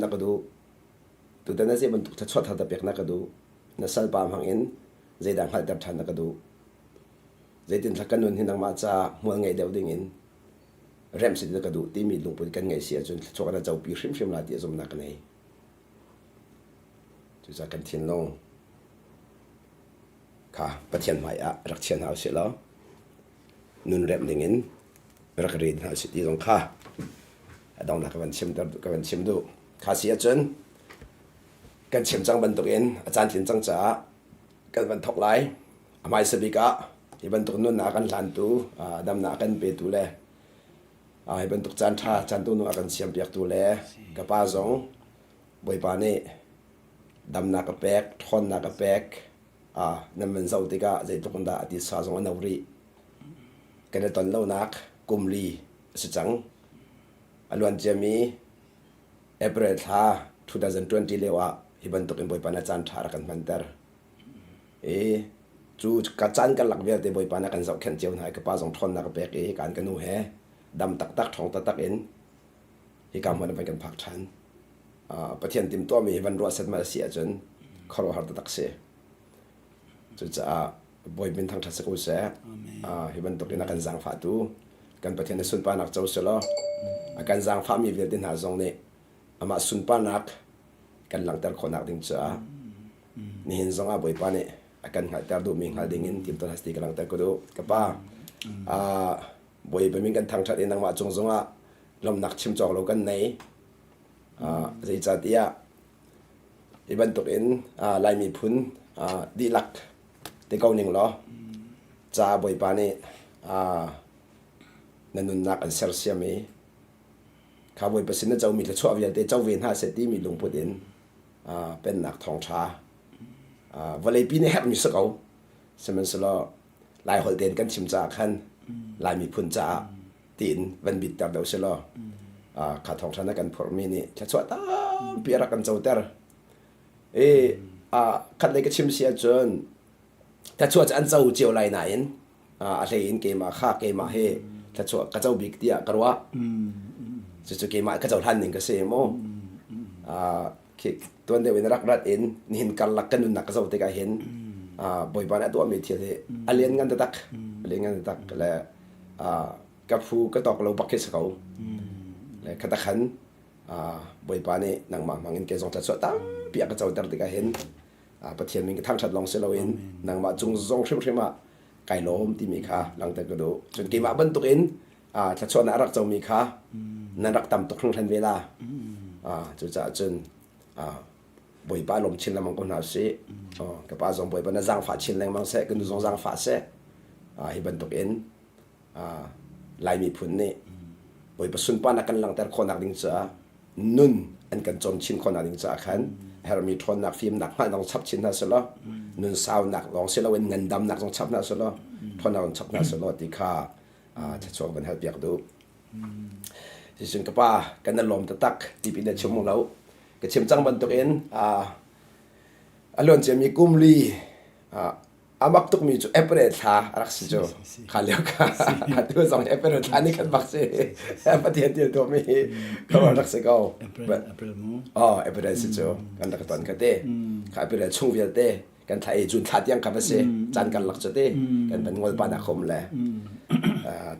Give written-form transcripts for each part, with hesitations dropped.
Na ka duh. Tutan na zei bantuk thluachuah thar dah pek na ka duh? Na salpa hmang in zeidah hngalhter ṭhan na ka duh? Zeitinthla ka nun hi nangmah caah hmual ngei deuh ding in remh si na ka duh timi lungput kan ngeih si ahcun thluachuah kan copi hrimhrim la ti zumhnak ka nei. Cucaah kan thinlung kha Pathian hmai ah rak chia hna usih law nun remh ding in rak rin hna usih ti zong kha a donghnak ka van chim ka van chim duh. Kha si ahcun kan chim cang bantukin a caan tlin cang caah kan van thawk lai. A hmaisa bik ah hi bantuk nunnak a kan hlantu, damnak a kan petu le hi bantuk caan ṭha caan tu nu a kan siampiaktu le ka pa zong Bawipa nih damnak a pek, ṭhawnnak a pek. Nan van zoh tikah zeitluk in dah a titsa zong a no rih. Kan i ton lonak kum li a si cang. A luan ciami April thla 2020 lio ah hi bantuk in Bawipa nih caan ṭha a rak kan hmanter. I cu ka caan karlak vialte Bawipa nih a kan zohkhenh cio hna i ka pa zong ṭhawnnak a pek i kaan ka nu he dam taktak ṭhawng taktak in hika hmun ah van kan phak ṭhan. Pathian timhtuahmi hi van ruah setmat a si ahcun khuaruahhar taktak si. Cucaah Bawi min thangṭhat si ko seh. Hi bantuk in a kan zaangfahtu kan Pathian na sunparnak co selaw a kan zaangfahmi vialte hna zong nih amah sunparnak kan langhter khawhnak ding caah nihin zong ah Bawipa nih a kan hngalhter duhmi hngal ding in timhtuah hna ti ka langhter ka duh. Ka pa, Bawipa min kan thangṭhat i nangmah cung zongah lawmhnak chim cawk lo kan nei. Zeicahtiah hi bantukin Lai miphun dihlak ti ko ning law ca Bawipa nih na nunnak an sersiam i kha Bawipa sin na comi thluachuah vialte co ve hna seh timi lungput in pennak thawngṭha vawleipi nih herhmi si ko sihmanhsehlaw Laiholh tein kan chim caah khan Lai miphun caah tiin van bitter deuh selaw kha thawngṭha na kan phorhmi nih thluachuah tampi a rak kan coter. I khat lei ka chim si ahcun thluachuah cu an co cio lai nain a hlei in keimah kha keimah hi thluachuah ka co bik tiah ka ruah. Cucu keimah ka cohlan ning ka si mu. Khi tuan deuh in rak rat in nihin karlak ka nunnak ka zoh tikah hin Bawipa nih a tuahmi thil hi a lian ngan taktak a lian ngan taktak le ka phu ka tawk lo bak khi si ko. Le khata khan Bawipa nih nangmah hmang in kei zong thluachuah tampi a ka coter tikah hin Pathian min ka thangṭhat lawng si loin nangmah cung zong hrimhrim ah kai lawm timi kha langhter ka duh. Cun keimah bantukin thluachuahnak a rak comi kha nan rak tam tuk hringhran ve la. Cucaah cun Bawipa lawm chin lengmang ko hna usih. Ka pa zong Bawipa na zaangfah chin lengmang seh, ka nu zong zaangfah seh. Hi bantukin Lai miphun nih Bawipa sunparnak kan langhter khawhnak ding caah nun an kan cawm chin khawhnak ding caah khan hermi ṭhawnnak fimnak hngalhnak zong chap chin hna selaw nun saunak lawng si loin ngandamnak zong chap hna selaw ṭhawnnak zong chap hna selaw ti kha thluachuah van halpiak duh. Sicun ka pa kan na lawm taktak ti na chim lo ka chim cang bantukin a luan ciami kum li a mak tukmi cu April thla a rak si cu kha lio kha atu zong April thla ni khat bak si Pathian til tuahmi ka rak si ko April mu oh April si cu kan rak ton ka te kha April chung vialte kan thla e June thla tiang kha va si caan kan lak cu te kan van ngol pa na khom le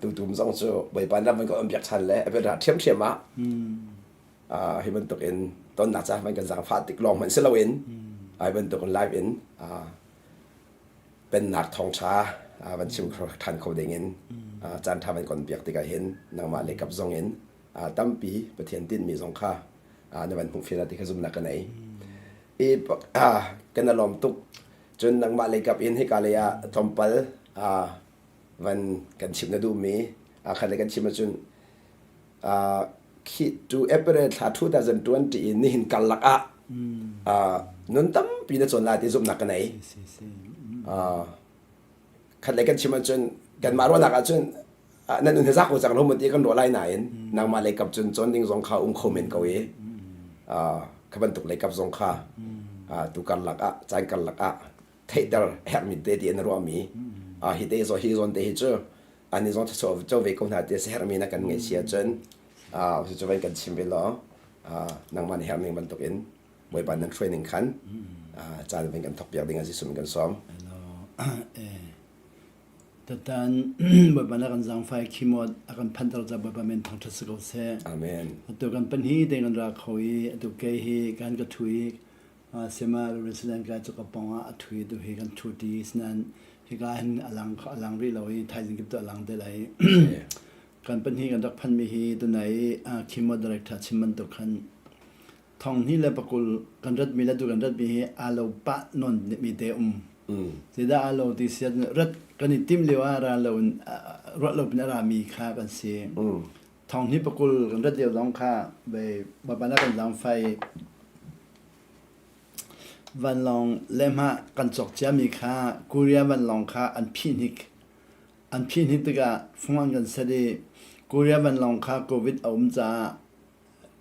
tu tum zong cu Bawipa ram kan om biak chan le April ra thiam thiam ah hi bantuk in tonnak ca van kan zaangfah tik lawng hmanh si loin hi bantuk in live in pennak thawngṭha van chim ṭhan kho ding in caan ṭha van kon piak tikah hin nangmah le kap zong in tampi Pathian tinhmi zong kha na van hmuh fian ti kha zumnak ka nei. I kan lawm tuk. Cun nangmah lei kap in hika lei ah tlawmpal van kan chim na duhmi khat le kan chim ahcun khi tu April thla 2020 in nihin karlak ah nun tampi na cawn lai ti zumhnak ka nei. Khat lei kan chim ahcun kanmah ruahnak ahcun nan nun hi zak ko cang lo mu ti kan ruah lai nain nangmah lei kap cun cawn ding zong kha um kho men ko i kha bantuk lei kap zong kha tu karlak ah caan karlak ah theihter herhmi te ti an ruahmi hi te zo hi zawn te hi cu ani zong cho ve ko hna ti a herhmi na kan ngaih si ahcun cu van kan chim ve law. Nangmah nih herh ning bantukin Bawipa nan hruai ning khan caan vin kan thok piak ding a Jesuh min kan sawm. Tatan Bawipa na kan zaangfai khimawt a kan phanter ca Bawipa men thangṭhat si ko seh. Amen. Atu kan panhi te kan ra kho i atu kei hi kan ka thu i sema resident ka cu ka pong ah a thu i tu hi kan thu ti sinan hika hin alang alang rih lo i thaizing kip tu alang te lai. Kan panhi kan rak phan mi hi tunai khimawt director chim bantuk khan thonghnih le pakul kan ratmi le tu kan ratmi hi aa lo pah nawn mi te um. Zeidah aa lo ti si rat kan i timh lio ah ra lo in ruah lo pin a rami kha kan si. Thonghnih pakul kan rat lio zong kha ve Bawipa na kan zaangfai vanlawng lehmah kan cawk ciami kha Korea vanlawng kha an phih hnik. An phih hnik tikah fung an kan set i Korea vanlawng kha COVID a um caah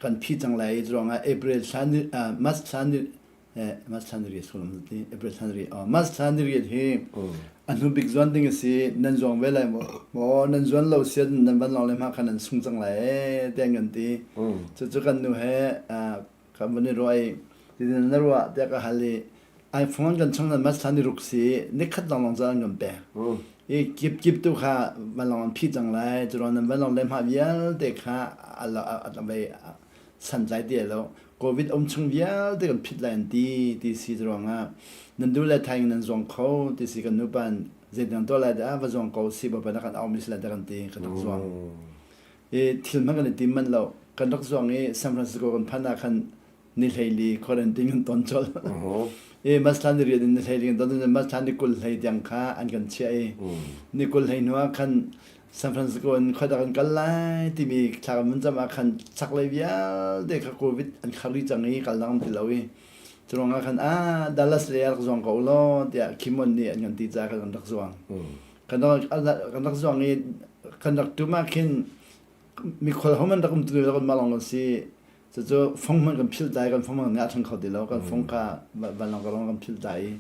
kan phi cang lai i ruangah April thla ni March thla ni March thla ni riat sullam ti April thla ni riat March thla ni riat hi a hnu bik zuan ding a si nan zuang ve lai maw maw nan zuan lo sian nan van lawng le hma kha nan sung cang lai tiah kan ti cucu kan nu he kan van i ruah i na ruah tiah ka hal i ai phone kan chung nan mas thla ni ruk si nikhat lawnglawng caan an kan pek i kip kip tu kha vanlawng an phih cang lai curuang nan vanlawng le hma vialte kha a vei santlai ti lo covid um chung vialte kan phit lai an ti ti si ruangah nan du le thaing nan zuang kho ti si kan nupan zeidang to lai dah va zuang ko si ba na kan au mi si lai kan ti kan rak zuang i thil hmanh kan i tim manh lo kan rak zuang i San Francisco kan phan ah khan ni hleili quarantine kan ton colh. I Masla ni rian in ni hleili kan ton Masla ni 20 hlei tiang kha an kan chiah i ni 20 hlei hnu ah khan San Francisco in khoi dah kan kal lai timi thla kan vun cam ah khan chaklei vialte kha COVID an khar rih cang i kal dang ti lo i curuang ah khan ah Dallas lei ah rak zuang ko law tiah Kimon nih an kan ti caah kan rak zuang. Kan rak zuang i kan rak tum ah khin mikhual ho man rak um tu lo kan malong kan si Cucu fung hmanh kan philh dai kan fung hmanh kan ngah ṭhan kho ti lo kan fung kha vanlawng ka rong kan philh dai i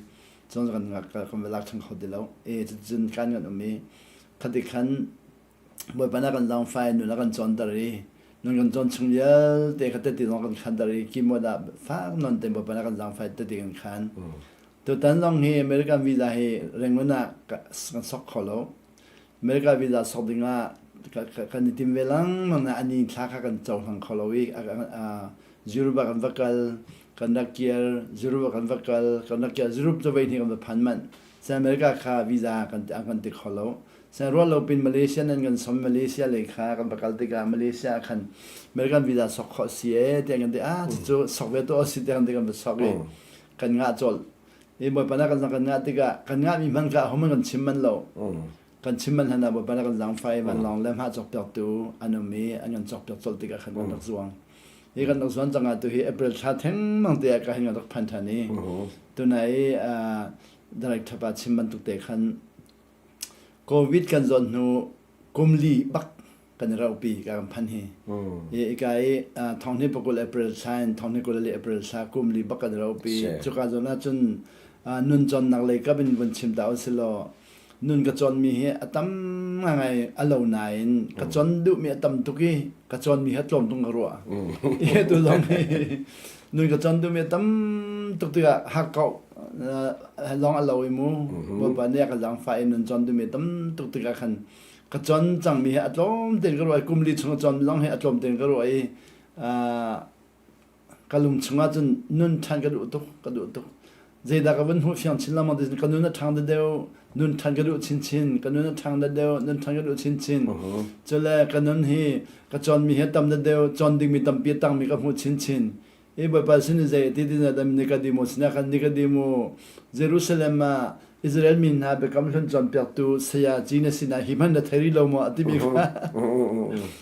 cun kan kan va lak ṭhan kho ti lo i cucun kan kan um i khati khan Bawipa na kan zaangfai nun a kan cawnter i nun kan cawn chung vialte kha tete zong kan khanter i keyboard ah fak nawn te Bawipa na kan zaangfai tete kan khan tutan zong hi American visa hi Rangoon ah kan sok kho lo America visa sok ding ah kan i tim ve lengmang na ani thla kha kan cohlang kho lo i Europe ah kan va kal kan rak kir Europe ah kan va kal kan rak kir Europe cu voi hnih kan va phan manh San America kha visa kan an kan ti kho lo San rual lo pin Malaysia nan kan som Malaysia lei kha kan va kal tikah Malaysia ah khan American visa sok khawh si e tiah kan ti ah cucu sok ve to si tiah kan ti kan va sok i kan ngah colh I Bawipa na kan kan ngah tikah kan ngahmi hmanh kha ahohmanh kan chim manh lo. Kan chim manh hlan ah Bawipa na kan zaangfah i vanlawng le hmah cawkpiaktu an um i an kan cawkpiak colh tikah khan kan rak zuang. Hi kan rak zuan cang ah tu hi April thla thengmang te ah ka hin kan rak phan ṭhan i tunai i director pa chim bantuk te khan COVID kan zawt hnu kum li bak kan i rauhpi ka kan phan hi. I ika i thonghni pakul April thla in thonghni 20 April thla kum li bak kan i rauhpi. Cuka zawn ah cun nun cawnnak lei kap in vun chim ta usilaw nun ka cawnmi hi a tam ngai a lo nain ka cawn duhmi a tam tuk i ka cawnmi hi a tlawm tung ka ruah. I tu zong hi nun ka cawn duhmi a tam tuk tikah hakkauh lawng a lo i mu. Bawipa nih a ka zaangfah i nun cawn duhmi a tam tuk tikah khan ka cawn cangmi hi a tlawm tein ka ruah i kum li chung a cawn lawng hi a tlawm tein ka ruah i ka lung chungah cun nun ṭhan ka duh tuk ka duh tuk zeidah ka vun hmuh fiang chin lengmang ti ka nun a ṭhang deuh nun ṭhan ka duh chinchin ka nun a ṭhang deuh nun ṭhan ka duh chinchin cule ka nun hi ka cawnmi hi a tam deuh cawn dingmi tampi a tangmi ka hmuh chinchin I Bawipa sin in zei ti tin ah Nikodemo sinah khan Nikodemo Jerusalem ah Israel mi hna biakam hlun cawnpiaktu saya ci na sinah hi hmanh na thei rih lo maw a timi kha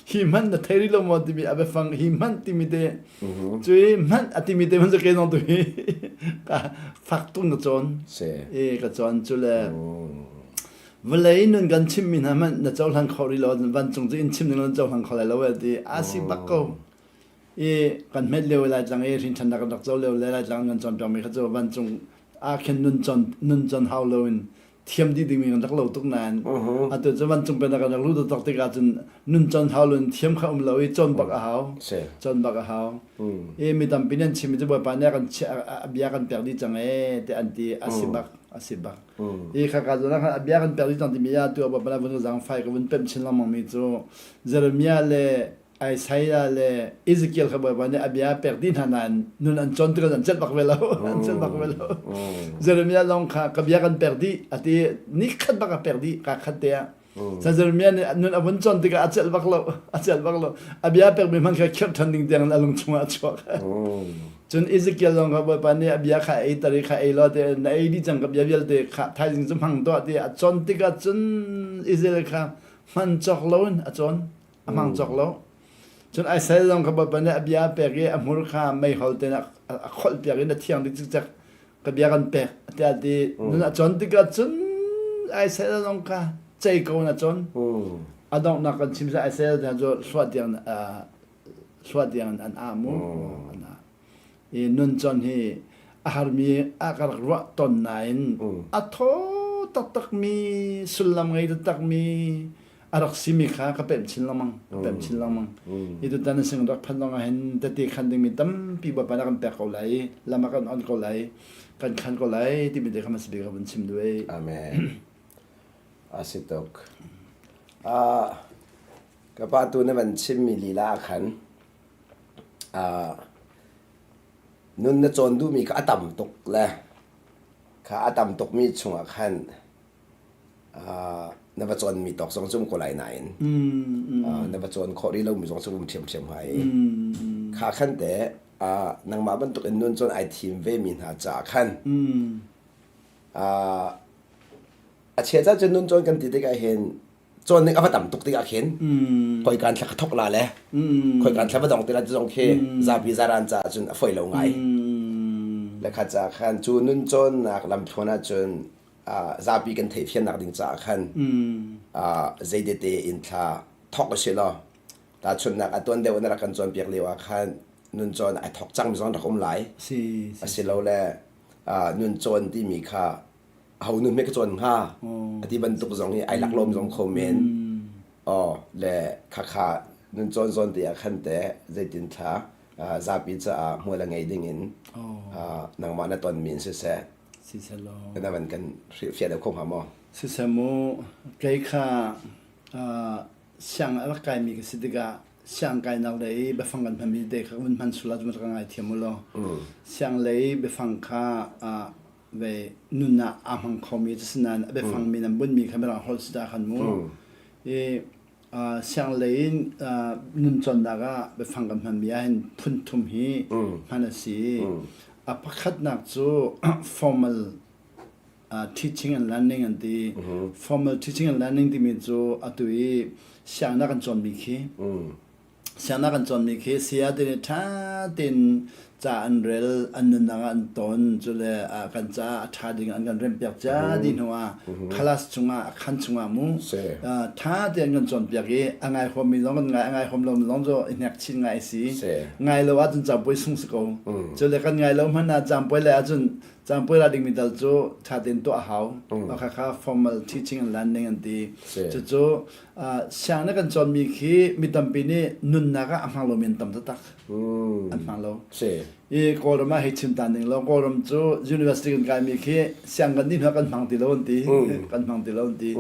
hi hmanh na thei rih lo maw timi a biafang hi hmanh timi te cui hmanh a timi te hmanh cu ke zong tu hi ka fak tung ka cawn e ka cawn cu le vawlei nun kan chimmi hna hmanh na cohlan kho rih lo vancung cu in chim ning na cohlan kho lai lo ti a si bak ko i kan hmet lio Laitlang i hrinṭhannak kan rak co lio le Laitlang kan cawnpiakmi kha cu vancung ah khin nun con nun con hau loin Thiam dih dingmi kan rak lo tuk nain atu cu vancung pennak kan rak luh taktak tikah cun nun cawn hau lun thiam kha um lo i cawn bak a hau. Cawn bak a hau. I mi tampi nih an chimmi cu Bawipa nih a kan a bia kan pek dih cang ee tiah an ti. A si bak, a si bak. I khaka zawn ah khan a bia kan pek dih cang timi ah tu ah Bawipa nih a vun ka zaangfai ka vun pemh chin lengmang mi cu Jeremiah le Isaiah le Ezekiel kha Bawipa nih a bia a pek dih hna nain nun an cawn tikah an celh bak ve lo. An celh bak ve lo. Jeremiah lawng kha ka bia kan pek dih a ti ni khat bak a pek dih ka khat te ah. San Jeremiah nih nun a vun cawn tikah a celh bak lo. A celh bak lo. A bia pekmi hmanh kha khirh ṭhan ding tiang in a lung chungah a chuak. Cun Ezekiel zong kha Bawipa nih a bia kha ei tar i kha ei law ti na ei dih cang ka bia vialte kha thaizing cu hmang tuah ti a cawn tikah cun Israel kha hman cawk loin a cawn. A hmang cawk lo. Cun Isaiah zong kha Bawipa nih a bia a pek i a hmur kha meihol tein a kholh piak i na thiang dih cikcek ka bia kan pek tiah a ti. Nun a cawn tikah cun Isaiah zong kha cei ko in a cawn. A donghnak kan chim sa Isaiah hna cu hluah tiang hluah tiang an ah mu. An ah. I nun cawn hi a harmi a ka rak ruah tawn nain a thaw taktakmi sullam ngei taktakmi a rak simi kha ka pemh chin lengmang ka pemh chin lengmang i tutan sing rak phanh zong ah hin tete khan dingmi tampi Bawipa nih a kan pek ko lai lam a kan on ko lai kan khan ko lai timi te kha hmasa bik ka vun chim duh ei Amen. A si tuk. Ah, ka pa tu na van chimmi lila ah khan ah nun na cawn duhmi kha a tam tuk le kha a tam tukmi chungah khan na va cawnmi tawk zong cu um ko lai nain na va cawn khawh rih lomi zong cu um ṭhiamṭhiam hnga i kha khan te nangmah bantuk in nun cawn ai thim vemi hna caah khan a chia ca cun nun cawn kan ti tikah hin cawn ning a va tam tuk tikah khin khoikan thla ka thok la le khoikan thla va dong ti la ti zong khi zapi zaran caah cun a foi lo ngai le kha ca khan cu nun cawnnak lamthluan ahcun zapi kan theihfiannak ding caah khan zeitete in thla thawk a si law tahchunhnak a tuan deuh na rak kan cawnpiak lio ah khan nun cawn ai thawk cang mi zong rak um lai asilole nun cawn timi kha aho nun hme ka cawn hnga ati bantuk zong hi ai laklawm zong kho men oh le khakha nun cawn zawn te ah khan te zeitin thla zapi caah hmual a ngei ding in nangmah na ton mi in siseh Siselaw. Na van kan hrilhfiah deuh kho hnga maw? Siseh mu, kei kha siang a rak kaimi ka si tikah siang kainak lei biafang kan hmanmi te kha vun hman sul ahcun ka ngaithiam u law. Siang lei biafang kha ve nun ah aa hmang khomi cu si nain a biafang min an bunmi kha mirang holh si ta khan mu. I sianglei in nuncawnnak ah biafang kan hmanmi ahhin phun thum hi hman a si. A pakhatnak cu formal teaching and learning an ti. Formal teaching and learning timi cu atu i sianginn kan cawnmi khi Sianginn kan cawnmi khi saya te nih ṭha tein ca an rel, an nunnak ah an ton, cule kan caah a ṭha ding an kan remhpiak cia dih hnu ah class chungah, a khan chungah mu ṭha tein an kan cawnpiak i a ngai huammi zong kan ngai, a ngai huam lomi zong cu i hnek chin ngai a si. Ngai lo ahcun cabuai sung si ko. Cule kan ngai lo hmanh ah caampuai lei ahcun caampuai la dingmi tal cu ṭha tein tuah a hau. Khakha formal teaching and learning an ti. Cucu sianginn kan cawnmi khi mi tampi nih nunnak ah a hmang lomi an tam taktak. An hmang lo. I Kawlram ah hei chim ta ning law Kawlram cu university kan kaimi khi siang kan dih hnu kan hmang ti lo an ti. Kan hmang ti lo an ti.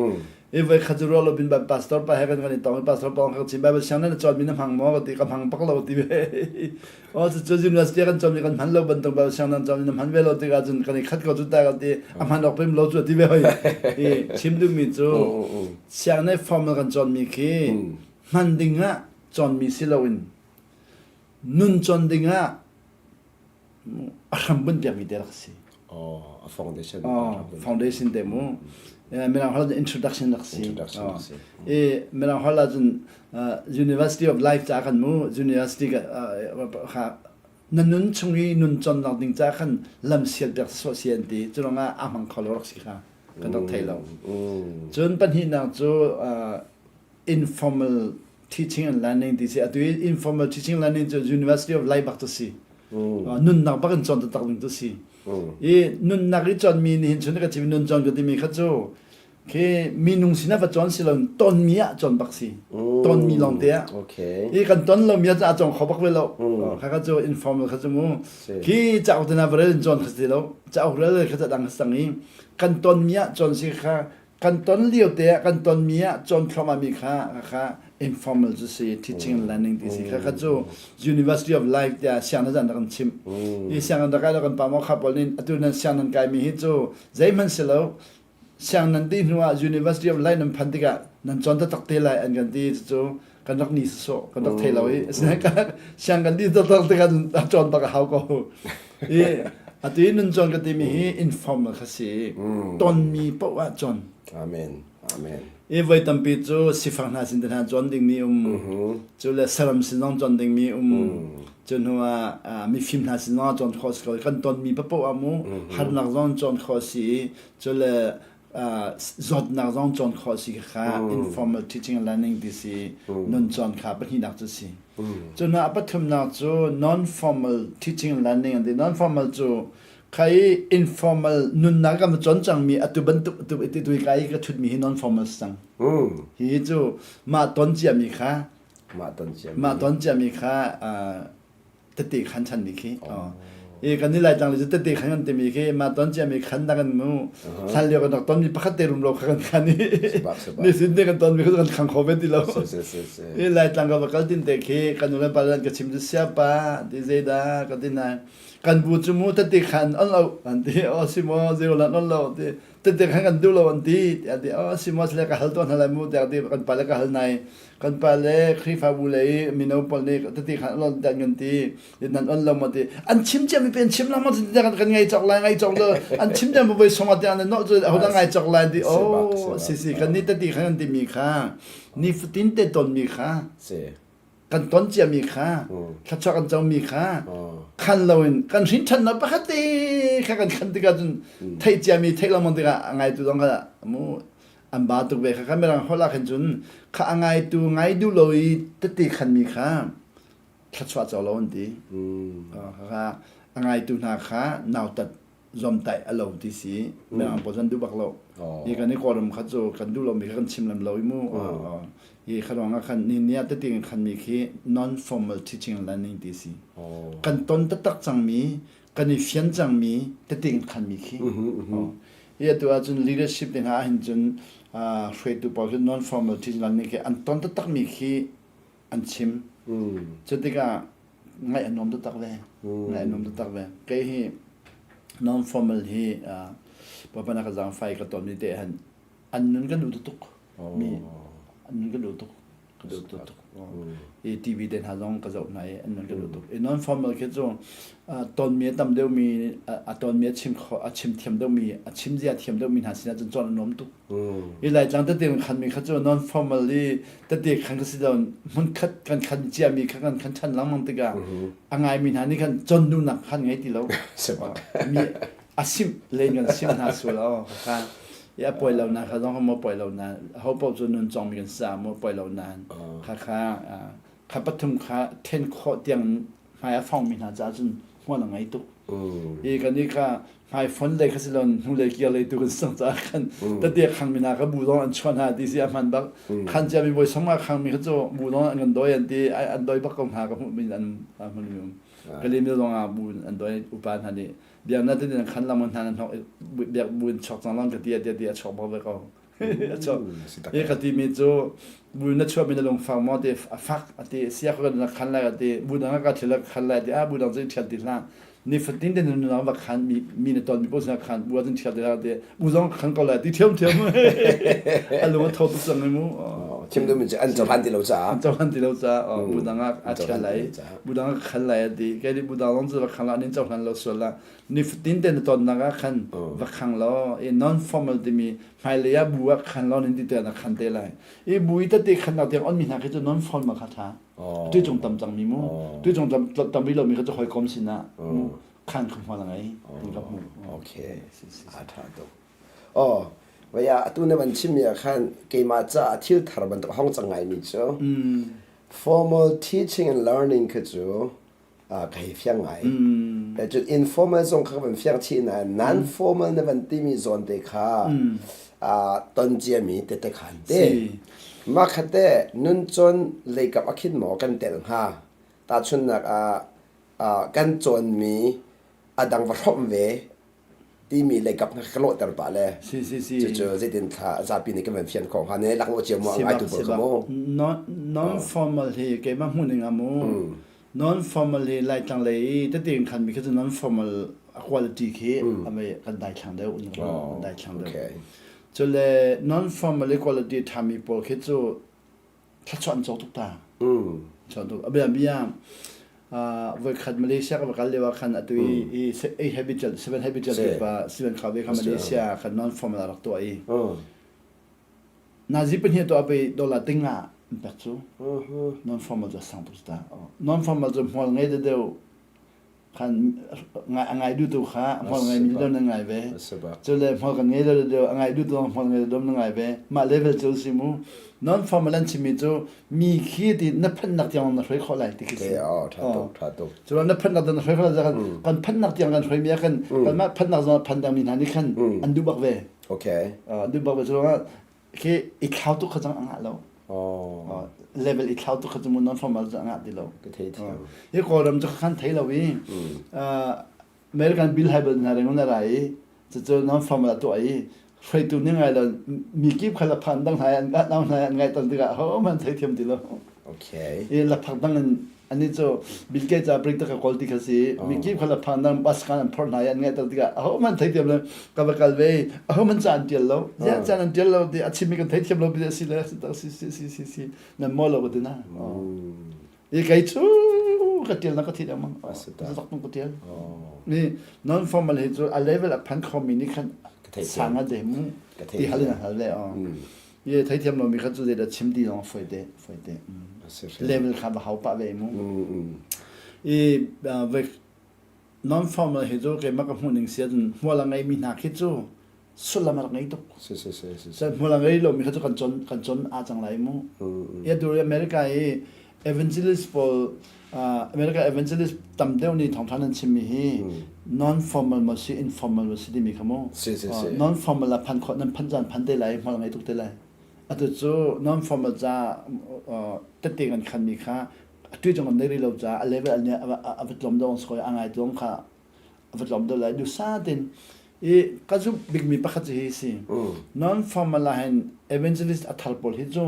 I voi khat cu ruah lo bin pastor pa he kan kan i tong i pastor pa ka chim Bible sianginn na cawnmi na hmang maw ka ti ka hmang bak lo ti ve. Oh cucu university kan cawnmi kan hman lo bantuk Bible sianginn cawnmi na hman ve lo tikah cun kan i khat ko cu ta ka ti a hman awk pem lo cu ti ve hoi. I chim duhmi cu sianginn formal kan cawnmi khi hman ding ah cawnmi si loin nun cawn ding ah a hram bunh piakmi te rak si. Oh, a foundation. Oh, foundation te mu. Mirang holh introduction rak si. Introduction rak si. I Mirang holh ahcun University of Life ca kan mu University kha na nun chung i nun cawnnak ding ca khan lam sial piak sawh si an ti. Cu ruangah a hmang kho lo rak si kha kan rak thei lo. Cun pahnihnak cu informal teaching and learning ti si. Atu i informal teaching and learning cu University of Life bak cu si. Nunnak bak in cawn taktak ding cu si. I nunnak i cawnmi nih hin chun ka chim nun cawn ka timi kha cu khi minung sin ah va cawn si lo tonmi ah cawn bak si. Tonmi lawng te ah. I kan ton lomi ah a cawng kho bak ve lo. Kha kha cu informal kha cu mu. Khi cauk te na va rel in cawn kha si lo. Cauk rel kha ca dang sang i kan tonmi ah cawn si kha kan ton lio te ah kan tonmi ah cawn thluahmahmi kha kha informal cu si teaching and learning ti si kha kha cu University of Life tiah sianginn zan kan chimh i sianginn rak kai lo kan pa maw kha pawl nih atu nan sianginn kai mi hi cu zeihmanh si lo siang nan ti hnu ah University of Life nan phan tikah nan cawn taktak te lai an kan ti cu kan rak ni sawh kan rak thei lo i siang kan di taktak tikah a cawn bak a hau ko i atu i nun cawn ka timi hi informal kha si tonmi paoh ah cawn amen amen i voi tampi cu sifak hna sin te hna cawn dingmi um cu le saram sin zong cawn dingmi um cu hnu ah mifim hna sin zong cawn khawh si ko kan tonmi paoh ah mu harnak zong cawn khawh si i cu le zawtnak zong cawn khawh si kha informal teaching and learning ti si nun cawn kha pahnihnak cu si cu hna a pathumnak cu non-formal teaching and learning an ti non-formal cu kha i informal nunnak kan cawn cangmi atu bantuk atu iti tu ka i ka thutmi hi non-formal si cang hi cu mah ton ciami kha mah ton ciami mah ton ciami kha tete khan chan mi khi i kan ni lai tlang le tete khan kan timi khi ma ton cia mi khan da kan mu thlan lio kan rak ton mi pakhat te rum lo kha kan khan i ni sin te kan ton mi kha kan khang kho ve ti lo i lai tlang ka va kal tin te khi kan nu le pa lan ka chim cu sia pa ti zei da ka ti na kan bu cu mu tete khan on lo an ti o si mo zero lan on lo ti tete khan kan du lo an ti ti ti o si mo sle ka hal ton halai mu te ti kan pa le ka hal nai Kan pa le Khrihfabu lei mino pawl nih tati khan an dan kan ti nan on lo ma ti an chim cia mi pen chim lang ma ti kan kan ngai chok lai ngai chok lo an chim cia voi song ate an no chu ho ngai chok lai ti oh si si kan ni tati khan kan ti mi kha ni fatin te ton mi kha kan ton cia mi kha thluachuah kan co mi kha khan lo in kan hrin than na pakhat te kha kan khan tikah cun theih cia mi theih lengmang tikah ngai tu zong kha mu an ba tuk ve kha kha mirang holh ah khan cun kha a ngaitu ngai duh lo i tete khanmi kha thluachuah co lo an ti kha a ngaitu hna kha nautat zomtaih a lo ti si mirang pawl an duh bak lo hi kan i kawlram kha cu kan duh lomi kha kan chim lem lo i mu hi kha ruangah khan ni ni ah tete kan khanmi khi non formal teaching and learning ti si kan ton taktak cangmi kan i fian cangmi tete kan khanmi khi hi atu ahcun leadership te hna ahhin cun hruaitu pawl cu non formal teaching learning khi an ton taktakmi khi an chim cu tikah ngaih a nuam taktak ve ngaih a nuam taktak ve kei hi non formal hi papa na ka zaangfai ka ton mi te han an nun kan duh tuk mi an nun kan duh tuk ka duh tuk i TV te hna zong ka zoh hna i an ka duh tuk i non formal khi cu tonmi a tam deuhmi a tonmi a chim kho a chim thiam deuhmi a chim zia thiam deuhmi hna sinah cun cawn a nuam tuk i laitlang tete kan khanmi kha cu non formal i tete khan ka si lo hmun khat kan khan ciami kha kan khan ṭhan lengmang tikah a ngaimi hna nih khan con duhnak khan ngei ti lo mi a simh len kan simh hna sual aw kha i a poi lo na kha zong mo poi lo na ho paoh cu nun cong mi kan sa mo poi lo nan kha kha kha pathum kha then khawh tiang hmai a fong mi hna ca cun hmual a ngei tuk i kan i kha hmai fon lei kha silon hnu lei kir lei tu kan sang ca khan tete khang mi na kha bu dong an chuan ha ti si a hman bak khan cia mi boi song ma khang mi kha cu bu dong an kan doi an ti an doi bak ko hna ka hmuh mi an hmun mi Kalemi zong ah bu an doi upa hna nih biaknak te nan khan lam hna nan hnok biak bu in chok cang long ka ti a ti a chok bak ve ko a chok e ka ti mi cu bu na chuah mi na lung fak maw ti a fak a ti sia ko na khan lai a ti bu dang ka thil khan lai ti a bu dang cu thial ti hlah ni fatin te nun nang va khan mi mi na ton mi po sin khan bu cun thial ti hlah ti bu zong khan ko lai ti thiam thiam a lung a tho tuk cang mu chim du min an cohlan ti lo ca an cohlan ti lo ca bu dang ah a thial lai bu dang ah khan lai a ti kei nih bu dang zong cu va khang la nin cohlan lo sual la nifatin te na tonnak ah khan va khang law i non formal timi hmailei ah bu ah khan law nin ti te na khan te lai i bu i tete khan nak tiang on mi hna khi cu non formal kha tha tu cung tam cang mi mu tu cung tam tam rih lo mi kha cu hawikom sinah mu khan kha hmual ngai ti ka hmu okay a tha tuk oh vaya atu na van chim mi ah khan keimah ca thil thar bantuk hong cang ngai mi cu Formal teaching and learning kha cu. Ka hei fiang ngai. Cun informal zong kha ka van fiang chih nain non formal na van timi zawn te kha ton ciami tete khan te. Mah kha te nuncawn leikap ah khin maw kan tel hnga? Tahchunhnak ah kan cawnmi a dang va hrawmh ve timi leikap hna ka lawhter pah le Si si si. cucu zeitin thla zapi nih kan van fian khawh hnga ne laklawh cio mu a ngaitu pawl kha mu. Non non formal hi keimah hmuh ning ah mu non formal hi Laitlang lei i tete in khan mi kha cu non formal quality khi amei kan daithlang deuh kan daithlang deuh. Cule non formal quality ṭhami pawl khi cu thluachuah an cawk tuk ta. Chuah tuk. A bia bia voikhat Malaysia ka va kal lio ah khan atu i eight habitual seven habitual pa Steven Covey kha Malaysia khan non formal a rak tuah i nazi pahnih tuah pe dollar tinga an pek cu non formal cu a sang tuk ta non formal cu hmual ngei deuh khan a ngai duhtu kha hmual ngai mi deuh na ngai ve cu le hmual kan ngei lo deuh a ngai duhtu hmual ngei deuh na ngai ve mah level cu si mu non formal an chimmi cu mi khi ti na phannak tiang na hruai khawh lai ti khi si tha tuk tha tuk cu na phannak na hruai khawh lai kan kan phannak tiang kan hruai mi ah khan kanmah phannak zong phan dang mi hna nih khan an duh bak ve okay an duh bak ve cu khi i thlau tuk kha cang a ngah lo level i thlau tuk kha cu mu non formal cu a ngah ti lo ka thei thiam hi kawlram cu khan thei lo i American Bill Hybel hna reng na ra i cucu non formal a tuah i hruaitu ning ngai lo mi kip kha laphan dang hna an nau hna an ngai ton tikah ho man thei thiam ti lo okay i laphak dang in Anih cu Bill Gates ah break ka kawl ti kha si. Mi kip kha la phan dang bus khan an phorh hna i an ngaih ter tikah aho hmanh theithiam lo ka va kal ve aho hmanh ca an tial lo. Ziah ca an tial lo ti a chimmi kan theithiam lo bi si le si si si si si nan maw lo ka ti na. I kei cu ka tial na ka thi lengmang. Zak ka tial. Ni non formal hi cu a level a phan khomi nih khan sang a de mu ti hal in hal ve. Ye theithiam lomi kha cu zeidah chim ti zong foi te foi te. Level kha va hau pah ve mu. I ve non formal hi cu keimah ka hmuh ning si ahcun hmual a ngeimi hna khi cu sullam a rak ngei tuk. Si si si si. Hmual a ngei lomi kha cu kan con kan con a cang lai mu. I atu America i evangelist pawl America evangelist tam deuh nih thawngṭha nan chimmi hi non formal maw si informal maw si timi kha mu non formal ah phan khawh nan phan caan phan te lai hmual ngei tuk te lai atu cu non formal ca tette kan khanmi kha atu zong an nei rih lo ca a level a va tlawm deuh ang a ngai tuang kha a va tlawm deuh lai dusa tin i ka zumh bikmi pakhat cu hi si non formal ah hin evangelist a thar pawl hi cu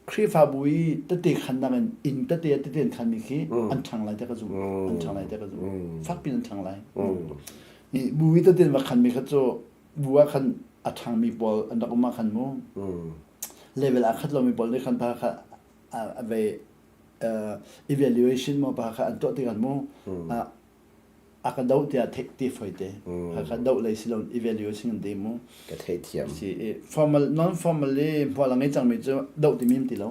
Khrihfabu i tete khannak in inn tete tete an khanmi khi an ṭhang lai te ka zumh an ṭhang lai te ka zumh fakpi an ṭhang lai i bu i tete va khanmi kha cu bu ah khan a ṭhangmi pawl an rak um ah khan mu level aa khat lomi pawl nih khan pa kha a ve evaluation mo pa kha an tuah tikah mu a ka doh tiah theih ti foi te a ka doh lei si lo evaluation kan ti mu ka thei thiam si formal non formal le hmual a ngei cangmi cu doh ti mim ti lo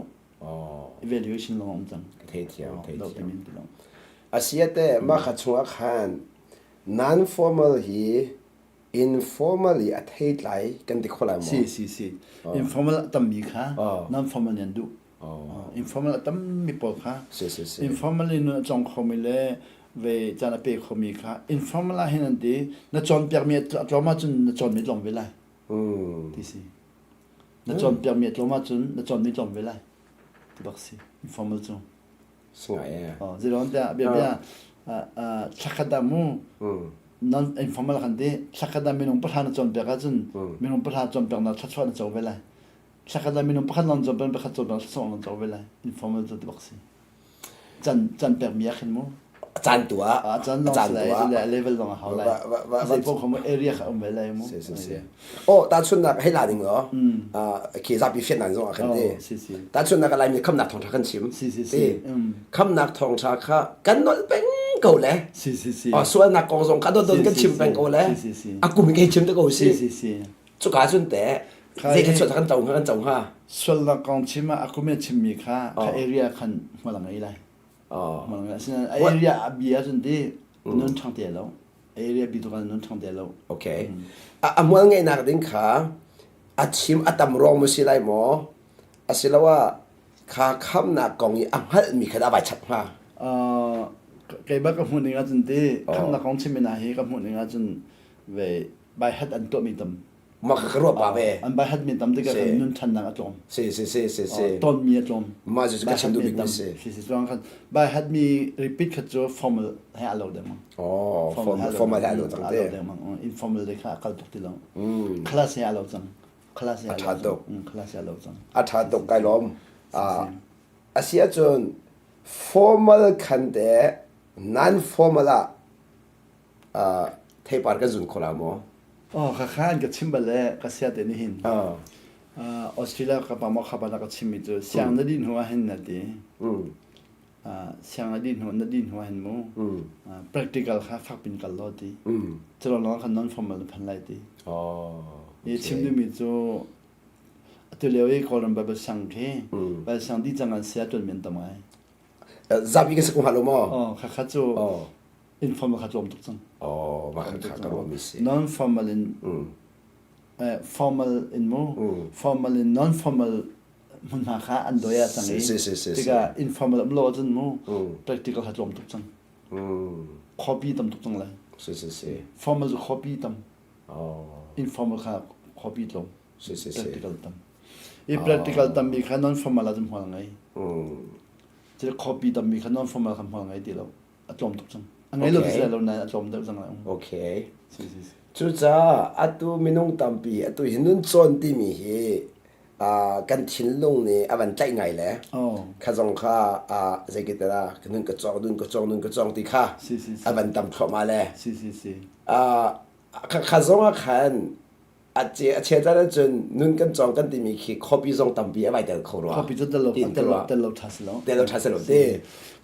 evaluation lawng um cang ka thei thiam thei doh ti mim ti lo asiate mah kha chungah khan non formal hi informal i a theitlai kan ti kho lai maw si si si informal tammi kha non formal nih an duh Informal a tammi pawl kha informal in nun a cawng khomi le ve caan a pe khomi kha informal ah hin an ti na cawnpiakmi a tlawm ahcun na cawnmi a tlawm ve lai ti si na cawnpiakmi a tlawm ahcun na cawnmi tlawm ve lai ti bak si informal cu Zeiruang tiah bia bia thlakhat ah mu non informal kan ti thlakhat ah minung pahra na cawnpiak ahcun minung pahra cawnpiaknak thluachuah na co ve lai Thlakhat ah minung pakhat lawng cawn pakhat cawn sawng lawng co ve lai. Informal cu ti bak si. Can can pek mi ah khin mu. Caan tu ah. A caan lawng si lai, level lawng a hau lai. Zei paoh kha mu area kha um ve lai mu. Si si si. Oh, tahchunnak hei la ding lo. Khi zapi fian nan zong ah khan ti. Si si. Tahchunnak Laimi khamnak thawngtha kan chim. Si si si. Khamnak thawngtha kha kan nolh peng ko le. Si si si. Sualnak kong zong kha don don kan chim peng ko le. Si si si. A kum in kai chim te ko si. Si si si. Cuka cun teh zei kan sual kan co hnga kan co hnga. Sualnak kong chim ah a kum in a chimmi kha kha area khan hmual a ngei lai. Hmual a ngei. Asinain a area a bia cun ti nun ṭhang te lo. Area bi tu kan nun ṭhang te lo. Okay. A hmual ngeihnak ding kha a chim a tam ruang mu si lai maw? Asiloah kha khamnak kong i a hngalhmi kha dah vai chap hnga? Kei bak ka hmuh ning ahcun ti khamnak kong chim ina hi ka hmuh ning ahcun ve by heart an tuahmi tam. Ma ka ruah pa ve. An by heart mi tam tikah kan nun ṭhannak a tlawm. Si si si si si. Tonmi a tlawm. Ma cu ka chim duh bik mi si. Si si chuang khan by heart mi repeat khat cu formal he a lo deng. Oh, formal formal he a lo cang te. A lo deng mang. Informal de kha a kal tuk ti lo. Class he a lo cang. Class he a ṭha tuk. Class he a lo cang. A ṭha tuk kai lawm. A si ahcun formal khan te non formal ah theipar kan zun kho la maw? Oh, khakha an ka chim bal le ka sia te nihin. Australia ka pa maw kha pa na ka chimmi cu siang na din hnu ah hin na ti. Siang na din hnu na din hnu ah hin mu practical kha fak pin kal law ti. Cu lawng khan non formal na phan lai ti. Oh. I chim duhmi cu atu lio i Kawlram Bible sang khi Bible sang di cang an sia tuan men tam ngai. Zapi ka si ko hnga lo maw? Oh, khakha cu informal kha tlawm tuk cang. Oh, mah kha ka ruahmi si. Non formal in formal in mu formal in non formal hmunhma kha an doi ah cang i tikah informal um lo ahcun mu practical kha tlawm tuk cang. Copy tam tuk cang lai. Si si si. Formal cu copy tam. Oh. Informal kha copy tlawm. Si si si. Practical tam. I practical tammi kha non formal ahcun hmual ngei. Cil copy tammi kha non formal kha hmual ngei ti lo. A tlawm tuk cang. A ngei lo ti lo nain a tlawm deuh cang lai. Okay. Si si si. Cucaah atu minung tampi atu hi nun cawn timi hi kan thinlung nih a van tlaih ngai le kha zong kha zei ki tala nun ka cawng nun ka cawng nun ka cawng ti kha a van tam thluahmah le si si si kha zong ah khan a ce a chia caan ahcun nun kan cawng kan timi khi copy zong tampi a vai tel kho rua copy cu tel lo tel lo tel lo tha si lo tel lo tha si lo te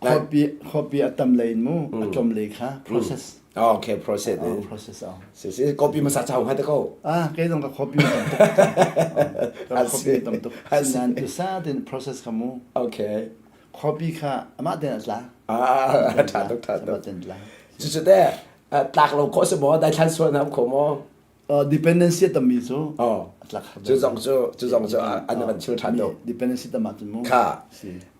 copy copy a tam lei in mu a tlawm lei kha process Okay, process. Oh, process. Oh. Si si copy masa chau ha te ko. Ah, kei zong ka copy tam tuk. Ka copy tam tuk. Nan tu sa tin process kha mu. Okay. Copy kha ama ten atla. Ah, tha tuk tha tuk. Ten tla. Cu cu te tlak lo kho se mo dai thlan sual nam kho mo. Dependency tammi cu oh. Cu zong cu cu zong cu an van chim ṭhan tuk. Dependency tam ahcun mu. Kha.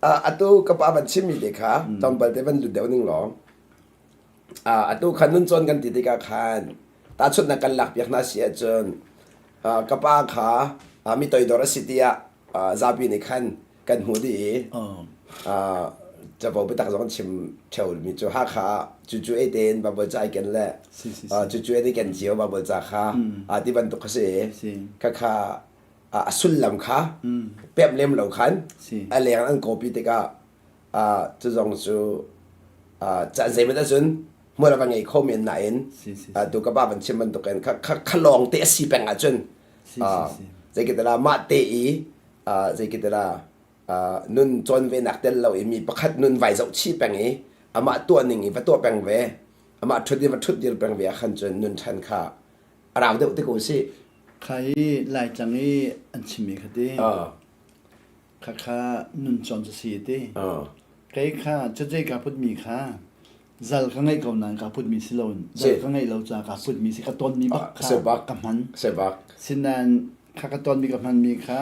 Atu ka pa van chimmi te kha tlawmpal te van lut deuh ning law. Atu khan nun cawn kan ti tikah khan tahchunhnak kan lakpiak hna si ahcun ka pa kha mi toidor a si tiah zapi nih khan kan hmuh dih i capo biatak zong an chim ṭheumi cu Hakha ah cucu ei tein Baibal ca ai ken le cucu ei ken cio Baibal ca kha ti bantuk kha si khakha a sullam kha pemh lem lo khan a leng an copy tikah cu zong cu zeimat ahcun hmual a va ngei kho men nain tu ka pa van chim bantukin kha lawng te a si peng ahcun zeikitala mah te i zeikitala nun cawn ve nak tel lo i mi pakhat nun vai zoh chih peng i amah tuah ning i va tuah peng ve amah ṭhut i va ṭhut dir peng ve ah khan cun nun ṭhan kha a rau deuh te ko si Kha hi Laitlang i an chimmi kha ti. Khakha nun cawn cu si ti. Kei kha cacei kaa putmi kha zal ka ngeih ko nain kaa putmi si loin zal ka ngeih lo caah kaa putmi si ka tonmi bak kha ka hman. Sinain kha ka tonmi ka hmanmi kha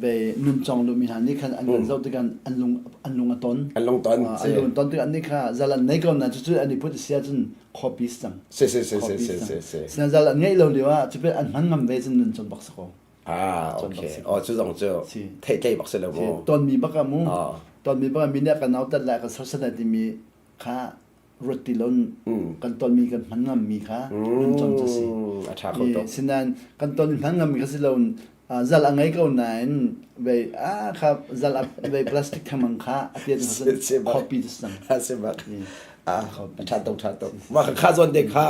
ve nun cawng duhmi hna nih khan an kan zoh tikah an lung an lung a ton. An lung ton. An lung ton tikah nih kha zal an nei ko nain cucu an i put si ahcun copy si cang. Si si si si si si si. Sinain zal an ngeih lo lio ah cupet an hman ngam ve cun nun cawn bak si ko. Ah, okay. Oh, cu zong cu theihtlei bak si lo mu. Tonmi bak ah mu. Tonmi bak ah mi nih kan nautat lai kan sersiam lai timi kha ruat ti lon kan tonmi kan hman ngammi kha kan con cu si. A ṭha kho tuk. Sinain kan ton hman ngammi kha si lo zal a ngei ko nain vei ah kha zal vei plastic thangmang kha a tiat copy cu si Si bak. Ah, a ṭha tuk ṭha tuk. Mah kha zawn te kha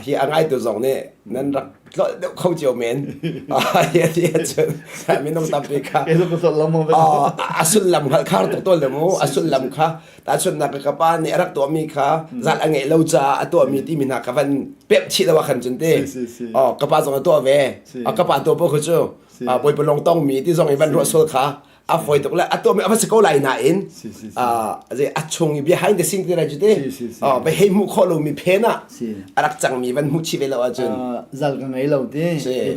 hi a ngaitu zong nih nan rak tlolh deuh kho cio men. Hi a ti ahcun minung tampi kha a sullam hngalh khar tuk tawn le mu a sullam kha tahchunhnak ka pa nih a rak tuahmi kha zal a ngeih lo caah a tuahmi timi hna kha van pemh chih lo ah khan cun ti oh ka pa zong a tuah ve ka pa tuah po kha cu bawipa lawng tongmi ti zong i van ruah sual kha. A fawi tuk le a tuahmi a va si ko lai nain a chung i behind the scene ti lai cu te. Ba hei hmuh khawh lomi phen ah a rak cangmi van hmuh chih ve lo ahcun. Zal ka ngei lo ti.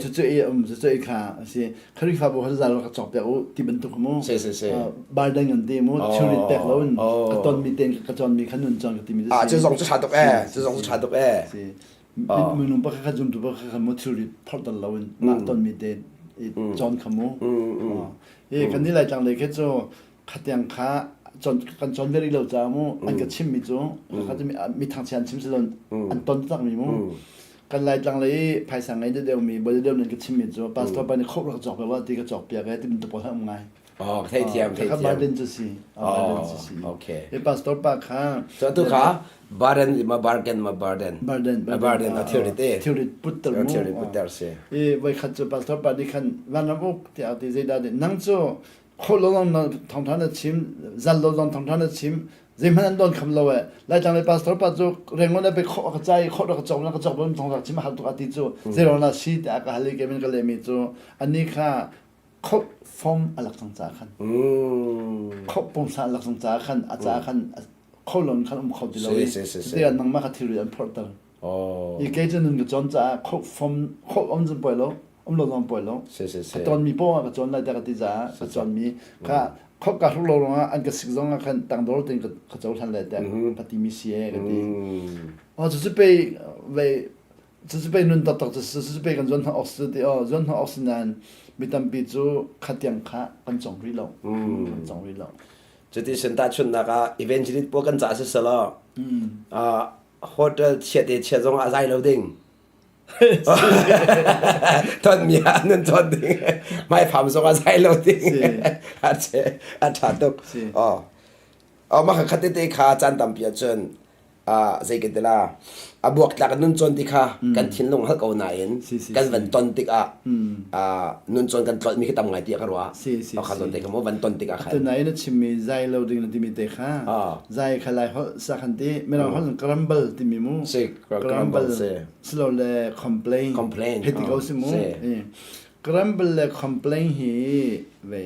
Cucu i um cucu i kha a si. Khrihfabu kha zal ka cawk piak u ti bantuk mu. Si si si. Bardan kan ti mu thilrit pek lo in ka tonmi ten ka cawnmi kha nun cawn ka timi Ah cu zong cu ṭha tuk ee. Cu zong cu ṭha tuk ee. Si. Minung pakhat khat zumtu pakhat khat mu thilrit phorh tal lo in mah tonmi te cawn kha mu. I kan ni Laitlang lei khi cu khatiang kha kan cawn ve rih lo caah mu an ka chimmi cu mi thangchia an chim si lo an ton takmi mu. Kan Laitlang lei i phaisa ngei deuhmi bawli deuh nan ka chimmi cu pastor pa nih khop rak cawk piak ti ka cawk piak e ti bantuk pawl um ngai. Oh, thei thiam, thei thiam. Barden cu si. Barden cu si. Okay. E pastor pa kha. So tu kha Barden ma bargain ma barden. Barden. Barden a thilrit e. Thilrit putter mu. Thilrit putter si. E voi khat cu pastor pa nih khan vanram uk tiah ti zeidah nang cu khol lo long na thawngtha na chim zal lo long thawngtha na chim zeihmanh an don kham lo e laitlang le pastor pa cu rengon a pe kho ka chai kho ka chok na ka chok bon thawngtha chim hal tuk ati cu zero na si ti ka hal i kemin ka le mi cu ani kha kho form alak cang ca khan kho pongsa alak cang ca khan a ca khan kho lon khan um kho ti lo i ti nangmah kha thilri an phorter I kei cu nun ka cawn caah kho fom kho om zong poi lo um lo zong poi lo ka tawnmi poah ka cawn lai tiah ka ti caah ka cawnmi kha kho ka hruk lo ruangah an ka sik zong ah khan tangdor tein ka cohlan lai tiah ka timi si e ka ti. Oh cucu pei ve cucu pei nun taktak cu cucu pei kan zuan hna awk si ti oh zuan hna awk si nain mi tampi cu khatiang kha kan cong rih lo kan cong rih lo. Cuti sin tahchunhnak ah evangelist pawl kan ca si selaw hotel chia te chia zong ah zai lo ding. Ton mi ah nan chon ding. Mai pham zong ah zai lo ding. A che a tha tuk. Oh. Oh mah kha te kha caan tampi ahcun zei kan ti la a buak tlak nun cawn ti kha kan thinlung hal ko nain kan van ton tikah nun cawn kan tlolh mi khi tam ngai ti ka ruah kha zawn te kha mo van ton tikah khan tunai na chimmi zai lo ding na timi te kha zai kha lai holh sa khan ti mirang holh crumble timi mu si crumble silo le complain complain heti ko si mu crumble le complain hi ve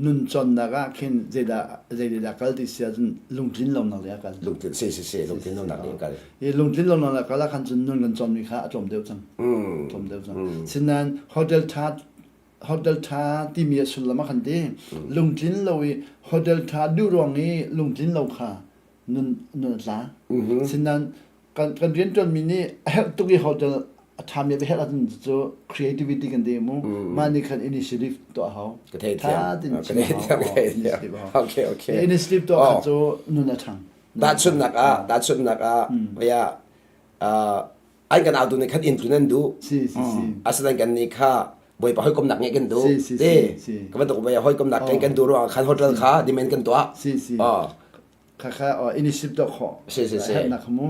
nun cawnnak ah khin zeidah zeidah kal ti si ahcun lungtlin lonak lei ah kal lungtlin si si si lungtlin lonak lei kal i lungtlin lonak lei kal ah khan cun nun kan cawnmi kha a tlawm deuh cang tlawm deuh cang sinain hotel tha hotel tha timi a sullam a khan ti lungtlin lo i hotel tha duh ruang i lungtlin lo kha nun nun a tla sinain kan kan rianṭuanmi nih a herh tuk i hotel a ṭhami a herh ahcun cu creativity kan ti mu mah nih khan initiative tuah hau ka thei thiam ka thei thiam ka thei thiam okay okay initiative tuah kha cu nun a ṭhang tahchunhnak ah tahchunhnak ah vaya ai kan autu nih khan inn tlun an duh si si si asinain kan nih kha bawipa hawikomnak ngeih kan duh si si ka bantuk bawipa hawikomnak kan duh ruangah khan hotel kha demand kan tuah si si Khakha initiative tuah khawh si si si herhnak kha mu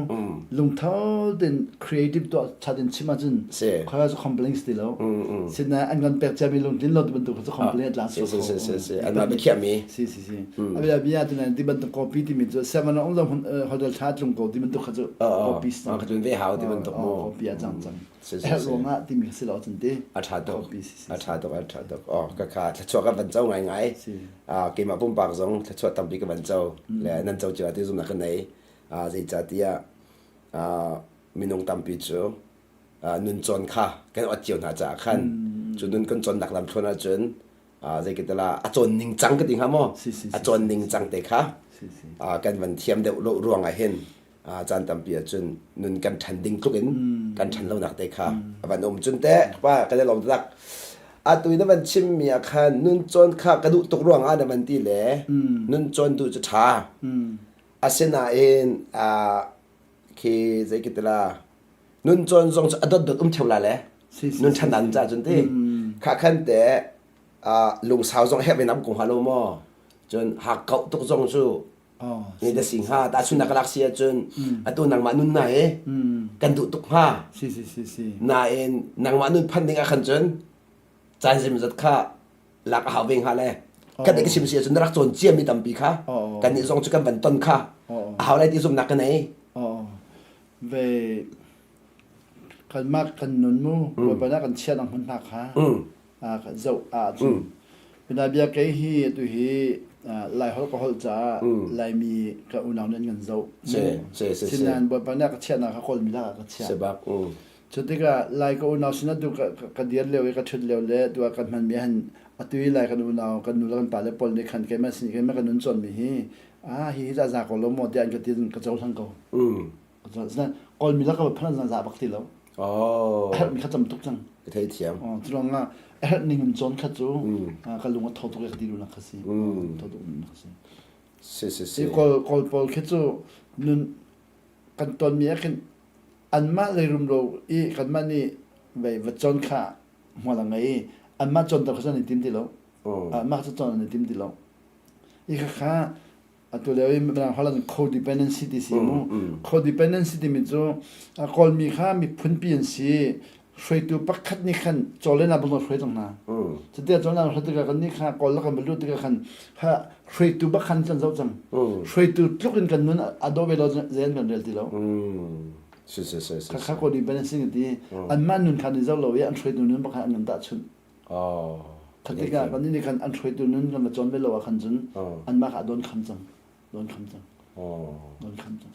lungtho ten creative tuah thatin chim ahcun khaka cu complaints ti lo sinain an kan pek ciami lungtlin lo ti bantuk cu complaint tla si si si si si an mah biakhiahmi si si si abia bia tunan ti bantuk copy timi cu seven ong zong hotel tha tlung ko ti bantuk kha cu copy ka tlun ve hau ti bantuk mu copy a cang cang herh ruangah timi si lo cun ti a ṭha tuk a ṭha tuk a ṭha tuk oh ka kha thluachuah ka van co ngaingai keimah pumpak zong thluachuah tampi ka van co le nan co cio ti zumnak ka nei zeicahtiah minung tampi cu nun cawn kha kan ot cio hna caah khan cu nun kan cawnnak lam thluan ahcun zei ka tila a cawn ning cang ka ti hnga maw a cawn ning cang te kha kan van thiam deuh lo ruang ah hin caan tampi ahcun nun kan ṭhan ding tluk in kan ṭhan lonak te kha a van um cun teh pa kan i lawm tak atu na van chimmi ah khan nun cawn kha ka duh tuk ruang ah na van ti le nun cawn duh cu ṭha asinain khi zei ki tila nun cawn zong cu a dot dot um theu la le nun ṭhan dan ca cun ti kha khan te lungsau zong herh ve nam ko hnga lo maw cun hakkauh tuk zong cu Ni da si hnga tahchun na ka lak si ahcun atu nangmah nun na hi kan duh tuk hnga. Si si si si. Nain nangmah nun phan ding ah khan cun caan zimzat kha lak a hau ve hnga le kan ka chim si ahcun na rak cawn ciami tampi kha kan nih zong cu kan van ton kha a hau lai ti zumhnak ka nei. Ve kanmah kan nun mu Bawipa nih kan chiah nang hmun hna kha zoh ahcun. Pinabia kei hi atu hi Laiholh ka holh caah Laimi ka unau nih an kan zoh. Sinain Bawipa nih a ka chiahnak kha Kawlmi lakah a ka chiah. Cu tikah Lai ka unau sinah tu ka dir lio i ka ṭhut lio le tu ah kan hmanmi han atu i Lai kan unau kan nu le kan pale pawl nih khan keimah sin keimah ka nun cawnmi hi ah hi hi za za ko lo maw tiah an ka ti ka cohlang ko. Kawlmi lak ka phan an za bak ti lo. Oh. A herhmi kha tam tuk cang. Ka theithiam. Oh, cu ruangah a herh ning in cawn kha cu ka lung a tho tuk i ka ti duhnak kha si. Tho tuk duhnak kha si. Si si si. Kawl kawl pawl khi cu nun kan tonmi ah khin anmah lei rumro i kanmah nih vei va cawn kha hmual a ngei i anmah cawnter kha cu an i tim ti lo. Anmah cu cawn an i tim ti lo. I khakha atu lio i mirang holh an codependency ti si mu codependency timi cu kawlmi kha miphunpi an si hruaitu pakhat nih khan chawlen ah bang hruai cang hna cutia chawlen ah hruai tikah kan nih kha kawl kan lut tikah khan kha hruaitu bak khan kan zoh cang hruaitu tluk in kan nun a dawh ve lo zen kan rel ti lo si si si kha kha codependency ti anmah nun kha ni zoh lo i an hruaitu nun bak khan an kan tahchunh Kha tikah kan nih khan an hruaitu nun kan va cawn ve lo ah khan cun anmah kha a don kham cang. Don kham cang. Don kham cang.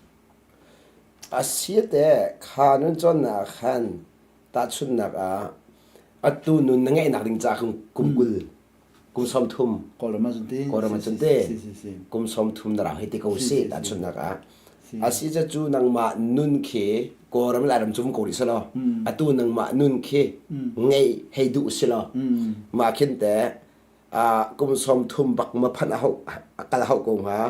A si te kha nun cawnnak khan tahchunhnak ah atu nun na ngeihnak ding ca kum 20 kum 30 Kawlram ah cun ti. Kawlram ah cun ti. Kum 30 na rang hei ti ko si tahchunhnak ah. Asi ca cu nangmah nun khi Kawlram Lairam cu ko rih selaw atu nangmah nun khi ngei hei duh silaw mah khin te kum 30 bak ma phanh a hau kal hau ko hnga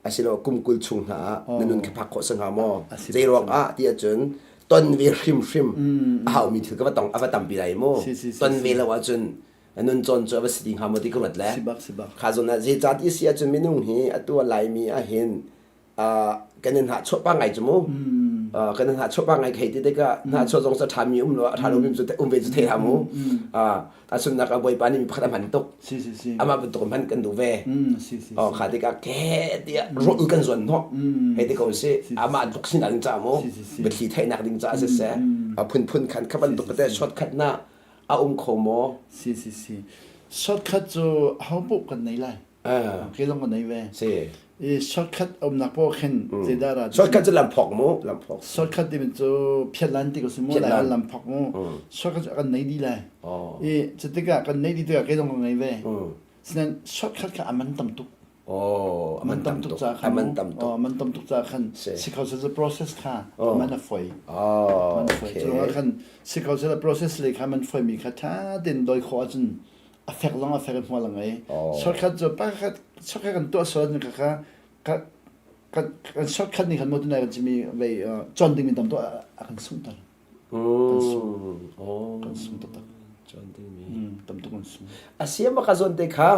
asilo kum 20 chung hna ah na nun khi phak khawh si hnga maw zei ruang ah ti ahcun ton ve hrimhrim a haumi thil ka va tong a va tampi lai mu ton ve lo ahcun nun cawn cu a va si ti hnga maw ti ka ruat le kha zawn ah zeicah ti si ahcun minung hi atu a Laimi ahhin kan in hnahchuah pa ngai cu mu kan in hnahchuah pa ngai khei ti tikah hnahchuah zong cu a ṭhami um lo a ṭha lomi cu um ve cu thei hlah mu tahchunhnak ah Bawipa nih mi pakhat a hman tuk amah bantuk hman kan duh ve kha tikah ke tiah ruah kan zuan hnawh hei ti ko si amah tluk sinak ding caah mu biathli theihnak ding caah siseh a phunphun khan kha bantuk te shortcut na a um kho maw si si si shortcut cu ho paoh kan nei lai Ke zong kan nei ve. Si. I shortcut umnak paoh khin zeidah ra Shortcut cu lamphok mu, lamphok. Shortcut timi cu phiatlan ti ko si mu, lai lamphok mu. Shortcut cu kan nei dih lai. I cutikah kan nei dih tikah kei zong ka ngei ve. Sinain shortcut kha a man tam tuk. Oh, a man tam tuk. A man tam tuk. A man tam tuk caah khan si kho seh process kha man a foi. Oh, man foi. Cu khan si kho seh process le kha man foi mi kha tha tein doi khawh ahcun a fek zong a fek in hmual a ngei. Shortcut cu pakhat shortcut kan tuah sual ahcun kha kan kan shortcut nih khan maw tunai kan chimi vei cawn dingmi tam tuk a kan sunghter. Kan sung. Kan sung taktak. Cawn dingmi. Tam tuk kan sung. A siam ka zawn te kha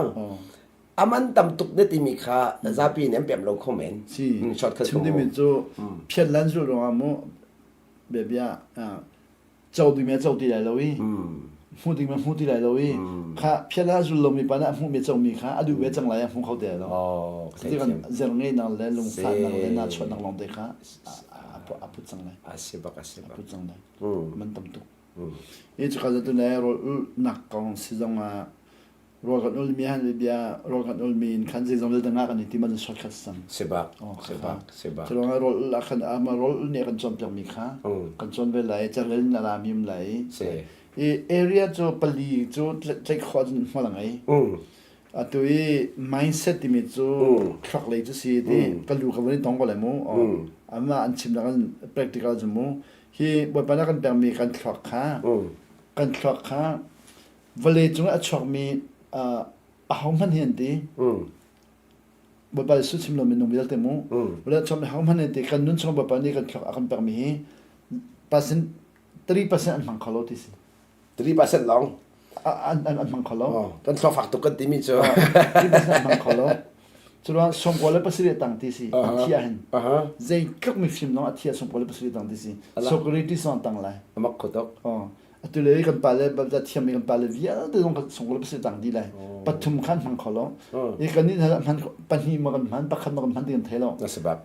aman tam tuk na timi kha zapi nih an pem lo kho men. Si. Shortcut Chim dingmi cu phiat lan zul ruangah mu bia bia co ding mi a co ti lai lo i hmu ding mi a hmu ti lai lo i kha phial a zul lomi pa nih a hmuhmi comi kha a duh ve cang lai a hmu kho ti lai lo cuti kan zer ngeihnak le lungfahnak le nachuahnak lawng te kha a put cang lai a si bak a si bak a put cang lai man tam tuk i cuka zatu le rawl ulnak kong si zong ah Rawl kan ulmi han bia rawl kan ulmi in khan zeizong vialte nga kan i tim an shortcut sang. Sibak. Sibak. Sibak. Cu ruangah rawl ul ah khan ama rawl ul nih kan cawnpiak mi kha kan cawn ve lai carel in a la mi um lai. Si. I area cu pali cu tlaih khawh cun hmual a ngei. Atu i mindset timi cu thluak lei cu si ti ka lu ka van i tong ko lai mu. Ama an chim nak an practical cu mu. Hi Bawipa na kan pekmi kan thluak kha kan thluak kha Vawlei cung ah a chuakmi ahohmanh hi an ti. Bawipa Jesuh chim lo minung vialte mu. Vawlei a chuakmi ahohmanh an ti. Kan nun chung Bawipa nih kan thluak a kan pekmi hi percent 3% an hmang kho lo ti si. 3% lawng. An an hmang kho lo. Kan thluak fak tuk kan timi cu. 3% an hmang kho lo. Curuang 97 tang ti si. A thi ah hin. Zeitluk mifim zong a thi ah 97 tang ti si. Socrates zong tang lai. Amak kho tuk. Atu le kan pale balta thiammi kan pale vialte zong kan sunglawi pasal tang dih lai. Pathum khan hmang kho lo. I kan nih hman pahnih ma kan hman pakhat ma kan hman ti kan thei lo.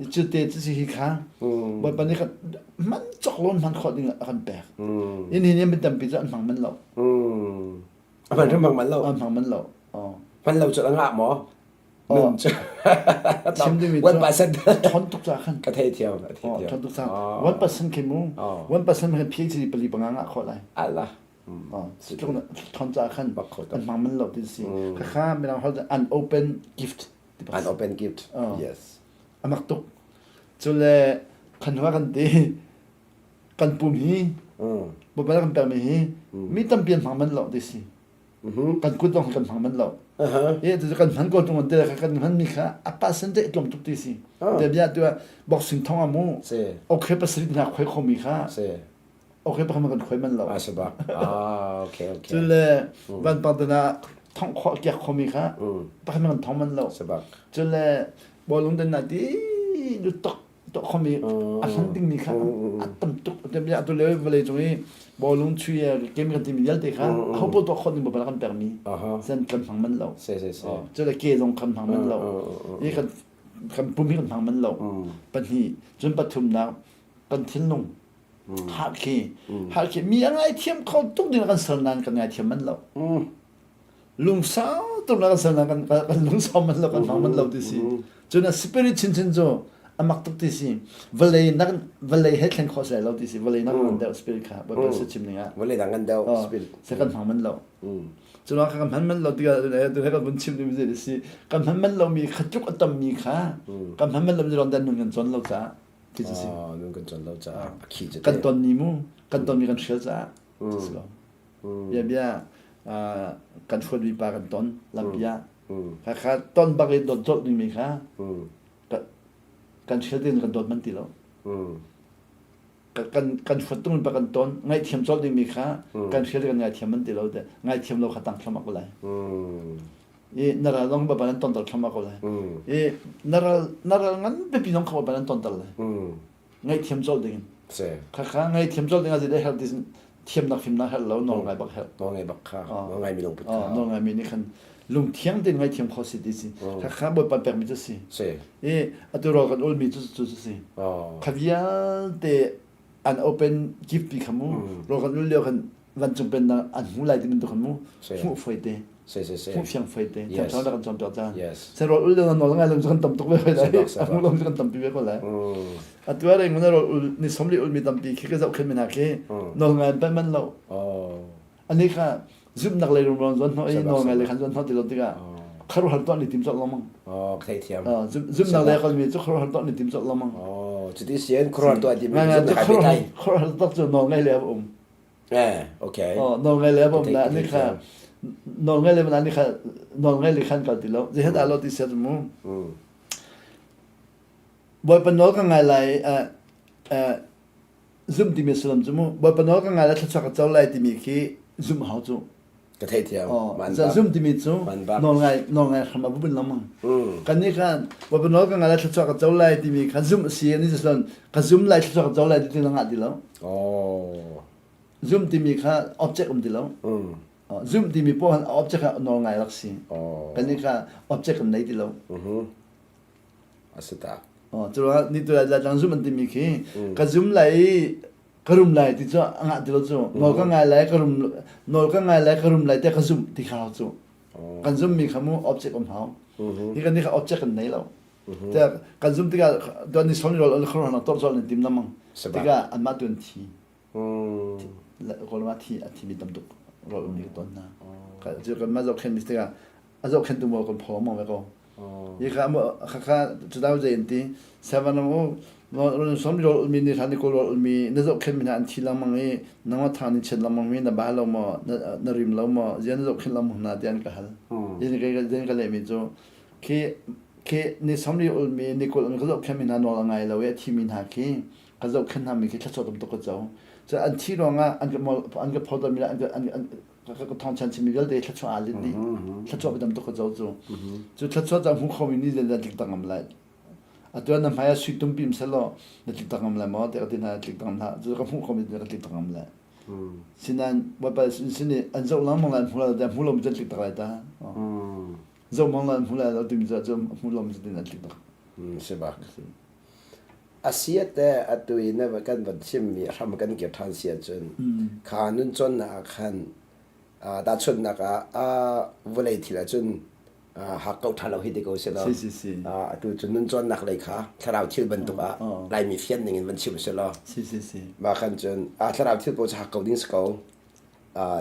I cu te cu si hi kha Bawipa nih kan man cok lo hman khawh ding a kan pek. In hi nih mi tampi cu an hmang man lo. A hman hmang man lo. An hmang man lo. Hman lo cu a ngah maw? Nun cu. Chim dingmi cu 1% ṭhawn tuk ca khan. Ka thei thiam, a thei thiam. Ṭhawn tuk ca. 1% khi mu. 1% khan PhD pali panga ngah khawh lai. Allah. Ṭhawn ca khan an hmang man lo ti si. Khakha mirang holh an open gift. An open gift. Yes. Amak tuk. Cule khan hua kan ti kan pum hi Baibal kan pekmi hi mi tampi an hmang man lo ti si. Kan kut zong kan hmang man lo. E tu kan hman ko tung te kan hman mi kha a percentage tlawm tuk ti si. Te bia tu boxing thong amu. Okay pasarih na khoi kho mi kha. Okay pakhat kan khoi man lo. Ah sabak. Ah okay okay. Cule van pang tana thong kho kiak kho mi kha pakhat kan thong man lo. Sabak. Cule bawlung den na ti lu tok tok khomi a hman dingmi kha a tam tuk bia tu le vawlei cung i bawlung chui game kan timi vialte kha ho paoh tuah khawh ning bal kan pekmi sen kan hmang man lo cu le ke zong kan hmang man lo i kan kan pum hi kan hmang man lo pahnih cun pathumnak kan thinlung heart khi heart khi mi a ngaithiam kho tuk ding kan ser nain kan ngaithiam man lo lungsau tuk na kan ser kan kan lungsau man lo kan hmang man lo ti si cun a spirit chinchin cu a mak tuk ti si vawlei nak vawlei he thlen khawh sai lo ti si vawlei nak ngan deuh spirit kha bawipa se chim ning ah vawlei dang ngan deuh spirit se kan hmang man lo cu kha kan hman man lo tikah tu he kan vun chim ding mi si kan hman man lo mi kha tluk a tam mi kha kan hman man lo mi ron dan nun kan chon lo ca ti si nun kan chon lo ca a khi kan ton ni mu kan ton mi kan hrial ca si lo Bia bia kan hruatmi pa kan ton lampi ah. Kha ton bak in dawt colh dingmi kha kan hrial tin kan dawt man ti lo. Kan kan hruat tung pa kan ton ngaihthiam colh dingmi kha kan hrial kan ngaithiam man ti lo te ngaithiam lo kha tang thlam ko lai. I na ral zong ba nan ton tar thlam ko lai. I na ral na ral ngan pipi zong kha ba nan ton tar lai. Ngaihthiam colh ding Khakha ngaihthiam colh ding ah zeidah herh ti thiamnak fimnak herh lo nawl ngai bak herh. Nawl ngai bak kha nawl ngai mi lungput kha. Nawl ngai mi nih khan lungthiang tein ngaihthiam kho si ti si. Khakha Bawipa pekmi cu si. I atu rawl kan ulmi cu cu si. Kha vialte an open gift pi kha mu rawl kan ul lio khan vancung pennak an hmu lai ti bantuk khan mu hmuh foi te. Hmuh fiang foi te. Thiang thlarau kan cawnpiak caan. Se rawl ul lio nawl ngai lo cu kan tam tuk ve lai. A hmu lo cu kan tampi ve ko lai. Atu ah reng rawl ul ni somli ul mi tampi khi ka zohkhen mi hna khi nawl ngai an man lo. Ani kha zumhnak lei rumro zuan hnawh i nawl ngai lei khan zuan hnawh ti lo tikah kharuahhar tuah ni tim colh lengmang. Oh, ka theithiam. Zumhnak lei kalmi cu kharuahhar tuah ni tim colh lengmang. Oh, cuti sian kharuahhar tuah ti mi zumhnak hai pehtlai. Kharuahhar tuah cu nawl ngai le a um. Eh, okay. Oh, nawl ngai le a um na ani kha nawl ngai le na ani kha nawl ngai le khan kal ti lo. Zehat alo ti siat mu. Bawipa nawl ka ngai lai zumh timi sullam cu mu Bawipa nawl ka ngai lai thluachuah ka co lai timi khi zumh hau cu. Ka theihthiam. Zumh timi cu nawl ngai nawl ngai hram a bubun lengmang. Kan nih khan Bawipa nawl ka ngai lai thluachuah ka co lai timi kha zumh a si ani cu ka zum lai thluachuah ka co lai ti lang ah ti lo. Oh. Zumh timi kha object um ti lo. Zumh timi poh object kha nawl ngai rak si. Kan nih kha object kan nei ti lo. A si tak. Oh, cu ni tu lai tlang zum an timi khi ka zum lai i ka rum lai ti cu a ngah ti lo cu nawl ka ngai lai ka rum nawl ka ngai lai ka rum lai te ka zum ti kha cu kan zum mi kha mu object um hau hi kan ni kha object kan nei lo te kan zum tikah tuan ni son rol al khor na tor zol ni tim lamang tikah anmah tuan thi Kawlram ah thi a thimi tam tuk rawl um ni ka ton hna. Cu kan mah zohkhenh mi tikah a zohkhenhtu maw kan phaw maw ve ko. Hi kha kha cu zei an ti seven u som rawl ulmi ni hlan ni kawl rawl ulmi na zohkhenh mi hna an thi lengmang i nangmah thang ni chiat lengmang mi na ba lo maw na rim lo maw zian na zohkhenh lengmang hna ti an ka hal. Yin ka leh mi cu khi khi ni somli ulmi ni kul ka zohkhenh mi hna nawl a ngai lo i a thi mi hna khi ka zohkhenh hna mi khi thluachuah tam tuk ka co. Cu an thi ruangah an ka an ka photo mi an ka an an ka thawngchan chimmi vialte thluachuah aa lit dih. Thluachuah tam tuk ka co cu. Cu thluachuah ca hmu khomi ni le tlik tak ngam lai. Atu na hmai ah sui tumpi selaw na tlik tak ngam lai maw tiah ka ti hna tlik tak ngam hlah. Cu ka hmuh khomi ka tlik tak ngam lai. Sinain Bawipa sin nih an zoh lengmang lai an hmu lai lo hmu lomi cu an tlik tak lai ta. Zoh mang lai an hmu lai lo timi cu hmu lomi cu an tlik tak. Si bak. A si teh atu i na kan van chimmi hram kan kir ṭhan si ahcun kha nuncawnnak ah khan tahchunhnak ah vawlei thil ahcun Hak ko ṭha lo hi ti ko si lo. Si si si. Atu cu nun cawnnak lei kha thlarau thil bantuk ah Laimi fian ning in van chim si law. Si si si. Mah khan cun thlarau thil pawl cu hak ko ding si ko.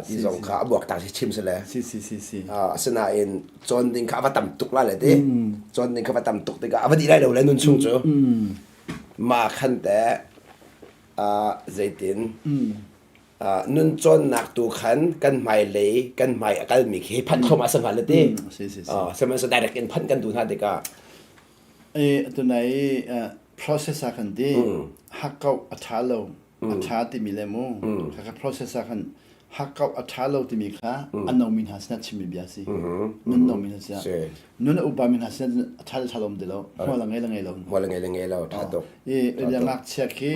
Ti zong kha a buak tak si chim si le. Si si si si. Asinain cawn ding kha a va tam tuk la le ti. Cawn ding kha va tam tuk tikah a va dih lai lo le nun chung cu. Mah khan te zeitin nun cawnnak tu khan kan hmailei kan hmai a kalmi khi phanh thluahmah a si hnga le ti. Sihmanhsehlaw direct in phanh kan duh hna tikah Tunai process ah khan ti hakkauh a ṭha lo a ṭha timi le mu khakha process ah khan hakkauh a ṭha lo timi kha a nomi hna sinah chimmi bia si. Nun nomi hna sinah nun a upami hna sinah a ṭha le ṭha lo um ti lo hmual a ngei le ngei lo hmual a ngei le ngei lo ṭha tuk. I ngakchia khi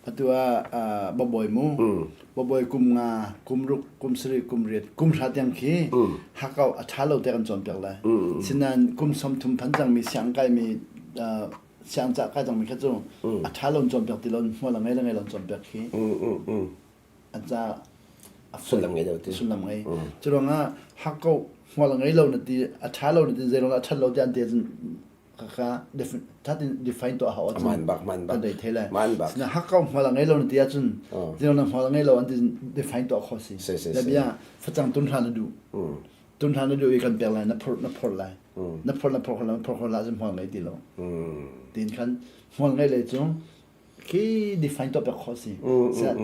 Atu ah babawi mu babawi kum nga kum ruk kum sarih kum riat kum hra tiang khi hakau a ṭha lo te kan cawnpiak lai. Sinain kum 30 phan cangmi siang kaimi siang ca kai cangmi kha cu a ṭha lo cawnpiak ti lo hmual a ngei le ngei lo cawnpiak khi an ca a sullam ngei lo ti sullam ngei. Cu ruangah hakau hmual a ngei lo na ti a ṭha lo na ti zeiruang ah a ṭhat lo ti an ti ahcun kha thatin define tuah hau ahcun man bak man bak kan rei thei lai man bak na hak ko hmal ngei lo na ti ahcun zero na hmal ngei lo an ti define tuah kho si na bia facang tun hlan na duh tun hlan na duh i kan pek lai na phor na phor lai na phor na phor na phor khor la cun hmal ngei ti lo tin khan hmal ngei le cu khi define tuah pek kho si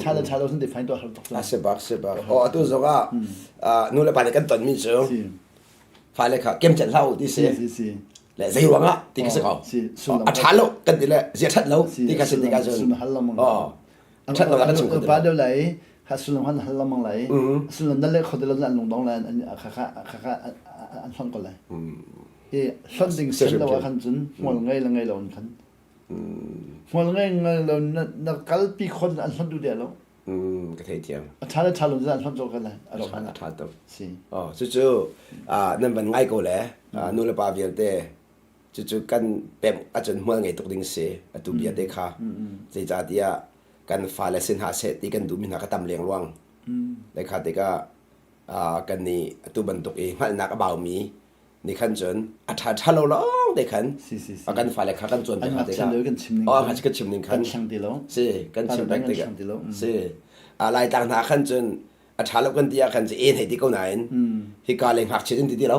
tha le tha lo sun define tuah har tuk a se bak se bak o atu zong ah nu le pa nih kan ton mi cu fale kha kem chan hlah u ti si le zei ruang ah ti ka si ko a ṭha lo kan ti le zia ṭhat lo ti ka si ti ka cun oh ṭhat lo kan chim pa deuh lai ha sullam han hal lamang lai sullam na le kho te lo an lung dong lai an kha kha kha kha an hlon ko lai i hlon ding sen lo ah khan cun hmual ngei le ngei lo in khan hmual ngei ngei lo na kalpi khon an hlon duh de lo Ka theithiam. A ṭha le ṭha lo zan hlam cawk lai. A ṭha a ṭha tuk. Si. Oh, cucu nan van ngai ko le nu le pa vialte cucu kan pemh ahcun hmual ngei tuk ding si atu bia te kha. Zeicahtiah kan fale sin hna seh ti kan duhmi hna ka tam lengluang. Le kha tikah kan nih atu bantuk i hngalhnak a baumi nih khan cun a ṭha ṭha lo lawng te khan a kan fale kha kan cawn piak te kha oh kan chim ning khan si kan chim pek te si a laitlang hna khan cun a ṭha lo kan ti ah khan cu en hei ti ko nain hika le ngakchia in ti ti lo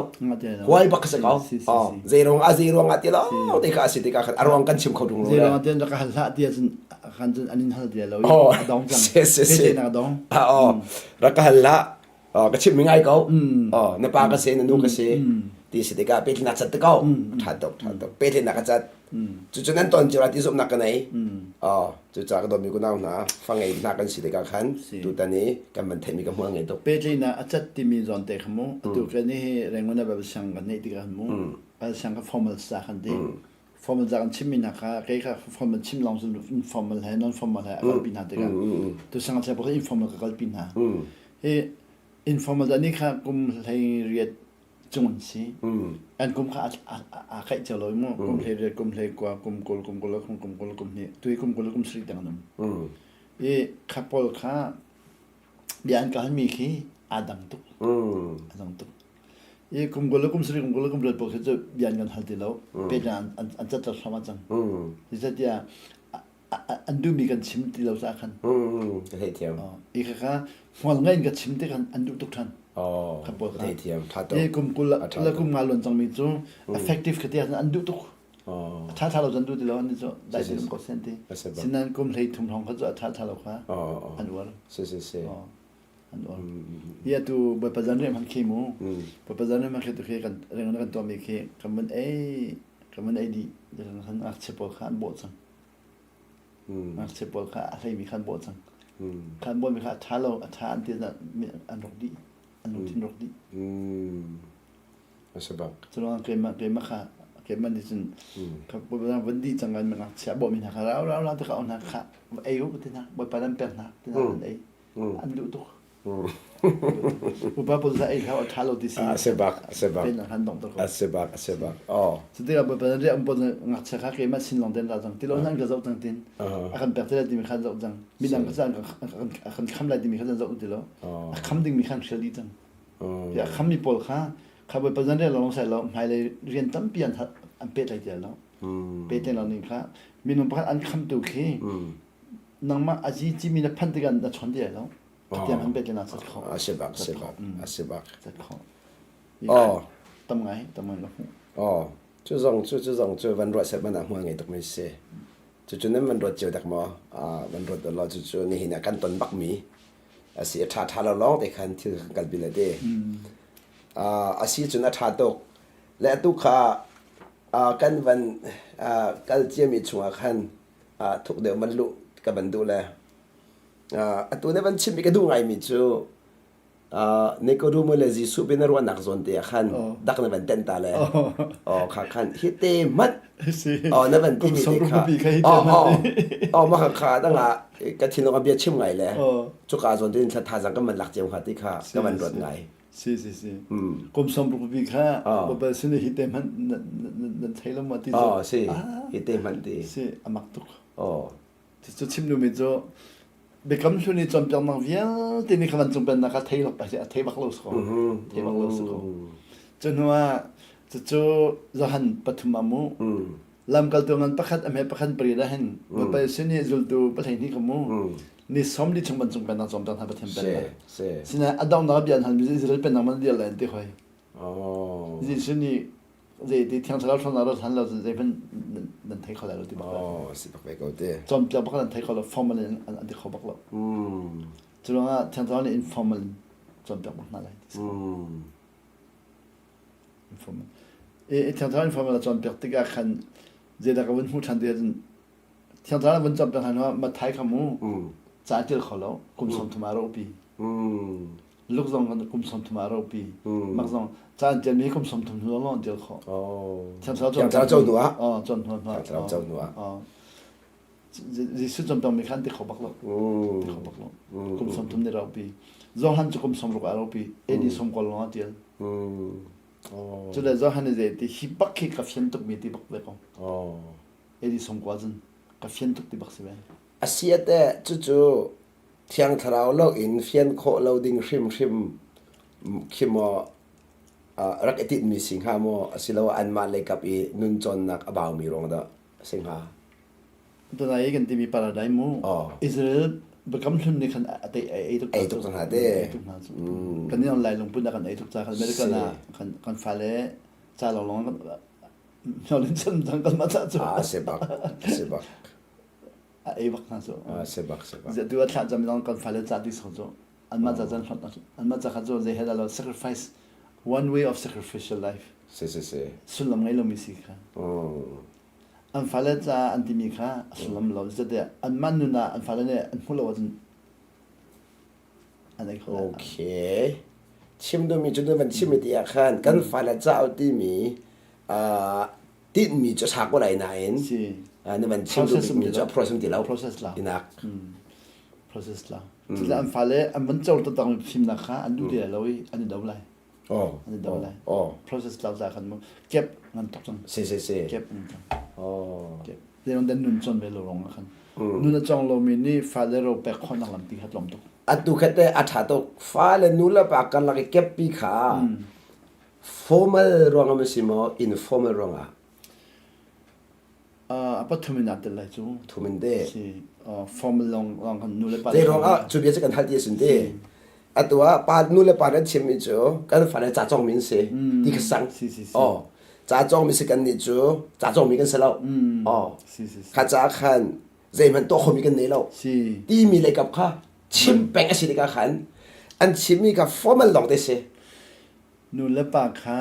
huai bak si ko oh zei ruang ah zei ruang ah ti lo te kha a si tikah khan a ruang kan chim kho tung lo zei ruang ah tian rak hal hlah ti ahcun khan cun an in hal ti lo a dong cang si si si a dong oh rak ka hal hlah ka chimmi ngai ko na pa ka si na nu ka si ti si tikah pehtlaihnak cat te ko ṭha tuk ṭha tuk pehtlaihnak ka cat cucu nan ton cio ti zumhnak ka nei cucaah ka dawtmi kunau hna fa ngei hna kan si tikah khan tutan i kan van theihmi ka hmual ngei tuk pehtlaihnak a cat timi zawn te kha mu atu kan hi Rangoon ah siang kan neih tikah mu siang ka formal sa kan ti Formal ca kan chimmi hna kha kei kha formal chim lawng cun informal he non formal he a kalpi hna tikah tu sang chia pakhat informal ka kalpi hna. Hi informal nih kha kum hlei riat cung an si. An kum kha a kaih cio lo mu. Kum hlei riat, kum hlei kua, kum kul, kum kul, kum kum kul, kum hnih. Tu hi kum kul, kum sarih tiang an um. I kha pawl kha bia an ka halmi khi aa dang tuk. Aa dang tuk. I kum kul le kum sarih kum kul le kum riat paoh khi cu bia an kan hal ti lo. Pehtlai an an cat hram ah cang. Zeicahtiah an duhmi kan chim ti lo caah khan. Ka theithiam. I khakha hmual ngai in ka chim ti khan an duh tuk ṭhan. Kha pawl kha. Theithiam. Ṭha tuk. I kum 20 le kum nga luan cangmi cu effective ka ti ahcun an duh tuk. A ṭha ṭha lo cu an duh ti lo an cu dai ti ko sen ti. Sinain kum 33 hrawng kha cu a ṭha ṭha lo kha an uar. Si si si. An uar. Hi atu Bawipa zanriah hmanh khi mu. Bawipa zanriah hmanh khi tu khi kan ring kan tuahmi khi kan vun ei kan vun ei dih kan ngakchia pawl kha an bawh cang. Ngakchia pawl kha a hleimi kha an bawh cang. Kha an bawhmi kha a ṭha lo a ṭha an ti an rok dih. An lungthin rok dih. A si bak. Curuang keimah keimah kha keimah nih cun Bawipa van dih cang kan ngakchia bawhmi hna kha rau rau rau te ka hna kha ei u ti hna Bawipa nan pek hna ti hna an ei. An duh tuk. Upa pawl za ei hlau a ṭha lo ti si. A si bak, a si bak. Pen han dong tuk. A si bak, a si bak. Oh. Cutikah Bawipa nan riah um pawl ngakchia kha keimah sin lawng ten ra cang. Ti lo nan ka zoh cang tin. A kan pek te lai timi kha zoh cang. Midang kha a kan kham lai timi kha zan zoh ti lo. A kham dingmi kha an hrial dih cang. A khammi pawl kha Kha Bawipa zan rian lawng sai lo hmailei rian tampi an an peh tlai ti lo. Peh tlai lo ning kha minung pakhat an khamtu khi nangmah azi cimi na phanh tikah na chawn ti lai lo. Tiang han peh tlai na sat kho. A si bak, si bak, a si bak. Sat kho. Oh. Tam ngai, tam ngai ka hmuh. Oh. Cu zong cu cu zong cu van ruah set man ah hmual ngei tuk mi si. Cucu nan van ruat cio dak maw? Van ruat law cucu nihin ah kan ton bakmi a si. A ṭha ṭha lo lawng te khan thil kan kalpi le te. A si cun a ṭha tuk. Le atu kha kan van kal ciami chungah khan thuk deuh van luh ka van duh le atu na van chimmi ka duh ngaimi cu Nikodemo le Jesuh bia na ruahnak zawn te ah khan dak na van tenh ta le oh kha khan hi te hmanh oh na van timi te kha oh oh oh mah kha dang ah ka thinlung a bia chim ngai le cuka zawn te in thla thazang kan van lak cio hnga ti kha ka van ruat ngai Si si si. Kum 60 pi kha Baibal sin hi te hmanh nan thei lo ma ti cu. Oh si. Hi te hmanh ti. Si amak tuk. Oh. Cu chim duhmi cu Biakam Hlun i cawnpiaknak vialte nih kha vancung pennak kha thei a thei bak lo si ko. Thei bak lo si ko. Cu hnu ah cucu Johan pathum ah mu lamkaltu ngan pakhat a hme pakhat pari dah hin Bawipa sin i zultu 12 ka mu ni 40 chung vancung pennak cawnpiak hna Pathian pennak. Sinain a donghnak bia an halmi cu Israel pennak man dir lai an ti hoi. Jesuh nih Zeiti thiang thlarau ṭhawnnak rat hlan lo cun zeihmanh nan thei kho lai lo ti bak Oh, si bak ve ko te. Cawnpiak bak nan thei kho lo, formal in an ti kho bak lo. Cu ruangah thiang thlarau nih informal in cawnpiak bak hna lai ti Informal. I thiang thlarau informal a cawnpiak tikah khan zeidah ka vun hmuh ṭhan ti ahcun thiang thlarau vun cawnpiak hna hnuah Matthai kha mu ca a ṭial kho lo, kum 30 ah a ropi. Luk zong kan kum 30 ah ropi. Mak zong ca an tialmi kum 30 hnu lawng an tial khawh. Thiang Thlarau co hnu ah. Oh, con hnu ah. Thiang Thlarau co hnu ah. Jesuh cawnpiakmi kha an ti kho bak lo. Ti kho bak lo. Kum 30 nih ropi. Johan cu kum 60 ah ropi. AD 90 lawng a tial. Cu le Johan nih zei ti hi bak khi ka fian tukmi ti bak ve ko. AD 90 cun ka fian tuk ti bak si ve. Asiate cucu Thiang Thlarau loin fian khawh lo ding hrimhrim khi maw rak i tinhmi si hnga maw asiloah anmah leikap i nun cawnnak a baumi ruang dah a si hnga? Tunai i kan timi paradigm mu Israel biakam hlun nih khan a ei tuk ei tuk cang hna te. Ei tuk hna cu. Kan nih Lai lungput ah kan ei tuk ca khan American ah kan kan fale ca lawnglawng kan hnawlin chan cang kan mah ca cu. Ah si bak si bak. A ei bak hna cu. Si bak si bak. Tu a thlah cam zong kan fale ca ti so cu anmah ca can hlot anmah ca kha cu zei he dah lo sacrifice one way of sacrificial life. Si si si. Sullam ngei lomi si kha. An fale ca an timi kha a sullam lo zeitiah anmah nun ah an fale nih an hmuh lo ahcun an ei kho lai. Okay. Chim duhmi cu van chim ti ah khan kan fale ca timi tinhmi cu a sa ko lai nain na van chim duhmi cu a process ti lo. Process la. Inak. Process la. Cucu an fale an van co taktak mi fimnak kha an duh ti lai lo i an i do lai. Oh. An i do lai. Oh. Process tlau ta khan mu kep ngan tuk cang. Si si si. Kep ngan cang. Oh. Kep. Zeirong dan nun chon ve lo rong ah khan. Nun a cong lomi nih fale ro pek khawhnak lampi kha tlawm tuk. Atu khat te a ṭha tuk. Fale nu le pa karlak i keppi kha formal ruangah ma si maw informal ruangah? A pathum in aa tel lai cu. Thum in te. Si. Formal lawng lawng kan nu le pa. Zei ruangah cu bia cu kan hal ti a sin te. Atu ah pa nu le pa nan chimmi cu kan fale ca cawngmi an si ti kha sang. Si si si. Oh. Ca cawngmi si kan nih cu ca cawngmi kan si lo. Oh. Si si si. Kha ca khan zeihmanh tuah khomi kan nei lo. Si. Timi leikap kha chim peng a si tikah khan an chimmi kha formal lawng te si. Nu le pa kha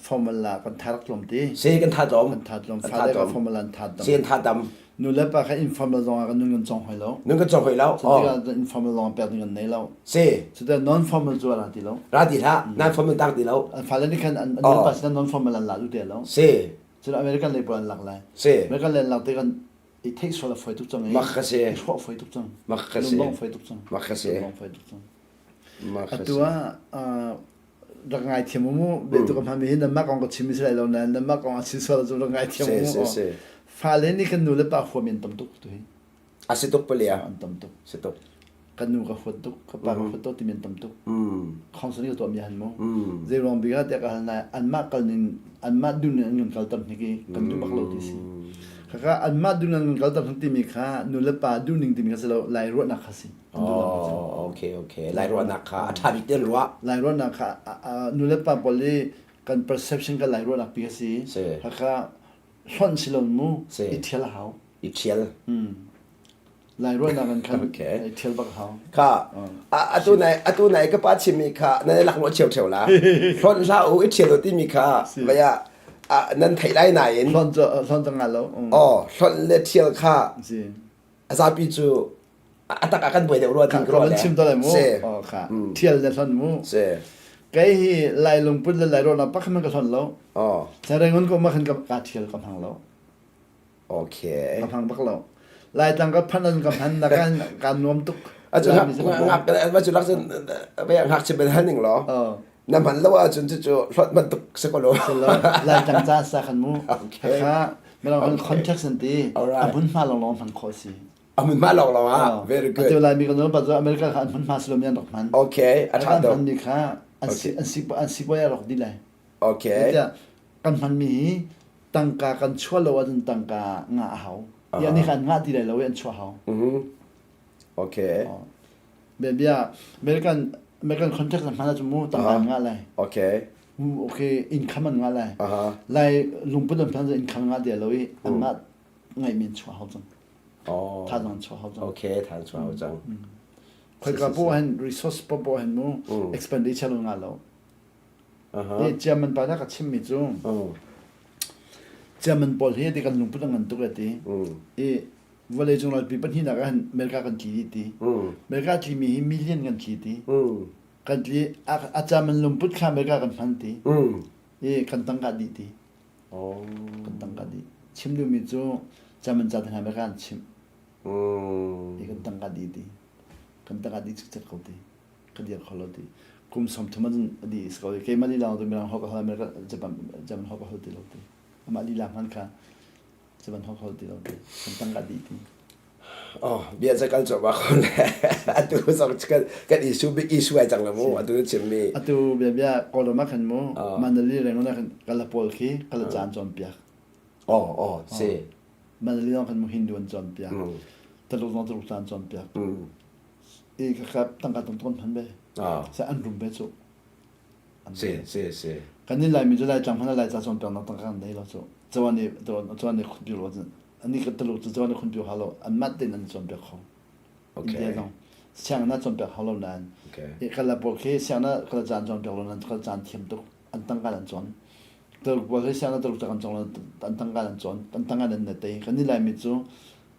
formal ah kan tha rak tlawm ti. Si kan tha tlawm. Kan tha tlawm. Fale kha formal an tha tam. Si an tha tam. Nu le pa kha informal zong ah kan nun kan cong hoi lo. Nun kan cong hoi lo. Cutikah informal zong pek ding kan nei lo. Si. Cutikah non formal cu ra ti lo. Ra ti hlah. Non formal tak ti lo. An fale nih khan an nu pa sin non formal an la du te lo. Si. Cun American lei pawl an lak lai. Si. American lei an lak ti kan i theih sual a foi tuk cang i. Mak ka si. I hrawh foi tuk cang. Mak ka si. Lung foi tuk cang. Mak ka si. Lung foi tuk cang. Atu ah rak ngaithiam mu tu ka hmami hi nanmah kong ka chim si lai lo nain nanmah kong a chim sual cu rak ngaithiam mu fale nih kan nu le pa huam an tam tuk tu hi a si tuk palia an tam tuk si tuk. Kan nu ka huat tuk, ka pa ka huat tuk timi an tam tuk. Counseling ka tuahmi han mu. Zei ruang bik ah tiah ka hal nai anmah kal ning anmah dun in an kan kalter hnik i kan duh bak lo ti si. Khakha anmah dun an kan kalter hnik timi kha nu le pa duh ning timi kha si lo lai ruahnak kha si. Oh, okay, okay. Lai ruahnak kha a ṭha bik te ruah. Lai ruahnak kha nu le pa pawl i kan perception kan lai ruahnak pi kha si. Khakha hlonh si lo mu i ṭhial a hau. I ṭhial. Lai ruahnak an khan i ṭhial bak hau. Kha atu nai atu nai ka pa chimmi kha nan lak lo cheu cheu la. Hlonh hlah u i ṭhial u timi kha vaya nan theih lai nain. Hlonh cu hlonh cu nga lo. Oh, hlonh le ṭhial kha a zapi cu a tak ah kan buai deuh rua ti ka ruah le. chim to lai mu. Oh kha. Ṭhial le hlonh mu. Si. Kei hi lai lungput le lai ruahnak pakhat man ka hlonh lo. Oh. Sarengun ko ma khan ka ka ṭhial ka hmang lo. Okay. Ka hmang bak lo. Laitlang ka phan an ka hman na kan kan nuam tuk. A cu ngak va cu lak cun ngakchia ben hal ning law. Na hman lo ahcun cucu hlawt bantuk si ko lo. Laitlang ca sa khan mu. Okay. Kha mirang context an ti. A hmun hma long long hman khawh si. A hmun hma long long ah. Very good. Atu Laimi kan pa cu America kha an hmun hma si lo mi an rak hman. Okay. A tha tuk. An hman mi kha an si an si an si a rak di lai. Okay. Kan hman mi hi tangka kan chuah lo ahcun tangka ngah a hau. Hi ani kha an ngah ti lai lo i an chuah hau. Okay. Bia bia American American contract na hman ahcun mu tangka an ngah lai. Okay. Okay, income an ngah lai. Lai lungput an hman ahcun income ngah ti lo i an mah ngaihmi an chuah hau cang. Oh. Thazang an chuah hau cang. Okay, thazang chuah hau cang. Khoika po hin resource po po hin mu expenditure lo ngah lo. Hi German pa na ka chimmi cu German pawl hi ti kan lungput a ngan tuk e ti. I vawleicung ralpi pahnihnak ah hin America kan tli dih ti. America tlimi hi million kan tli ti. Kan tli a German lungput kha America kan hman ti. I kan tangka dih ti. Kan tangka dih. Chim duhmi cu German ca te hna America an chimh. I kan tangka dih ti. Kan tangka dih cikcek ko ti. Ka dir kho lo ti kum 30 ahcun a dih si ko i keimah lila tu mirang holh ka holh America Japan German holh ka holh ti lo ti amah lila hman kha Japan holh ka holh ti lo ti kan tang ka dih ti Oh, bia ca kal cuahmah ko le atu zong kan kan issue big issue ai cang la mu atu na chimmi atu bia bia Kawlram ah khan mu Mandalay Rangoon ah khan kala pawl khi kala caan cawnpiak Oh oh si Mandalay zong khan mu Hindu an cawnpiak Taluk zong Taluk caan cawnpiak I khakha tangka tam tuk an hman ve. Sa an rum ve cu. Si si si. Kan nih Laimi cu Laitlang hmanh ah Laica cawnpiaknak tangka kan nei lo cu. Cawan nih cawan nih khunpi lo ani ka Tuluk cu cawan nih khunpi ha lo anmah tein an cawnpiak kho. India zong sianginn ah cawnpiak hau lo nain i kala pawl khi sianginn ah kala caan cawnpiak lo nain kala caan thiam tuk an tangka an cawn. Tuluk pawl khi sianginn ah Tuluk ca kan cawng lo an tangka an cawn an tangka an na tei. Kan nih Laimi cu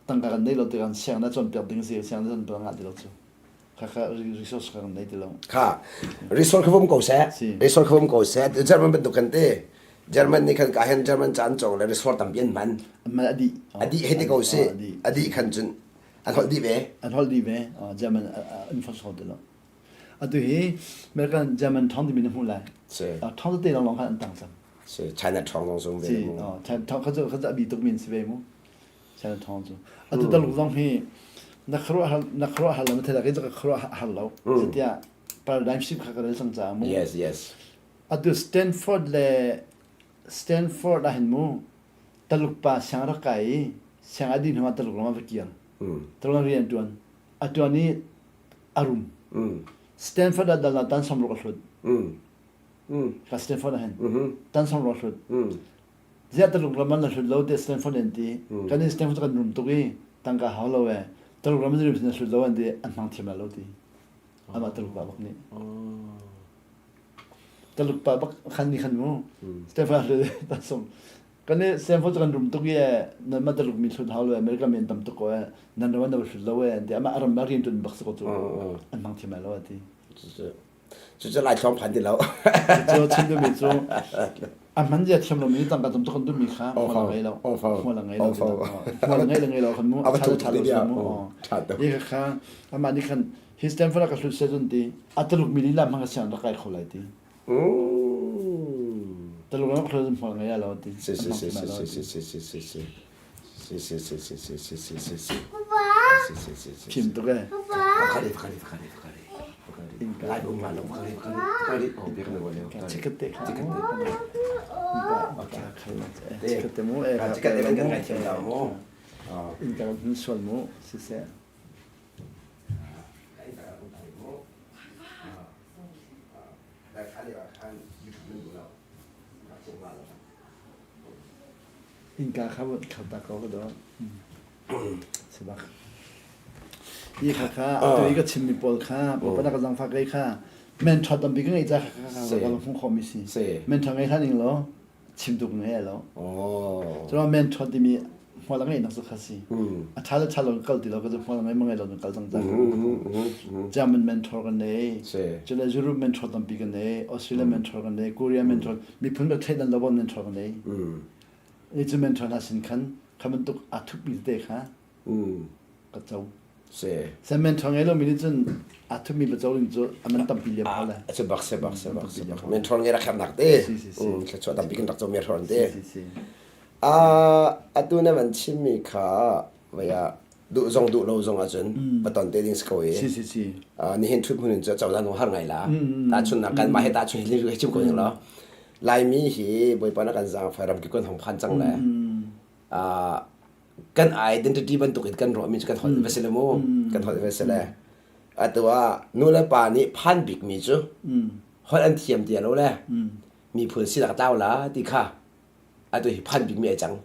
tangka kan nei lo tikah sianginn ah cawnpiak ding si sianginn cawnpiak ngah ti lo cu khakha resource kan nei ti lo kha resource kha vum ko seh resource kha vum ko seh German bantuk kan ti German nih khan ka hen German caan cong le resource tampi an hman man adi adi he ti ko si adi khan cun an holh dih ve an holh dih ve German an force ti lo atu hi American German thong timi na hmuh lai thong te long long khan an tang cang si China thong zong sung ve mu thong kha cu kha cu abi tuk min si ve mu China thawng cu. Atu Taluk zong hi na khuaruah na khuaruah har lo na thei ka khuaruah har lo. Zeitiah paradigm shift kha ka rel cang caah mu. Yes, yes. Atu Stanford le Stanford ah hin mu Taluk pa siang rak kai i siang a dih hnu ah Taluk ram ah va kir. Taluk rian tuan. A tuan i a rum. Stanford ah dal ah tan samruk a hlut. Ka Stanford ah hin tan samruk a hlut. Ziah Taluk ram an la hlut lo tiah Stanford an ti. Kan in Stanford kan rum tuk i tangka hau lo ee. Taluk ram an rum sin hlut lo an ti an hmang thiam lo ti. Amah Taluk pa bak nih. Taluk pa bak khan ni khan mu. Stanford hlut ta sum. Kan i Stanford kan rum tuk i nan ma Taluk mi hlut hau lo America mi an tam tuk ko ee. Nan ram an hlut lo ee an ti. Amah ram rian tuan bak si ko cu. An hmang thiam lo ti. Cucu lai thlawng phan ti lo. Cucu chim duhmi cu a hman zia thiam lomi tangka tam tuk kan duhmi kha hmual a ngei lo. Hmual a ngei lo. Hmual a ngei le ngei lo khan mu a tha tha lo sa mu. I kha amah nih khan hi Stanford ah ka hlut se cun ti a taluk mi lila hmang ka siang rak kai kho lai ti. Taluk ram hlut hmual ngei lo ti. Si si si si si si si si si si si si si si si si si si. Si si si si. Fim tuk eh. Pakali pakali pakali pakali. Lai bung ma lo pakali pakali pakali. Oh biak na wale. Chikat te kha. Chikat te. Okay. Chikat te mu eh. Chikat te kan ngai thiam da mu. In ka hun sual mu si se. Innka kha vun khar ta ko ka dawt. Si bak. Hi kha kha atu i ka chimmi pawl kha bapak ka zangfak kei kha men ṭha tampi ka ngeih ca kha kha kha ka hmuh khawhmi si. Men ṭha ngei hlah ning law chim tuk ngei lo. Cun men ṭha timi hmual a ngeihnak cu kha si. A ṭha le ṭha lo kal ti lo ka cu hmual a ngei ma ngei lo kal cang cang. German mentor kan nei, cule Europe mentor tampi kan nei, Australia mentor kan nei, Korea mentor, miphun bak thleidan lo mentor kan nei. I cu mentor hna sin khan kha bantuk aa thupmi tete kha ka co. Se mentor ngei lomi nih cun aa thupmi va co ding cu a man tampi liam hau le. A bak se bak se bak se bak. Mentor ngei rak hernak te. Thluachuah tampi kan rak co mentor te. Atu na van chimmi kha vaya duh zong duh lo zong ahcun va ton te ding si ko i Si si si. nihin thut hmun in cu cohlan har ngai la tahchunnak kan mah he tahchun hi hi chim ko ning law Laimi hi Bawipa na kan zaangfai ramkip kan hong phan cang le kan identity bantuk in kan ruahmi cu kan holh va si le mu kan holh va si le atu ah nu le pa nih phan bikmi cu holh an thiam ti lo le miphun sinak tlau la ti kha atu hi phan bikmi ai cang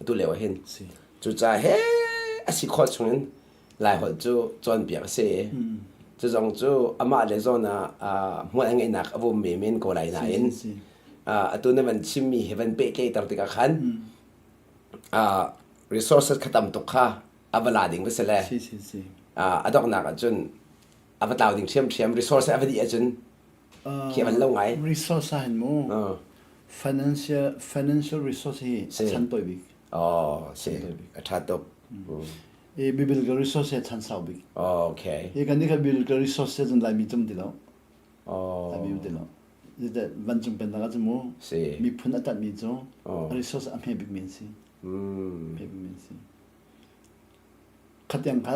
atu lio ah hin cucaah he a si khawh chungin Laiholh cu cawnpiak a si cu zong cu amah le zawn ah hmual a ngeihnak a vum men ko lai nain atu na van chimmi hi van pehtlaihter tikah khan resources kha tam tuk kha a va la ding va si le a donghnak ahcun a va tlau ding ṭhiamṭhiam resource a va dih ahcun khi a van lo ngai resource ah hin mu financial financial resource hi a chan tawi bik oh si a ṭha tuk i biblical resource hi a chan sau bik okay i kan nih kha biblical resource cun laimi cum ti lo oh laimi ti lo vancung pennak ah cun mu si miphun a tatmi cu resource a hme bikmi an si hme bikmi an si khatiang kha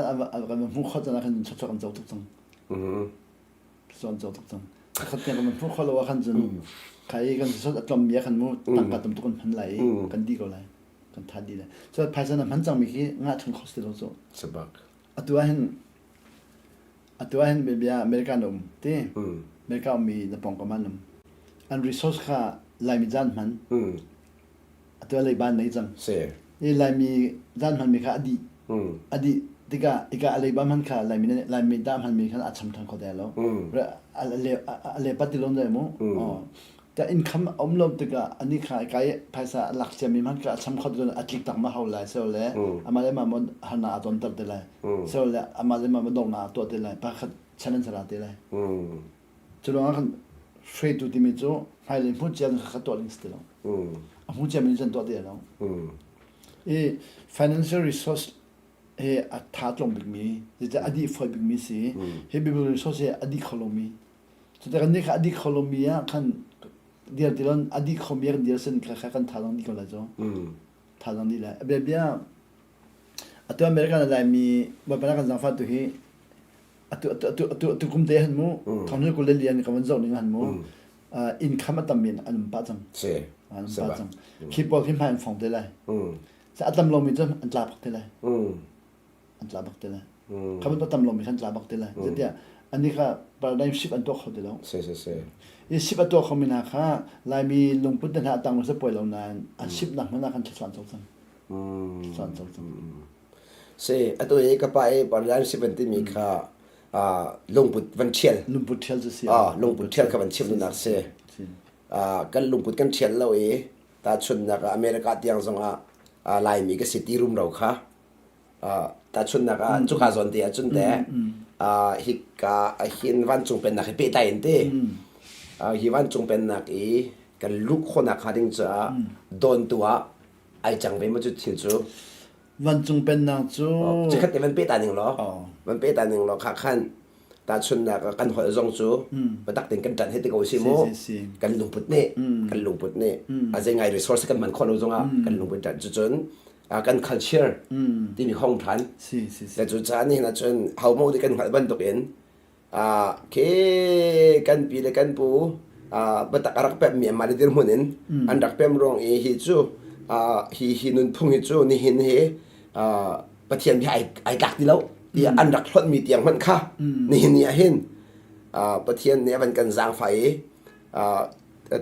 kan hmuh khawh cang ah khan chawchawk an co tuk cang Sawn cawk tuk cang. Pakhat tiang kan hmuh khawh lo ah khan cun kha i kan sot a tlawmmi ah khan mu tangka tam tuk kan hman lai i kan dih ko lai. Kan tha dih lai. So phaisa na hman cangmi khi ngah ṭhan kho si lo cu. Sabak. Atu ah hin atu ah hin bia America na um ti. America ummi na pawngkam ah an um. An resource kha Laimi zan hman. Atu ah leiba an nei cang. Si. I Laimi zan hmanmi kha a dih. A dih tikah ika a leiba hman kha Laimi Laimi dah hmanmi khan a cham ṭhan kho te lo. A le a le pat ti lo dai mu. Ta income a um lo tikah ani kha ika i phaisa a lak ciami hman kha a cham kho ti lo a tlik tak ma hau lai so le ama le ma mon harna a ton ter te lai. So le ama le ma mon dongna a tuah te lai. Pakhat challenge ra te lai. Cu lawngah kan hruaitu timi cu hmailei hmuh cia kha tuah ding si ti lo. A hmu ciami nih cun tuah ti lo. I financial resource he a tha tlawm bikmi, zeicah a dih fawi bikmi si. Hi bible resource hi a dih kho lomi. Cutikah nih kha a dih kho lomi ah khan dir ti lon a dih khomi ah kan dir sin kha kha kan tha zong dih ko lai cu. Tha zong dih lai. A bia bia atu America na Laimi Bawipa kan zaangfah tu hi atu atu atu atu atu kum te han mu thong kul le lian ka van zoh ning han mu income a tam min an um pah cang si an um pah cang khi pawl khi hmai an fong te lai sa a tam lomi cu an tla bak te lai an tla bak te lai kha ban tam lomi khan tla bak te lai zeitiah ani kha paradigm shift an tuah kho ti lo si si si i shift a tuah kho mi hna kha laimi lungput te hna a tang lo se poi lo nain an shift nak hmanh ah khan thluachuah an co cang thluachuah an co cang Si, atu i ka pa i paradigm shift an timi kha lungput van ṭhial. Lungput ṭhial cu si. Lungput ṭhial kha van chim duhnak si. Kan lungput kan ṭhial lo i tahchunhnak ah America tiang zongah Laimi ka si ti rumro kha tahchunhnak ah cuka zawn te ahcun te hika hin vancung pennak hi pehtlai in ti hi vancung pennak i kan luh khawhnak hnga ding caah dawntu ah ai cang ve ma cu thil cu Vancung pennak cu Cikhat te van peh ta ning law van peh ta ning law kha khan tahchunnak ah kan holh zong cu biatak tein kan ṭanh he ti ko si mu kan lungput nih kan lungput nih a zei ngai resource kan hman khawh lo zongah kan lungput ṭanh cucun. Kan culture timi hong ṭhan. Si si si. Le cu caan ni hin ahcun homo ti kan hngalh bantukin khi kan pi le kan pu biatak a rak pemmi anmah le dirhmun in an rak pem ruang i hi cu hi hi nunphung hi cu nihin hi Pathian bia ai tlak ti lo tiah an rak hlonhmi tiang hmanh kha nihin ni ah hin Pathian nih a van kan zaangfah i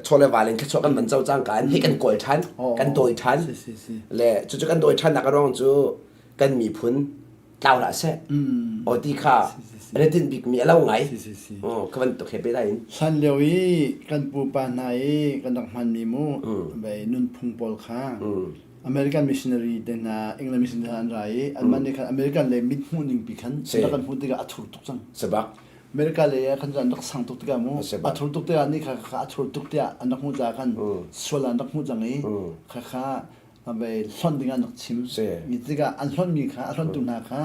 chaw le val in thluachuah kan van co cangka in hi kan kawl ṭhan kan dawi ṭhan le cucu kan dawi ṭhannak a ruang cu kan miphun tlau hlah seh aw ti kha an i tinh bikmi a lo ngai ka bantuk he pehtlai in hlan lio i kan pupa hna i kan rak hmanmi mu vei nunphung pawl kha American missionary te hna England missionary an ra i anmah nih khan American lei mit hmuh ning pi khan rak kan hmuh tikah a thur tuk cang sabak America lei ah khan an rak sang tuk tikah mu a thur tuk tikah nih kha kha a thur tuk tiah an rak hmuh caah khan sual an rak hmuh cang i kha kha vei hlonh ding an rak chim. Mi tikah an hlonhmi kha a hlonhtu hna kha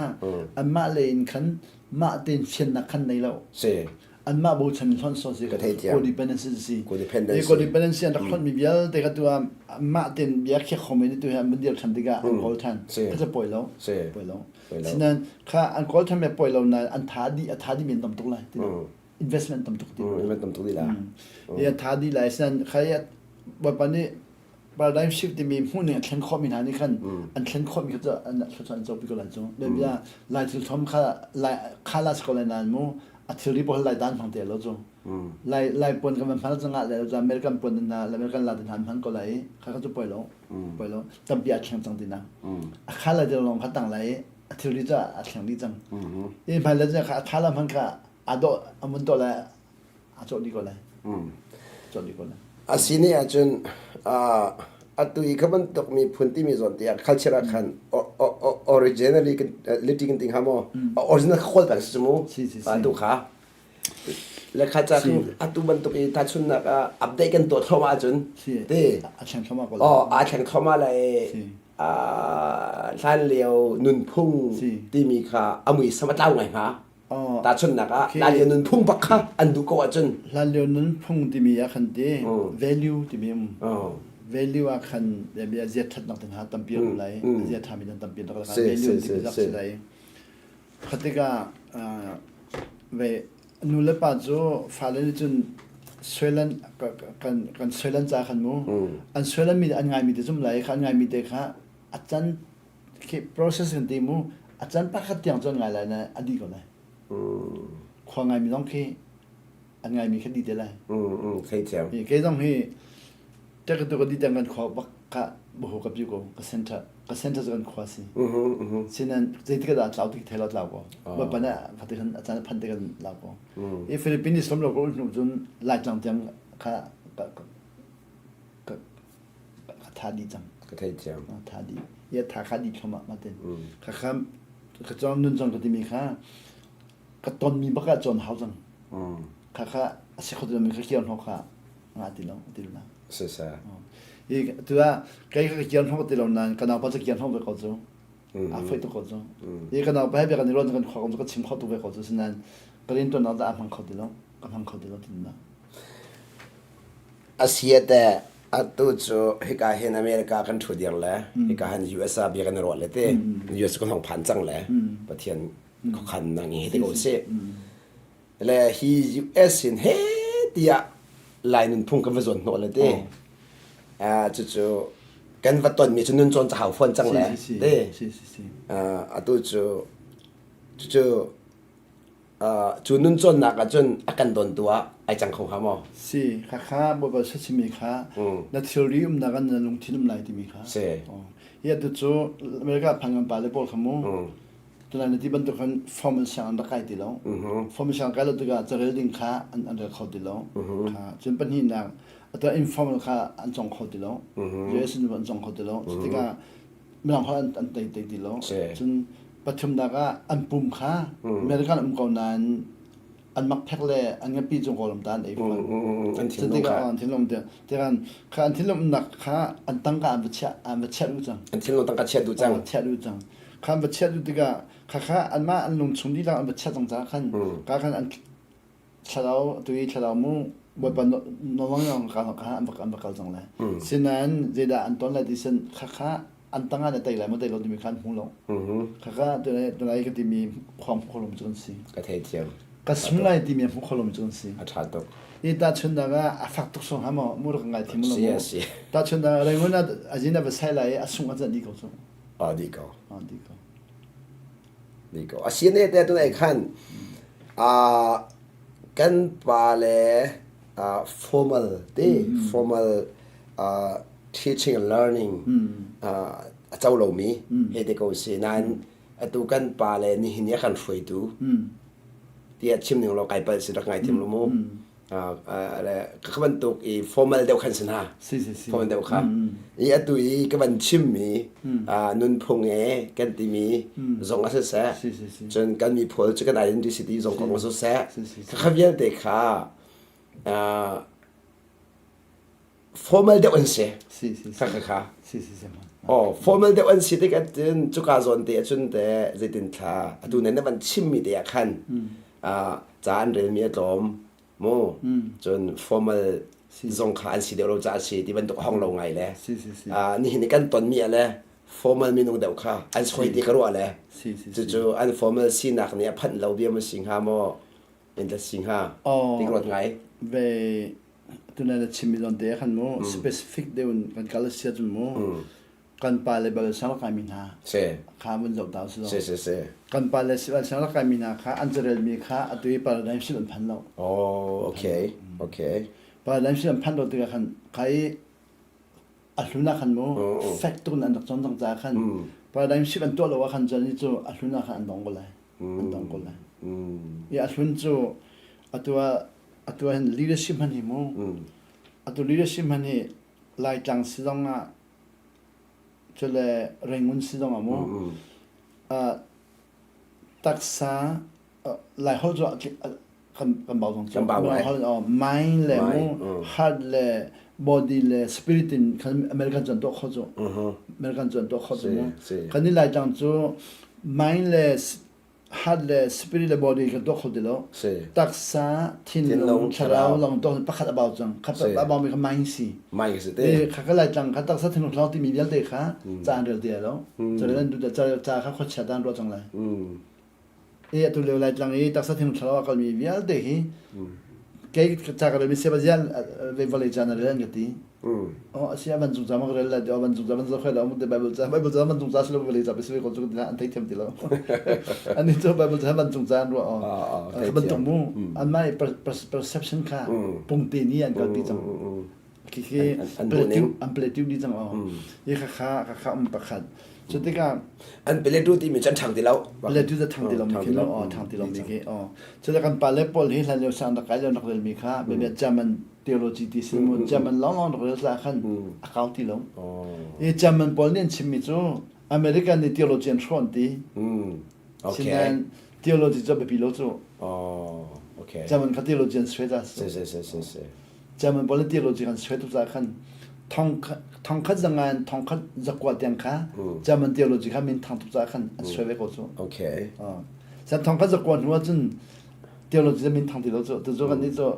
anmah lei in khan mah tein fiannak khan nei lo. Anmah bochan in hlonh sawh si. Codependency si. Codependency an rak hlonhmi vialte kha tu ah mah tein bia khiak kho men tu hi an van dir ṭhan tikah an kawl ṭhan. Kha cu poi lo. Poi lo. Sinain kha an kawl ṭhan mi poi lo nain an tha dih a tha dih men tam tuk lai. Investment tam tuk ti. Investment tam tuk di la. An tha dih lai. Sinain kha Bawipa nih paradigm shift timi hmuhning a thlen khawhmi hna nih khan an thlen khawhmi kha cu an thluachuah an copi ko lai cu. Bia Lai thil thom kha lai kha la si ko lai nain mu a thilri pawl lai dan hmang te lo cu. Lai lai puan kan van hman cangah le cu American puan hna American la hna hman ko lai kha kha cu poi lo poi lo tampi a thleng cang tina. A kha lai te lawng kha tang lai a thilri cu a thleng dih cang. I hmai le kha a tha la hman kha a dawh a mun to lai a cawh dih ko lai. Cawh dih ko lai. A si ne ahcun atu i kha bantuk miphun timi zawn tiah culture ah khan originally liti kan ti hnga maw original kha kawl peng si mu atu kha le kha ca atu bantuk i tahchunnak ah update kan tuah thluahmah ahcun te a thleng thluahmah ko oh aa thleng thluahmah lai hlan lio nunphung timi kha a muisam a tlau ngai hnga Tahchunhnak ah hlanlio nunphung bak kha an duh ko ahcun hlanlio nunphung timi ah khan ti value timi um value ah khan bia zia thatnak te hna tampi um lai zia thami dan tampi rak la value timi zak si lai khatika ve nu le pa cu fale nih cun suailan kan kan suailan ca khan mu an suailan mi an ngai mi te zum lai kha an ngai mi te kha a can Khi process kan ti mu a can pakhat tiang cu an ngai lai na a dih ko lai. Khua ngaimi zong khi an ngaimi kha dih te lai. Thei thiam. Kei zong hi tek tu ka dih tiang kan khua bak ka buhu ka piu ko ka center ka center cu kan khua si. Sinan zeitik dah tlau tik thei lo tlau ko. Bapan ah fati khan a caan phan te kan lau ko. I Philippines som lo ko hnu cun Laitlang tiang kha ka ka ka tha dih cang. Ka thei thiam. Tha dih. Ya tha kha dih thloma ma ten. Kha kha ka chon nun chong ka timi kha ka ton mi baka chon hau cang. Kha kha a si kho mi kha kian ho kha nga ti lo ti lo. Si sa. I tu ah kai ka kian ho ti lo nan ka nau pa cha kian ho ve ko chu. A foi tu ko chu. I ka nau pa he bia kan i ron kan khwa ka chim kho tu ve ko chu sinan ka rin ton da a hmang kho ti lo. Ka hmang kho ti lo tin na. A si teh, atu cu hika hin America kan ṭhu dir le hika hin US ah bia kan i ruah le ti US kan hong phan cang le Pathian khuakhan nang hi ti ko sih. Le hi US in he tiah Lai nunphung kan va zuan hnawh le ti. Cucu kan va tonmi cu nun cawn ca hau fawn cang le ti. Atu cu cucu Cu nun cawnnak ah cun a kan dontu ah ai cang kho hnga maw? Si, khakha Bawipa chimmi kha na thilri umnak ah na lungthin um lai timi kha. Si. Hi atu cu America phan kan pale pawl kha mu. Tunai na ti bantuk khan formal siang an rak kai ti lo. Formal siang kai lo tikah carel ding kha an an rel kho ti lo. Kha cun pahnihnak atu informal kha an cawng kho ti lo. US in an cawng kho ti lo. Cutikah Mirang holh an, an tei tei ti lo. Cun pathumnak ah an pum kha American um ko nain an makphek le an ngapi cung kawlram ta an ei fawn. An thinlung kha. An thinlung te tikan kha an thinlung umnak kha an tangka an va chiah an va chiah duh cang. An thinlung tangka chiah duh cang. Chiah duh cang. Kha an va chiah duh tikah kha kha anmah an lung chung lila an va chiah cang caah khan ka khan an thlarau atu i thlarau mu Bawipa nawlngang ka ka an va an va kal cang lai. Sinain zeidah an ton lai ti sin kha kha. an tangah na tei lai maw tei lo timi kha an hmu lo. Khaka tunai ka timi khua hmu kho lomi cu kan si. Ka theithiam. Ka sung lai timi a hmu kho lomi cu kan si. A ṭha tuk. I tahchunhnak ah a fak tuk song ha maw mu rak ngai thiam lo mu. Tahchunhnak ah Rangoon ah azin a va sai lai i a sung a can dih ko cu. A dih ko. A dih ko. Dih ko. A si ne te tunai khan kan pa le formal te formal teaching and learning a co lomi he te ko si nain atu kan pa le nihin i a kan hruaitu tiah chim ning law kai palh si rak ngai thiam lo mu ka bantuk i formal deuh khan si hna formal deuh kha i atu i ka van chimmi nunphung e kan timi zong a si seh cun kan miphul cu kan identity zong kong a si seh kha vialte kha formal deuh an si. Si si si. Kha kha kha. Si si si. Oh, formal deuh an si tik ahcun cuka zawn te ahcun te zeitin thla atu nan na van chimmi te ah khan ca an relmi a tlawm mu cun formal zong kha an si deuh lo ca a si ti bantuk hong lo ngai le si si si. Nihin i kan tonmi ah le formal minung deuh kha an soi ti ka ruah le cucu an formal sinak nih a phanh lo bia ma si hnga maw in ta si hnga ti ka ruat ngai. Ve Tunai na chimmi zawn te khan mu specific deuh in kan kal a si ahcun mu kan pa le bal sang kaimi hna kha vun zoh ta usih law Si si si. kan pa le bal sang kaimi hna kha an carelmi kha atu i paradigm shift an phan lo. Oh, okay. Okay. Paradigm shift an phan lo tikah khan kha i a hlun ah khan mu fek tuk in an rak cawn cang caah khan paradigm shift an tuah lo ah khan cun cu a hlun ah khan an dong ko lai. An dong ko lai. I a hlun cu atu ah Atu ah hin leadership hman hi mu. Atu leadership hman hi Laitlang si zong ah cule Rangoon si zong ah mu. Taksa Laiholh cu kan kan bau zong cu. Kan bau ngai. Holh mind le mu heart le body le spirit in kan American cu an tuah kho cu. American cu an tuah kho cu mu. Kan i Laitlang cu mind le heart le spirit le body kan tuah kho ti lo. Taksa, thinlung, thlarau lawng tuah pakhat a bau cang. Khat a bau mi kha mind si. Mind si te. Kha ka lai tlang kha taksa thinlung thlarau timi vialte kha ca an rel ti lo. Ca rel an duh ca ca kha khuachia dan ruah cang lai. E atu leo lai tlang i taksa thinlung thlarau a kalmi vialte hi kei ca ka rel mi seba zian ve vawlei ca na rel an ka ti. Oh a si a vancung ca ma ka rel lai ti oh vancung ca van zoh khoi lo mu te Bible ca Bible ca vancung ca si lo vawlei ca pe si ve ko cu an thei thiam ti lo. Ani cu Bible ca vancung ca an ruah oh. Kha bantuk mu an mah perception kha pungte ni an kalpi cang. Khi khi an plateau di cang oh. Hi kha kha kha kha um pakhat. Cu tikah an plateau timi cu an ṭhang ti lo. Plateau cu ṭhang ti lo mi khi lo oh ṭhang ti lo mi khi oh. Cu kan pale pawl hi hlan lio sang rak kai lio rak rel mi kha bia German theology ti si mu German lawnglawng rak rel caah khan a kau ti lo. I German pawl nih an chimmi cu American nih theology an hrawn ti. Sinain theology cu a biapi lo cu. Oh, okay. German kha theology an suai ta si. Si si si si. German pawl nih theology kan suai tuk caah khan thong thongkhat zangan thongkhat zakua tiang kha German theology kha min thang tuk caah khan an suai ve ko cu. Okay. San thongkhat zakua hnu ahcun theology min thang ti lo cu. Tucu kan nih cu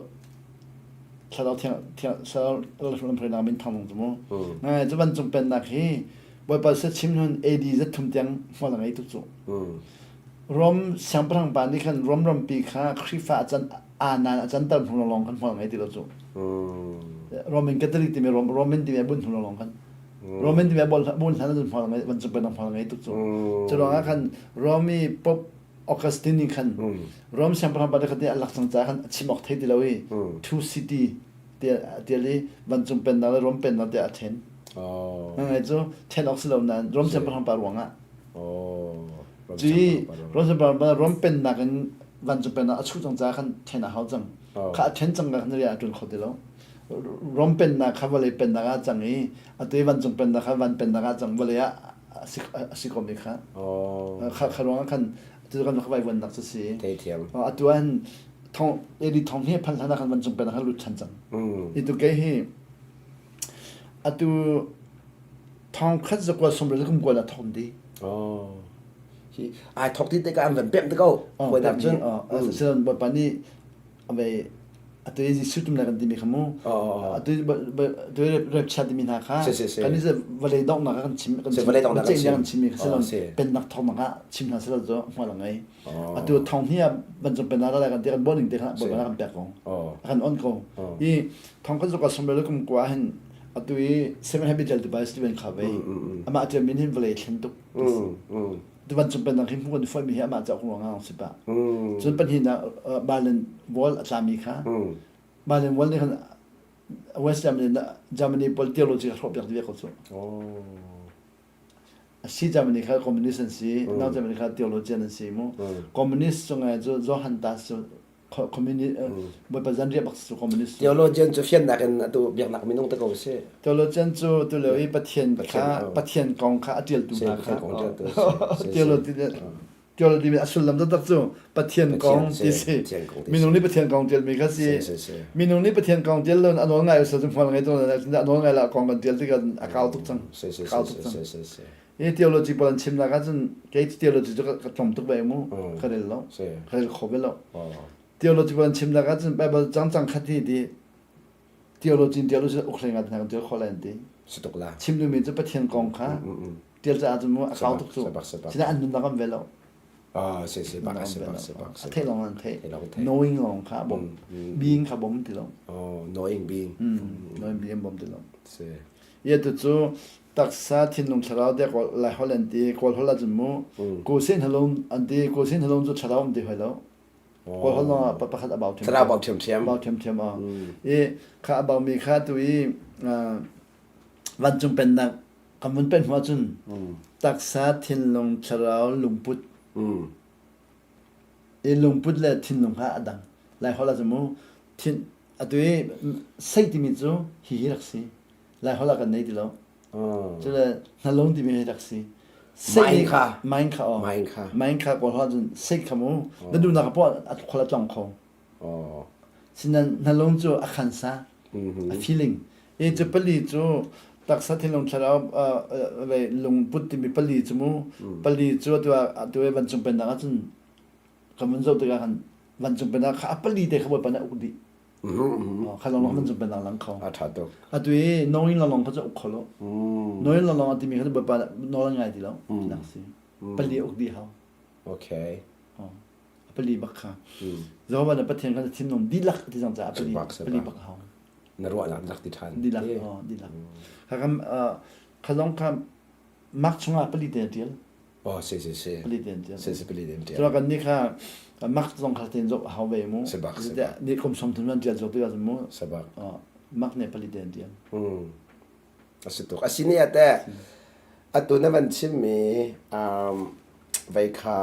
thlarau thiang thiang thlarau lamhruainak min thang cu mu ngai cu vancung pennak hi Bawipa se chim hun AD zathum tiang hmual a ngei tuk cu Rom siangpahrang pa nih khan Rom rampi kha Khrihfa a can anan a canter hnu lawng khan hmual ngei ti lo cu Roman Catholic timi Roman timi a bunh hnu lawng khan Roman timi a bun hlan ahcun hmual ngei vancung pennak hmual ngei tuk cu cu ruangah khan Romi Pope Augustine nih khan Rome siangpahrang pa khat nih a lak cang caah khan a chim awk thei ti lo i two city tiah a tial i vancung pennak le Rome pennak tiah a then. Ngai cu then awk si lo nain Rome siangpahrang pa ruangah. Cui Rome siangpahrang pa Rome pennak in vancung pennak a chuh cang caah khan then a hau cang. Kha a then cang khan rian a ṭuan kho ti lo. Rome pennak kha vawlei pennak ah cang i atu i vancung pennak kha van pennak ah cang vawlei ah a si komi kha. Kha kha ruangah khan atu kan rak vaivuannak cu si. Theithiam. Atu an thong edi thong hi phan hlan ah khan vancung pennak khan lut ṭhan cang. Itu ke hi atu thong khat zakua sumre kum kual a thong di. Oh. Hi ai thok ti te ka an van pem te ko. Puai cun. Silan bawipa nih ave. Atu i Jesuh tum kan timi kha mu. Atu atu rapture timi hna kha kan i vawlei donghnak ah kan chim kan chim kan chimmi kha si pennak thawngnak ah chim hna silo cu hmual a ngei. Atu thong hi ah vancung pennak ra lai kan ti kan bawh ning te kha Bawipa kan pek ko. A kan on ko. I thong kan zuka somrel kum kwa hin atu i Seven Happy Tel Dubai Steven Covey amah ṭial min hin vawlei thlen tuk. Vancung pennak hi hmuh kan i foihmi hi amah cauk ruang ah si pah. Cun pahnihnak Berlin Wall a tlami kha Berlin Wall nih khan West Germany Germany pawl theology kha hrawhpiak dih ve ko cu. A si Germany kha communist an si, North Germany kha theologian an si mu. Communist cungah cu Johann Das cu communist Bawipa zanriah bak cu communist. Theologian cu fiannak in atu biaknak minung te ko si. Theologian cu tulio i Pathian kha Pathian kong kha a ṭialtu hna kha theology theology a sullam taktak cu Pathian kong ti si. Minung nih Pathian kong ṭialmi kha si. Minung nih Pathian kong ṭial lo a nawl ngai usal cu hmual ngei tung a nawl ngai la kong kan ṭial tikah a kau tuk cang. Kau tuk cang. Hi theology pawl an chimnak ahcun kei theology cu ka tlawm tuk ve mu ka rel lo ka rel kho ve lo theology pawl an chimnak ahcun Bible cang cang khat hi ti theology in theology uk hlei ngat hna kan tial kho lai an ti si tuk la chim duhmi cu Pathian kong kha tial caah cun mu a kau tuk cu sina an nunnak an ve lo ah si si bak si bak si bak a theih lawng an theih knowing lawng kha bom being kha bom ti lo oh knowing being knowing being bom ti lo si Ia tu cu taksa thinlung thlarau tiah Kawl Laiholh an ti. Kawl holh ahcun mu Kawlsin halung an ti. Kawlsin halung cu thlarau an ti hoi lo. Kawl holh lawng ah pakhat a bau ṭhiamṭhiam. Thlarau bau ṭhiamṭhiam. Bau ṭhiamṭhiam ah. I kha a baumi kha tu i vancung pennak kan vun pen hnu ahcun taksa thinlung thlarau lungput i lungput le thinlung kha a dang. Laiholh ahcun mu thin atu i sei timi cu hihi rak si. Laiholh ah kan nei ti lo. Cule hnalung timi hi rak si. Main kha. Main kha aw. Main kha. Main kha kawl holh cun sei kha mu. Na duhnak poah a khol a tlong kho. Sinan hnalung cu a khansa. A feeling. E cu pali cu taksa thinlung thlarau lungput timi pali cu mu. Pali cu atu atu vancung pennak ahcun kan vun zoh tikah kan vancung pennak kha a pali te kha Bawipa nih a uk dih. Kha lawng lawng van lang kho. A ṭha tuk. Atu i knowing lawng kha cu uk kho lo. Knowing lawng lawng a timi kha cu Bawipa nawl ngai ti lo. Nak si. Pali uk dih hau. Okay. A pali bak kha. Jehovah na Pathian kha thinlung dihlak ti cang caah pali pali bak hau. Na ruahnak rak ti ṭhan. Dihlak. Dihlak. Kha kam kha zong kha mak chungah pali te ṭial. Oh, si si si. Pali ten tial. Si si pali ten tial. Cura kan ni kha mak zong kha ten zok hau ve mu. Sebak sebak. Ni kum som thum lan tial zok tikah mu. Sebak. Oh, mak ne pali ten tial. Hmm. Asi tuk. Asi ni ate atu na van chimmi um vei kha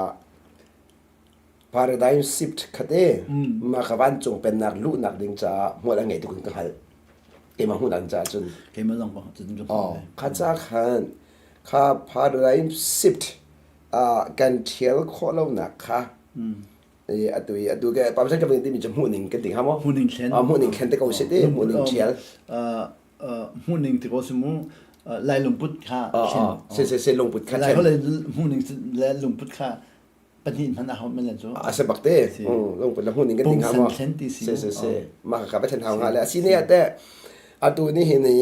paradigm shift khate ma kha vancung pennak luhnak ding caah hmual a ngei tuk in ka hngalh. Keimah hmuhnak caah cun. Keimah zong cun ka Oh, kha ca khan kha paradigm shift kan thial khawh lonak kha atu i atu ke pamsan ka timi cu hmuhning kan ti hnga maw? Hmuhning thlen. Hmuhning thlen te ko si ti hmuhning thial. Hmuhning ti ko si mu lai lungput kha thlen. Si si si lungput kha thlen. Lai hmuhning le lungput kha pahnih hmanh a hau men le cu. A si bak te. Lungput le hmuhning kan ti hnga maw? thlen ti si. Si si si. Mah ka va thlen hau hnga le a si ne ah teh atu ni hi ni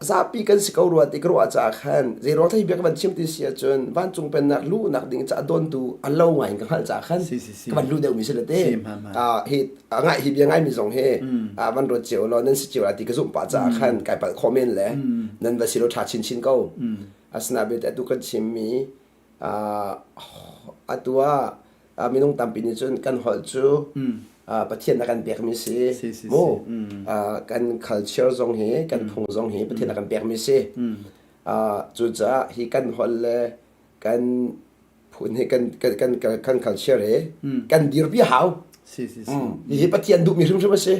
zapi kan si ko rua ti ka ruah caah khan zeiruang thei bia ka van chim ti si ahcun vancung pennak luhnak ding caah dawntu a lo ngai in ka hngalh caah khan ka van luh deuhmi si le te hi ngai hi bia ngaimi zong hi van ruat cio law nan si cio la ti ka zumh pah caah khan kai palh khawh men le nan va si lo ṭha chinchin ko asina belte atu kan chimmi Atu ah minung tampi nih cun kan holh cu Pathian a kan pekmi si. Mu kan culture zong hi kan phung zong hi Pathian a kan pekmi si. Cucaah hi kan holh le kan phun hi kan kan kan culture hi kan dirpi a hau. Hihi Pathian duhmi hrimhrim a si.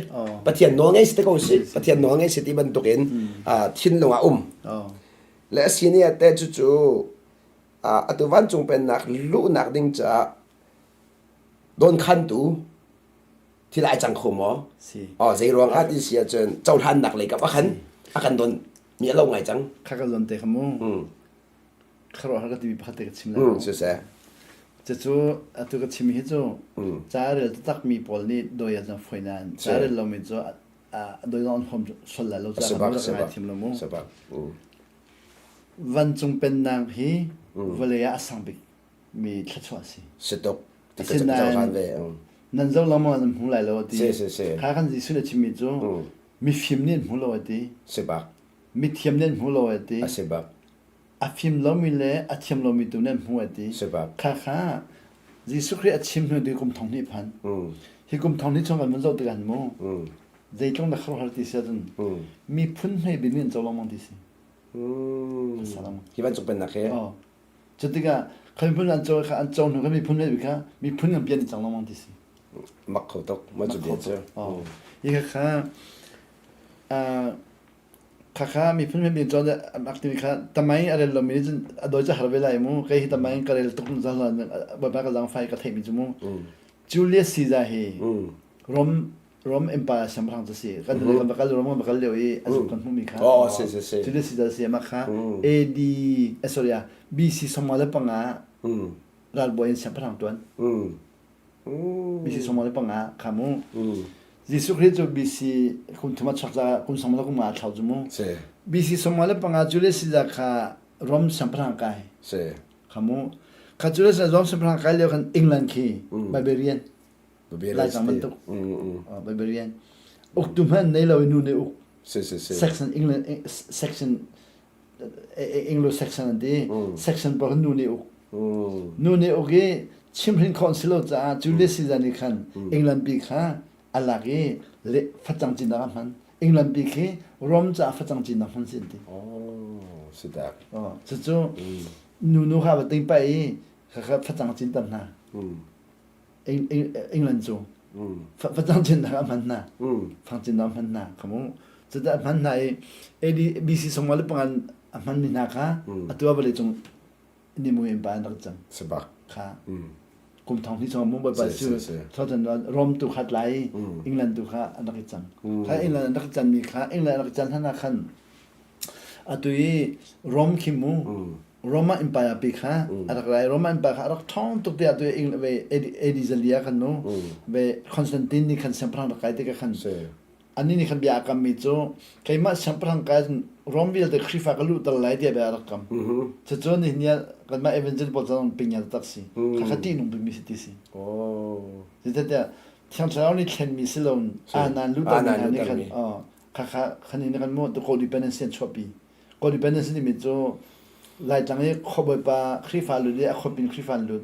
Pathian nawl ngei si te ko si. Pathian nawl ngei si ti bantukin thinlung ah um. Le a si ni ah teh cucu atu vancung pennak luhnak ding caah dawnkhantu thil ai cang kho maw? Si. Oh, zei ruang ah ti si ahcun cohlannak lei kap a khan a kan don mi a lo ngai cang. Kha ka zon te kha mu. Kharuah har ka timi pakhat te ka chim lai. Siseh. Cucu atu ka chim hi cu ca rel taktakmi pawl nih doi an foi nain ca rel lomi cu a doi zong an huam sual lai lo ca kan rak ngai thim lo mu. Vancung pennak hi vawlei ah a sang bik mi thluachuah a si. Si tuk. Ti ka cohlan ve. Nan zoh lengmang nan hmu lai lo a ti. Kha kan Jesuh nih a chimmi cu mifim nih an hmu lo a ti. Si bak. Mithiam nih an hmu lo a ti. A si bak. A fim lomi le a thiam lomi tu nih an hmu a ti. Si bak. Kha kha Jesuh Khrih a chim hnu ti kum thong hnih phan. Hi kum thong hnih chung kan vun zoh tikah mu. Zeitlung dah khuaruahhar ti si ahcun miphun hmei bik nih an co lengmang ti si. Hi bantuk pennak hi. Cu tikah kha miphun an co kha an co hnu kha miphun hmei bik kha miphun kan pian cang lengmang ti si. Mak kho tuk ma cu bia cu. Hi kha kha Khakha miphun miphun cun an rak timi kha tamai a rel lomi nih cun a dawi cu har ve lai mu. Kei hi tamai in ka rel tuk zahlan bawipa ka zaangfai ka theihmi cu mu. Julius Caesar hi Rome Rome Empire siangpahrang cu si. Kan kan va kal Rome kan va kal lio i a zuk kan hmuhmi kha. Oh, si si si. Julius Caesar si amah kha AD sorry BC 45 ralbawi in siangpahrang tuan. BC 45 kha mu. Jesuh Khrih cu BC kum thum a chuak caah kum sawm le kum nga a thlau cu mu. BC 45 Julius Caesar kha Rome siangpahrang kai. Kha mu. Kha Julius Caesar Rome siangpahrang kai lio khan England khi Barbarian. Laitlang bantuk. Barbarian. Uktu hmanh nei lo i nu nih uk. Section England section Anglo Saxon an ti. Saxon pawl kha nu nih uk. Nu nih uk i chimhrin khawh an si lo caah Julius Caesar nih khan England pi kha a lak i facang cinnak a hman. England pi khi Rome caah facang cinnak hman si an ti. Oh, si tak. Oh, cucu nu nu kha va ting pa i kha facang cin tam hna. England cu facang cinnak a hman hna fang cinnak a hman hna kha mu cudah a hman hna i AD BC sawmnga le pangan a hmanmi hna kha atu ah vawlei cung nimui in pa an rak cang sabak kha kum thong hnih chung mu bawipa cu thotan Rome tu kha tlai England tu kha an rak i cang kha England an rak i canmi kha England an rak i can hlan ah khan atu i Rome khi mu Roman Empire pi kha a rak rai. Roman Empire kha a rak ṭhawng tuk tiah tu AD zali ah khan nu ve Constantine nih khan siangpahrang rak kai tikah khan anih nih khan bia a kammi cu keimah siangpahrang kai Rome vialte Khrihfa ka luhter lai tiah bia a rak kam. Cucu nihin ni ah kanmah evangel pawl cang ping tak si. Kha kha ṭihnung bikmi si ti si. Zeicahtiah Thiang Thlarau nih thlenmi si loin aanan luhtermi hna nih khan kha kha khan nih khan mu codependency an chuahpi. Codependence timi cu Laitlang i khuabawipa Khrihfa lut i a khuapin Khrihfa an lut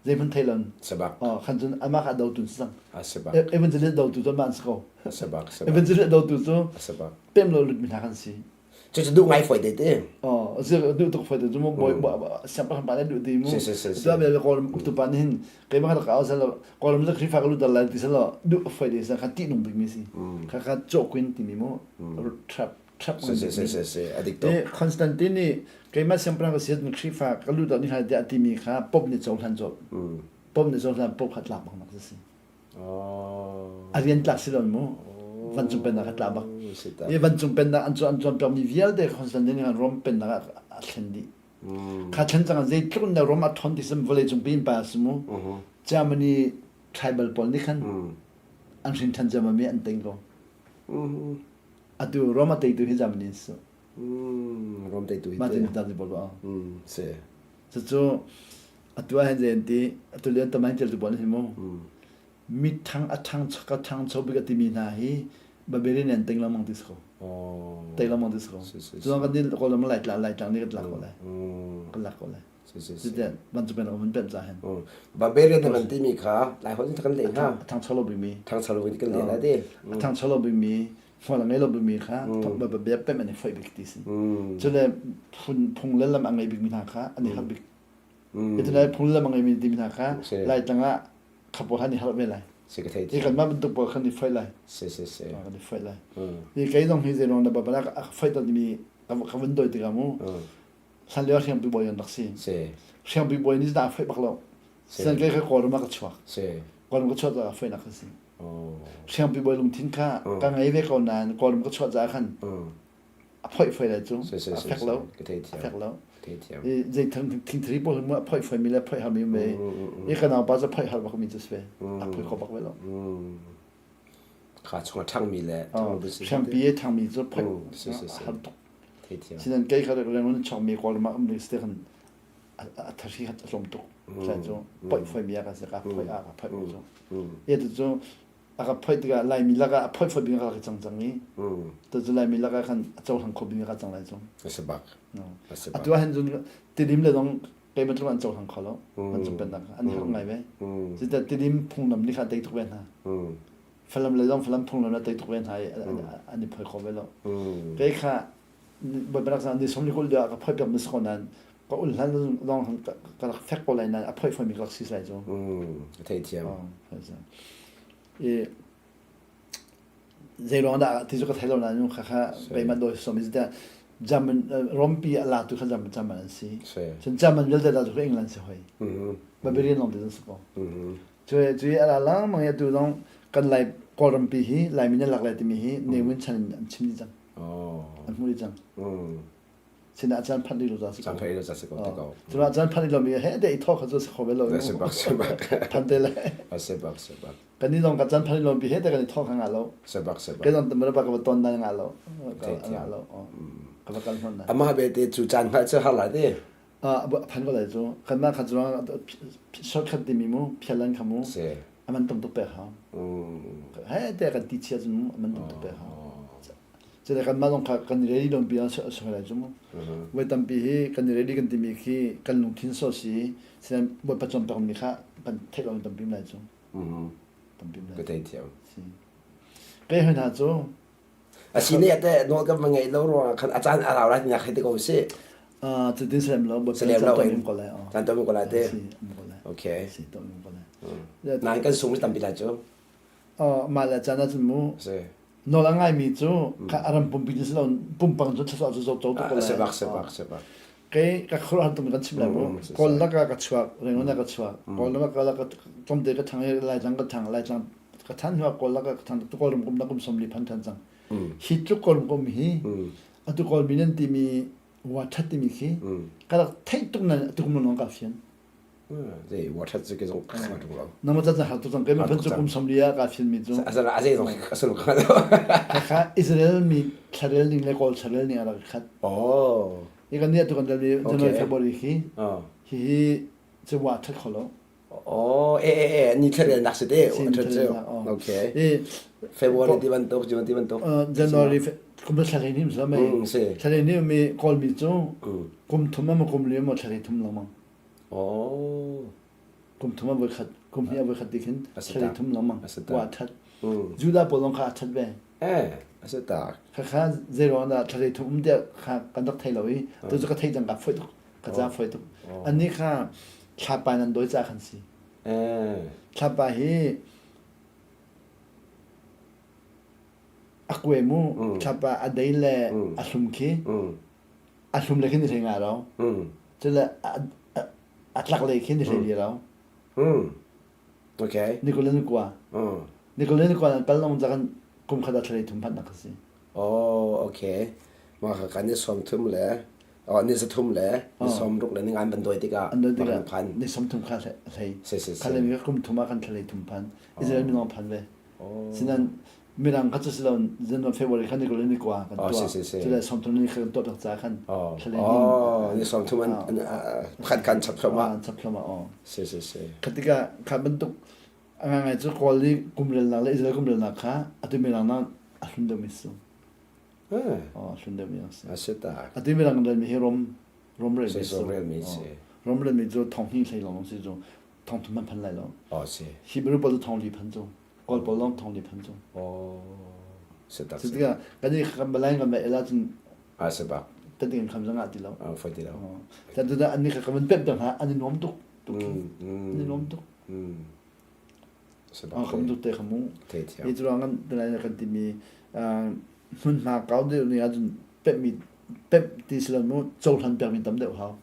zeihmanh thei lon. Sabak. Oh, khan cun amah kha a dotu si cang. A sabak. Evangelist dotu cu amah an si ko. Sabak, sabak. Evangelist dotu cu sabak. Pem lo lut mi hna kan si. Cu cu duh ngai foi te te. Oh, duh tuk foi te cu mu bawi siangpahrang pa nih duh ti mu. Si si si. Tu abel Kawlram uktu pa nih hin keimah kha ka au sel Kawlram cu Khrihfa ka lut dal lai ti sel duh foi te sa kha tih nung bik mi si. Kha kha cawhkuin timi mu trap Constantine nih keimah siangpahrang ka si ahcun Khrihfa ka lut ni hna tiah a timi kha Pope nih cohlan colh. Pope nih cohlan Pope kha tlak bak nak a si. A rian tlak si lo mu. Vancung pennak a tla bak. I vancung pennak an an cawnpiakmi vialte Constantine nih Rome pennak ah a thlen dih. Kha thlen cang zeitluk in Rome a ṭhawn ti sim vawleicung pi in pa a si mu. Germany tribal pawl nih khan an hrin ṭhan ciammam i an teng ko. Atu Rome a teitu hi Germany an si. Rome teitu hi. Martin Luther ti bol Si. Cucu atu ah hin zei an ti atu lian tamain ṭialtu pawl nih hin mu mi ṭhang a ṭhangcho ka ṭhangcho bik a timi hna hi Barbarian an teng lengmang ti si ko. Tei lengmang ti si ko. Cun kan nih Kawlram Laitlang Laitlang nih kan tlak ko lai. Kan lak ko lai. Cuti bantuk in kan pemh ca hin. Barbarian na van timi kha Lai holh in kan leh hnga. A ṭhangcho lo bikmi. Ṭhangcho lo kan leh lai ti. A ṭhangcho lo bikmi hmual a ngei lo bikmi kha bia pemh an i foih bik ti si. Cule phun phung le lam a ngei bikmi hna kha an i harh bik. Iti lai phung le lam a ngeimi timi hna kha Laitlang ah kha pawl kha an i harh ve lai. Si ka thei. Hi kanmah bantuk pawl khan i foih lai. Si si si. Kan i foih lai. Hi kei zong hi zeiruang dah balak a foih timi ka vun doi tikah mu. Hlan lio hriangpi bawi an rak si. Hriangpi bawi nih cun a foih bak lo. San kei kha Kawlram ah ka chuak. Kawlram ka chuah caah foihnak ka si. Hriangpi bawi lungthin kha ka ngei ve ko nain Kawlram ka chuah caah khan a A phoih foi lai cu. A fek lo. A fek lo. I zei thingthari pawl mu a phoih foi mi le phoih har mi um ve. I ka naupa cu phoih har bak mi cu si ve. A phoih kho bak ve lo. Kha chung a ṭhangmi le Hriampi i ṭhangmi cu phoih har tuk. Sinan kei kha reng chawkmi kawl ma um ding si khan a thari khat a tlawm tuk. Sai cu phoih foi mi a ka si ka phoih a ka phoih mi cu. E tu cu a ka phoih tikah Laimi lakah a phoih foi bing ka cang cang i tu cu Laimi lakah khan a cohlang kho bing ka cang lai cu. A si bak. Atu ah hin cun Tidim le zong keimah tluk an cohlang kho lo. An cung pennak an i harh ngai ve. Cuti Tidim phunglam nih kha a tei tuk ve hna. Falam le zong Falam phunglam a tei tuk ve hna i an i phoi kho ve lo. Kei kha Bawipa rak ni 30 lio ah ka phoi piak mi si ko nain ka ul hlan lawng ka rak fek ko lai nain a phoi foi mi ka rak si lai cu. Ka thei thiam. I zei ruang dah ti cu ka thei lo nain kha kha keimah dawi som is that German Rompi a latu kha German German an si. Cun German vialte latu kha England si hoi. Barbarian lawng te an si ko. Cu cu a la lang mang i atu zong kan Lai Kawlrampi hi Laimi nan lak lai timi hi Ne Win chan in an chim dih cang. An hmu dih cang. Sinah caan phanh rih lo ca si ko. Caan phanh rih lo ca si ko te ko. Cun caan phanh rih lomi he te i thawk kha cu si kho ve lo. Si bak si bak. Phan te le. Si bak si bak. Kan ni zong ka caan phanh rih lomi he te kan i thawk kha nga lo. Si bak si bak. Ke zong tamara ba ka va ton na nga lo. Nga lo. Ka va kal hnon na. Amah belte cu caan hngalh cu har lai te. Phan ko lai cu. Kanmah kha cu shortcut timi mu phialan kha mu. Si. Aman tam tuk pek hau. He te kan ti chia cun mu aman tam tuk pek hau. Cule kanmah zong kha kan i ready lawmpi ah a si lai cu mu. Voi tampi hi kan i ready kan timi khi kan lungthin sawh si sinan Bawipa cawnpiakmi kha kan theih lo tampi lai cu. Tampi lai. Ka thei thiam. Si. Kei hoi hna cu A si ne te nawl kan va ngeih lo ruangah khan a caan a rau lai tinak hei ti ko si. Cutin salem lo Bawipa Salem lo caan ko lai. Caan tom ko lai te. Si, um ko lai. Okay. Si, tom ko lai. Nain kan sung tampi lai cu. Mah le caan ahcun mu nawl a ngaimi cu kha a ram pumpi si lo pumpang cu thlasah cu zoto tuk ko lai. Si bak si bak si bak. Kei ka khuaruahhar tuk kan chim lai mu. Kawl lak ah ka chuak, Rangoon ah ka chuak. Kawl lak ah ka tlawmte ka thang i Laitlang ka thang, Laitlang ka than hnu ah Kawl lak ah ka thang tu Kawlram kum na kum 40 phan than cang. Hi tluk Kawlram kum hi atu Kawlmi nan timi wa that timi khi ka rak theih tuk nan atu kum lawng ka fian. Zei wa that cu ke zong ka tung lo. Nama ca har tu cang ke mi phan cu kum 40 ah ka fian mi cu. Azala azei zong ka sul ka lo. Kha Israel mi thlarel ning le Kawl thlarel ning a rak khat. Oh. I kan nih tu kan dal mi January February khi hi hi cu wa that kho lo. Oh, e e e ni thlarel nak si te. That cu. Okay. February ti bantuk, June ti bantuk. January kum thlarel nim sa mai. Thlarel nim mi Kawl mi cu kum thum ma kum li ma thlarel thum lengmang. Oh. Kum thum a voikhat, kum hnih a voikhat ti khin thari thum lengmang. Wa that. Judah pawl zong kha a that ve. Eh, a si tak. Kha kha zei ruang dah thari thum um tiah kha kan rak thei lo i tu cu ka thei cang ka foi tuk. Ka ca foi tuk. Annih kha thlapa nan dawi ca khan si. Eh. Thlapa hi a kue mu thlapa a dei le a hlum khi a hlum le khin i hlei nga lo. Cule a tlak lei khin i hlei li lo. Okay. Ni kul ni kua. Ni kul ni kua kal long zakan kum khat a thlei thum phat nak si. Oh, okay. Ma kha kan ni som thum le oh ni za thum le ni som ruk le ni ngan ban doi tikah an doi tikah phan ni som thum kha hlei si si kha le mi kum thum ah kan thlei thum phan Israel mi long phan ve sinan Mirang kha cu si lo January February khan ni kul ni kua kan tuah. Cule 30 ni kha kan tuah tak ca khan Oh, ni 30 an khat kan chap thloma. An chap thloma oh. Si si si. Khatika kha bantuk a ngai cu Kawl i kumrelnak le Israel kumrelnak kha atu mirang na a hlun deuh mi su. Oh, hlun deuh mi si. A si tak. Atu mirang rel mi hi Rom Rom rel mi su. Rom rel mi si. Rom rel mi cu thong hnih hlei lawng si cu thong thum man phan lai lo. Oh si. Hebrew pawl cu thong li phan cu. Kawl pawl lawng thong li phan cu. Oh, si tak. Si tikah kan i kan balai kan bai ela cun a si bak. Kan ting kham zanga ti lo. A foi ti lo. Tan tu an ni kha kan pep dang ha an i nuam tuk. Tuk. An i nuam tuk. Si bak. Kham tuk te khamu. Hi cu ruang kan tunai kan timi hmunhma kau deuh ni ahcun pep mi pep ti si lo mu cohlan pek mi tam deuh hau.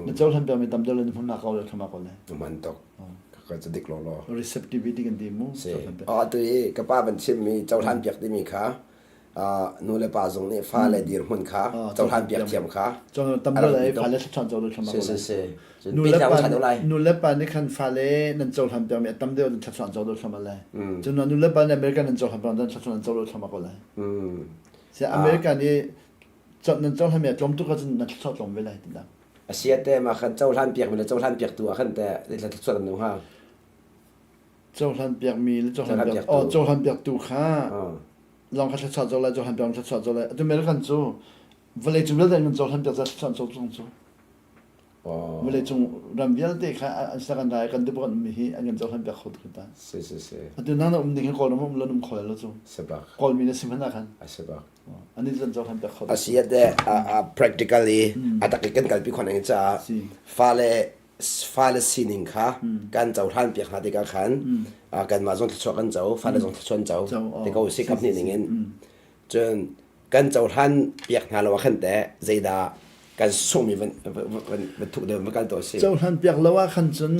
Na cohlan pekmi tam deuh le na hmunhma kau le thlama ko le. Man tuk. Ka ka dik lo lo. Receptivity kan ti mu. Si. Ah tu i ka pa ban chim mi cohlan piak timi kha. Nu le pa zong nih fale dirhmun kha cohlan piak thiam kha tam deuh lai fale thlachuan co deuh Si si si. Nu le pa nu le pa nih khan fale nan cohlan piak mi a tam deuh nan thlachuan co deuh thluahmah lai. Cun nu le pa nih America nan cohlan piak nan thlachuan nan co deuh thluahmah ko lai. Si America nih nan cohlan mi a tlawm tuk ahcun nan thlachuah tlawm ve lai ti dah. A si te ma khan cohlan piak mi le cohlan piak tu ah khan te thlachuan an hnga. Cohlan piak mi le cohlan piak oh cohlan piak tu kha lawng kha thluachuah co lai cohlan piak thluachuah co lai atu American cu vawlei cung vialte an cohlan piak ca thluachuah co chung cu vawlei cung ram vialte kha an sa kan rai kan dip kan um hi an kan cohlan piak kho tuk ta si si si atu nang na um ding hi kawlram um lo um kho lo cu sebak kawlmi na si hmanh ah khan a sebak ani zan cohlan piak kho a si de a practically a tak kan kalpi khon ang cha fale fale sining kha kan cohlan piak hna tikah khan kanmah zong thluachuah kan co fale zong thluachuah an co ti ko si kap nih ning in cun kan cohlan piak hna lo ah khan teh zeidah kan sungmi van van van thuk deuh va kal to si cohlan piak lo ah khan cun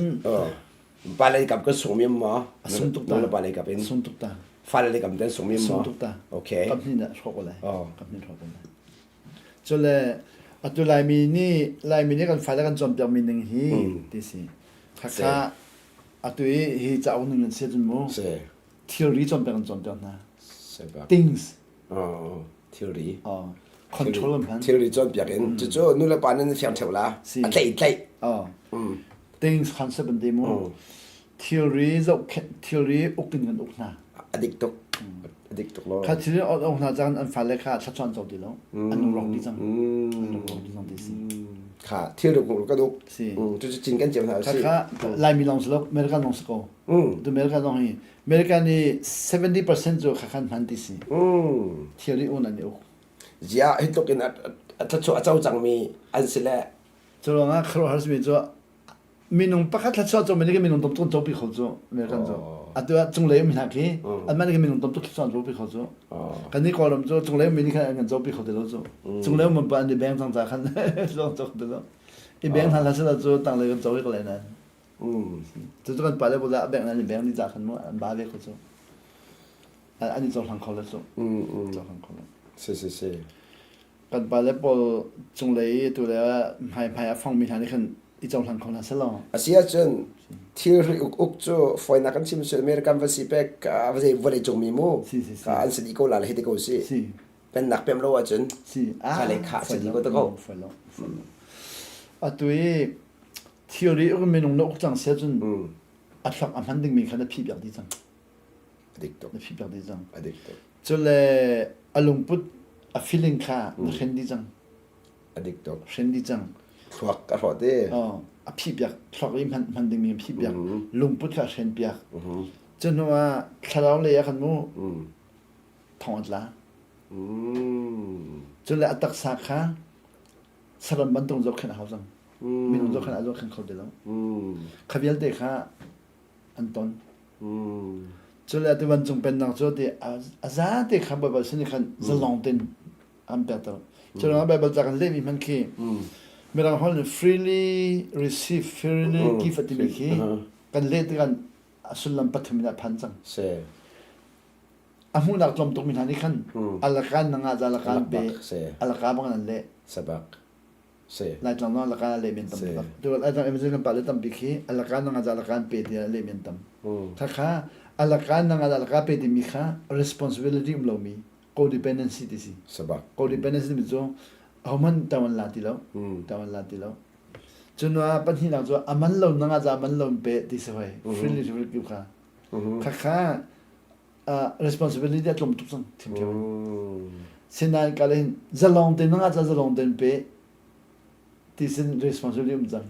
pale kap kan sungmi maw a sung tuk ta nu le pale kap in sung tuk ta fale le kam ten sungmi maw sung tuk ta okay kap hnih na hrawk lai kap hnih hrawk lai Cule atu Laimi nih Laimi nih kan fale kan cawnpiakmi ning hi ti si. Khakha atu i hi cauk ning in si cun mu thilri cawnpiak kan cawnpiak hna. Things. Oh, thilri. Oh, control an hman. Thilri cawnpiak in cucu nu le pa nan fiang theu la. A tlaih tlaih. Oh. Things concept an ti mu. Thilri zohkhenh thilri uk in kan uk hna. A dik tuk. A dik tuk lo. Kha thilri uk hna caan an fale kha thlachuan co ti lo. An uk rawk dih cang. An uk rawk dih cang ti si. Kha thilri uk kan uk. Si. Cucu cin kan cio hna si. Kha Laimi lawng si lo, American lawng si ko. Tu American lawng hi American i 70% cu kha khan hman ti si. Thilri un an i uk. Zia hi tluk in a thlachuah a co cangmi an si le. Cu ruangah khuaruahhar simi cu minung pakhat thluachuah cu minung minung tam tuk copi kho cu American cu atu ah cunglei um hna khi anmah nih minung tam tuk thluachuah copi kho cu kan nih Kawlram cu cunglei um mi nih khan an kan copi kho ti lo cu cunglei um pa an i beng cang ca khan zong co ti lo i beng hna hlah sila cu tanglei kan co ko lai nan cu cu kan pale bula beng nan i beng ni ca khan mu an ba ve kho cu an i cohlang kho lo cu cohlang kho lo si si si Kan pale pawl cunglei i tu le hmai hmai a fongmi hna nih khan i cohlang kho hna selaw. A si ahcun thilri uk uk cu fawinak kan chim sul American va si pek va zei vawlei cung mi mu Si si si. an si dih ko la le hi ti ko si. Si. Pennak pem lo ahcun Si. kha le kha si dih ko te ko. Fawi lo. Fawi lo. Atu i thilri uk minung na uk cang si ahcun a thluak a hman dingmi kha na phih piak dih cang. A dik tuk. Na phih piak dih cang. A dik tuk. Cule a lungput a feeling kha na hren dih cang. A dik tuk. Hren dih cang. Thluak a hrawh te. Oh, a phih piak thluak i hman hman dingmi a phih piak. Lungput kha a hren piak. Cu hnu ah thlarau lei ah khan mu thong a tla. Cule a taksa kha saram bantuk zohkhenh a hau cang. Minung zohkhenh a zohkhenh kho ti lo. Kha vialte kha an ton. Cule atu vancung pennak cu ti a zate kha Baibal sin khan zalong tein an pekter. Cu Baibal ca kan lehmi hmanh khi Mirang holh nih freely receive, freely give a timi khi kan leh tikah a sullam pathum in a phan cang. A hmuhnak tlawm tukmi hna nih khan alakan na ngah zalakan pe alaka bang an leh. Sabak. Si. Laitlang zong alaka leh men tam tuk. Tu Laitlang evangelist kan pa le tampi khi alaka na ngaza alaka an pe ti leh men tam. Khakha alaka na ngaza alaka pe timi kha responsibility um lomi codependency ti si. Sabak. Codependency mi cu ahohmanh tawan la ti lo. Tawan la ti lo. Cun pahnihnak cu aman lo na ngaza aman lo pe ti si hoi. Freely freely kha. Khakha responsibility a tlawm tuk cang thimthiam sinain ka hin zalong te na ca zalong ten pe ti sin responsibility um cang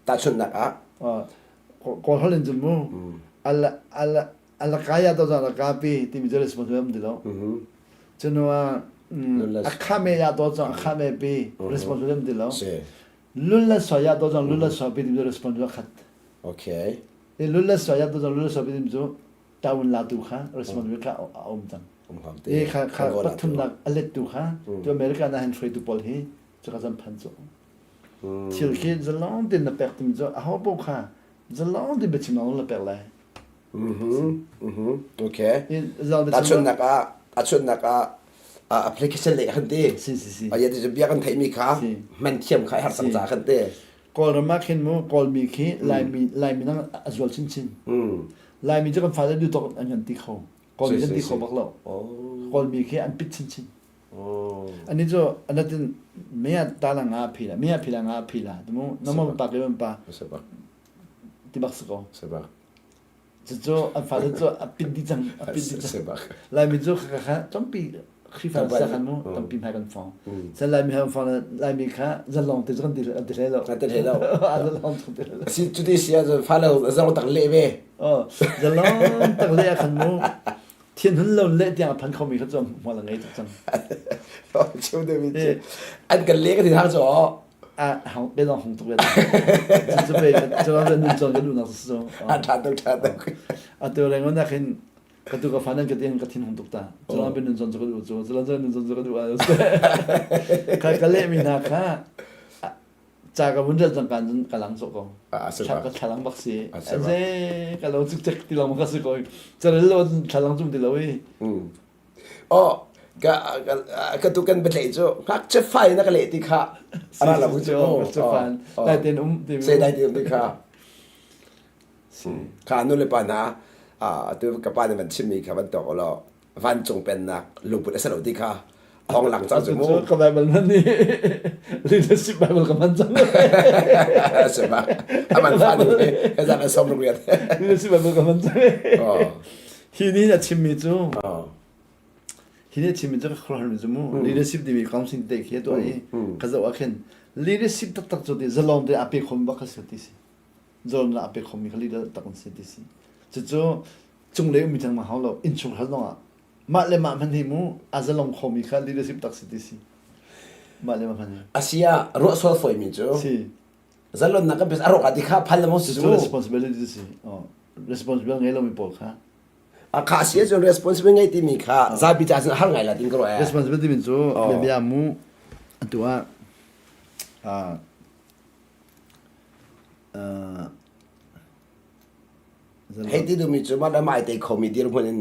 tahchunhnak ah kawl holh in cun mu ala ala ala kaya to zan ka pi timi cu responsibility um ti lo cunu ah a khame ya to zong a khame pi responsibility um ti lo lul la so ya to zong lul la so pi timi cu responsibility khat okay I lul le suai tu lul le suai pitim cu taun la tu kha responsibility kha a um cang. I kha kha pathumnak a let tu kha tu America na han hruaitu pawl hi cu ka zan phan cu. Thil khi zalong tin na pek tim cu a ho po kha zalong tin biachim na la pek lai. Mhm. Mhm. Okay. Tahchunhnak ah tahchunhnak ah application lei kan ti. Si si si. Aya ti bia kan theimi kha man thiam kha har sang ca kan ti. Kawlram ah khin mu Kawlmi khi Laimi Laimi nang a zual chinchin. Laimi cu kan fale du tok an kan ti kho. Kawlmi kan ti kho bak lo. Kawlmi khi an pit chinchin. Ani cu anatin mea ta la nga phila mea phila nga phila tumu namo pa ke pa ti bak si ko. Cucu an fale cu a pit dih cang a pit dih cang. Laimi cu kha kha tampi Khrihfa sa khan mu tampi hmai kan fong. San Laimi han fong Laimi kha zalong te cu kan ti kan ti hlei lo. Kan ti hlei lo. Zalong ti hlei lo. Si cuti si ahcun fale zalong tak leh ve. Oh, zalong tak leh ah khan mu thian hun lo leh tiang a phan khomi kha cu hmual a ngei tuk cang. Chim deuh mi an kan leh ka ti hang cu a hong pe dong hong tuk ve cu pe cu nun chon ka duh nak su a tha tuk tha tuk a tu le ngon khin ka tu ka fanan ka tin ka thin hong tuk ta cu pe nun chon chu ka duh cu cu nun chon chu ka duh a ka ka le mi na kha ca ka vun ral cang kan cun ka lang so ko ka thlalang bak si aze ka lo cuk cek ti long ka si ko carel lo thlalang cum ti lo i Oh, ka ka tu kan biatlei cu ngakchia fai na ka leh ti kha ara lo cu ngakchia fan dai ten um ti se dai ten um ti kha kha nu le pa hna tu ka pa nih van chimmi kha van tok law vancung pennak lungput a si lo ti kha hong lang cang cu mu ka bible man ni leadership bible ka man cang se ba aman fa ni ka zan som ruk riat leadership bible ka man cang Hi nih a chimmi cu hi nih a chimmi cu ka khuaruahharmi cu mu leadership timi council te khi a tuah i ka zoh ah khin leadership taktak cu ti zalong te aa pe khomi bak kha si ti si. Zalong aa pe khomi kha leader tak an si ti si. Cucu cunglei ummi theng ma hau lo innchungkhar zong ah mah le mah hmanh hi mu a zalong khomi kha leadership tak si ti si. Mah le mah hmanh hi. Asia ruah sual foimi cu Si. zalonnak kan a rawk ah ti kha phan le mo si cu responsibility si. Oh. Responsible ngei lomi pawl kha. A kha si ahcun responsible ngei timi kha zapi ca cun har ngai la tin ka ruah. Responsibility min cu bia mu atu ah Hei ti duhmi cu mah le mah ai tei khomi dirhmun in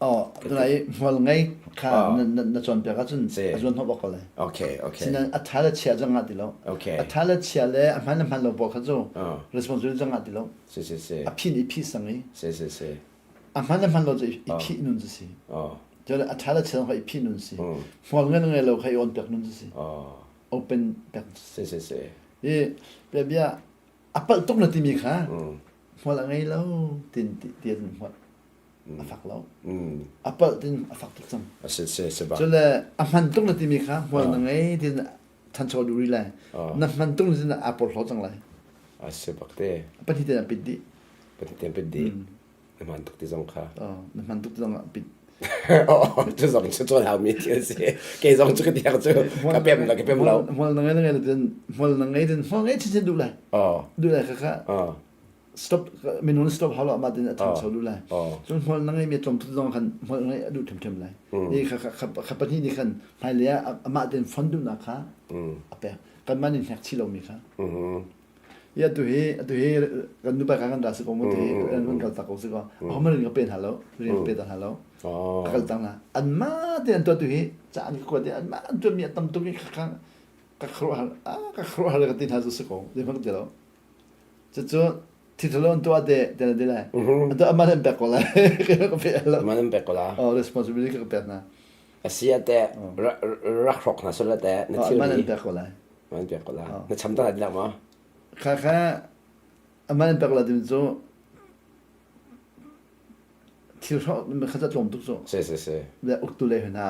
Oh, tunai hmual ngei kha na na cawnpiak ahcun a zuan hnawh bak ko lai. Okay, okay. Sinain a tha le chia zong ngah ti lo. Okay. A tha le chia le a hman le hman lo pawl kha cu responsibility zong ngah ti lo. Si si si. A phi nih phi sang i. Si si si. A hman le hman lo cu i phi nun cu si. Oh. Cun a tha le chia zong kha i phi nun si. Hmual ngei le ngei lo kha i on piak nun cu si. Oh. Open piak. Si si si. I bia bia a palh tuk na timi kha hmual a ngei lo tin ti an hmual. A fak lo. A palh tin a fak tuk cang. Si si si bak. Cule a hman tuk na timi kha hmual na ngei tin thancho duh rih lai. Na hman tuk na tin aa porhlaw cang lai. A si bak te. Pahnih ten a pit dih. Pahnih ten pit dih. Na hman tuk ti zong kha. Na hman tuk ti zong a pit. Oh, cu zong cu cawn haumi thil si. Kei zong cu ka tiang cu ka pem lo ka pem lo. Hmual na ngei na ngei lo tin hmual na ngei tin hmual ngei chinchin duh lai. Duh lai kha kha. Stop minung stop hau lo amah tin a thancho duh lai. Cun hmual na ngeimi a tlawm tuk zong khan hmual ngeih a duh ṭhemṭhem lai. Ni kha kha kha pahnih nih khan hmailei ah amah tin fon duhnak kha a pek. Kanmah nih hnek chih lomi kha. I atu hi atu hi kan nupa ka kan ra si ko mu ti kan kan kal tak ko si ko. Ahohmanh rian ka pe hna lo, rian ka pe ta hna lo. Ka kal tang hna. Anmah te an tuah tu hi ca an ka kuat i anmah an tuahmi a tam tuk i kha ka khuaruahhar ka khuaruahhar ka ti hna cu si ko. Zeihmanh ka ti lo. Cucu thithalo an tuah te te na ti lai. An tuah amah an pek ko lai. Ka pe lo. Amah an pek ko la. Oh, responsibility ka pek hna. Asi ah te rak hrok hna sula te na thil Amah an pek ko lai. Amah an pek ko la. Na cham ta lai ma? Kha kha amah an pek la timi cu thil hrawh kha ca tlawm tuk cu. Si si si. Le uktu le hna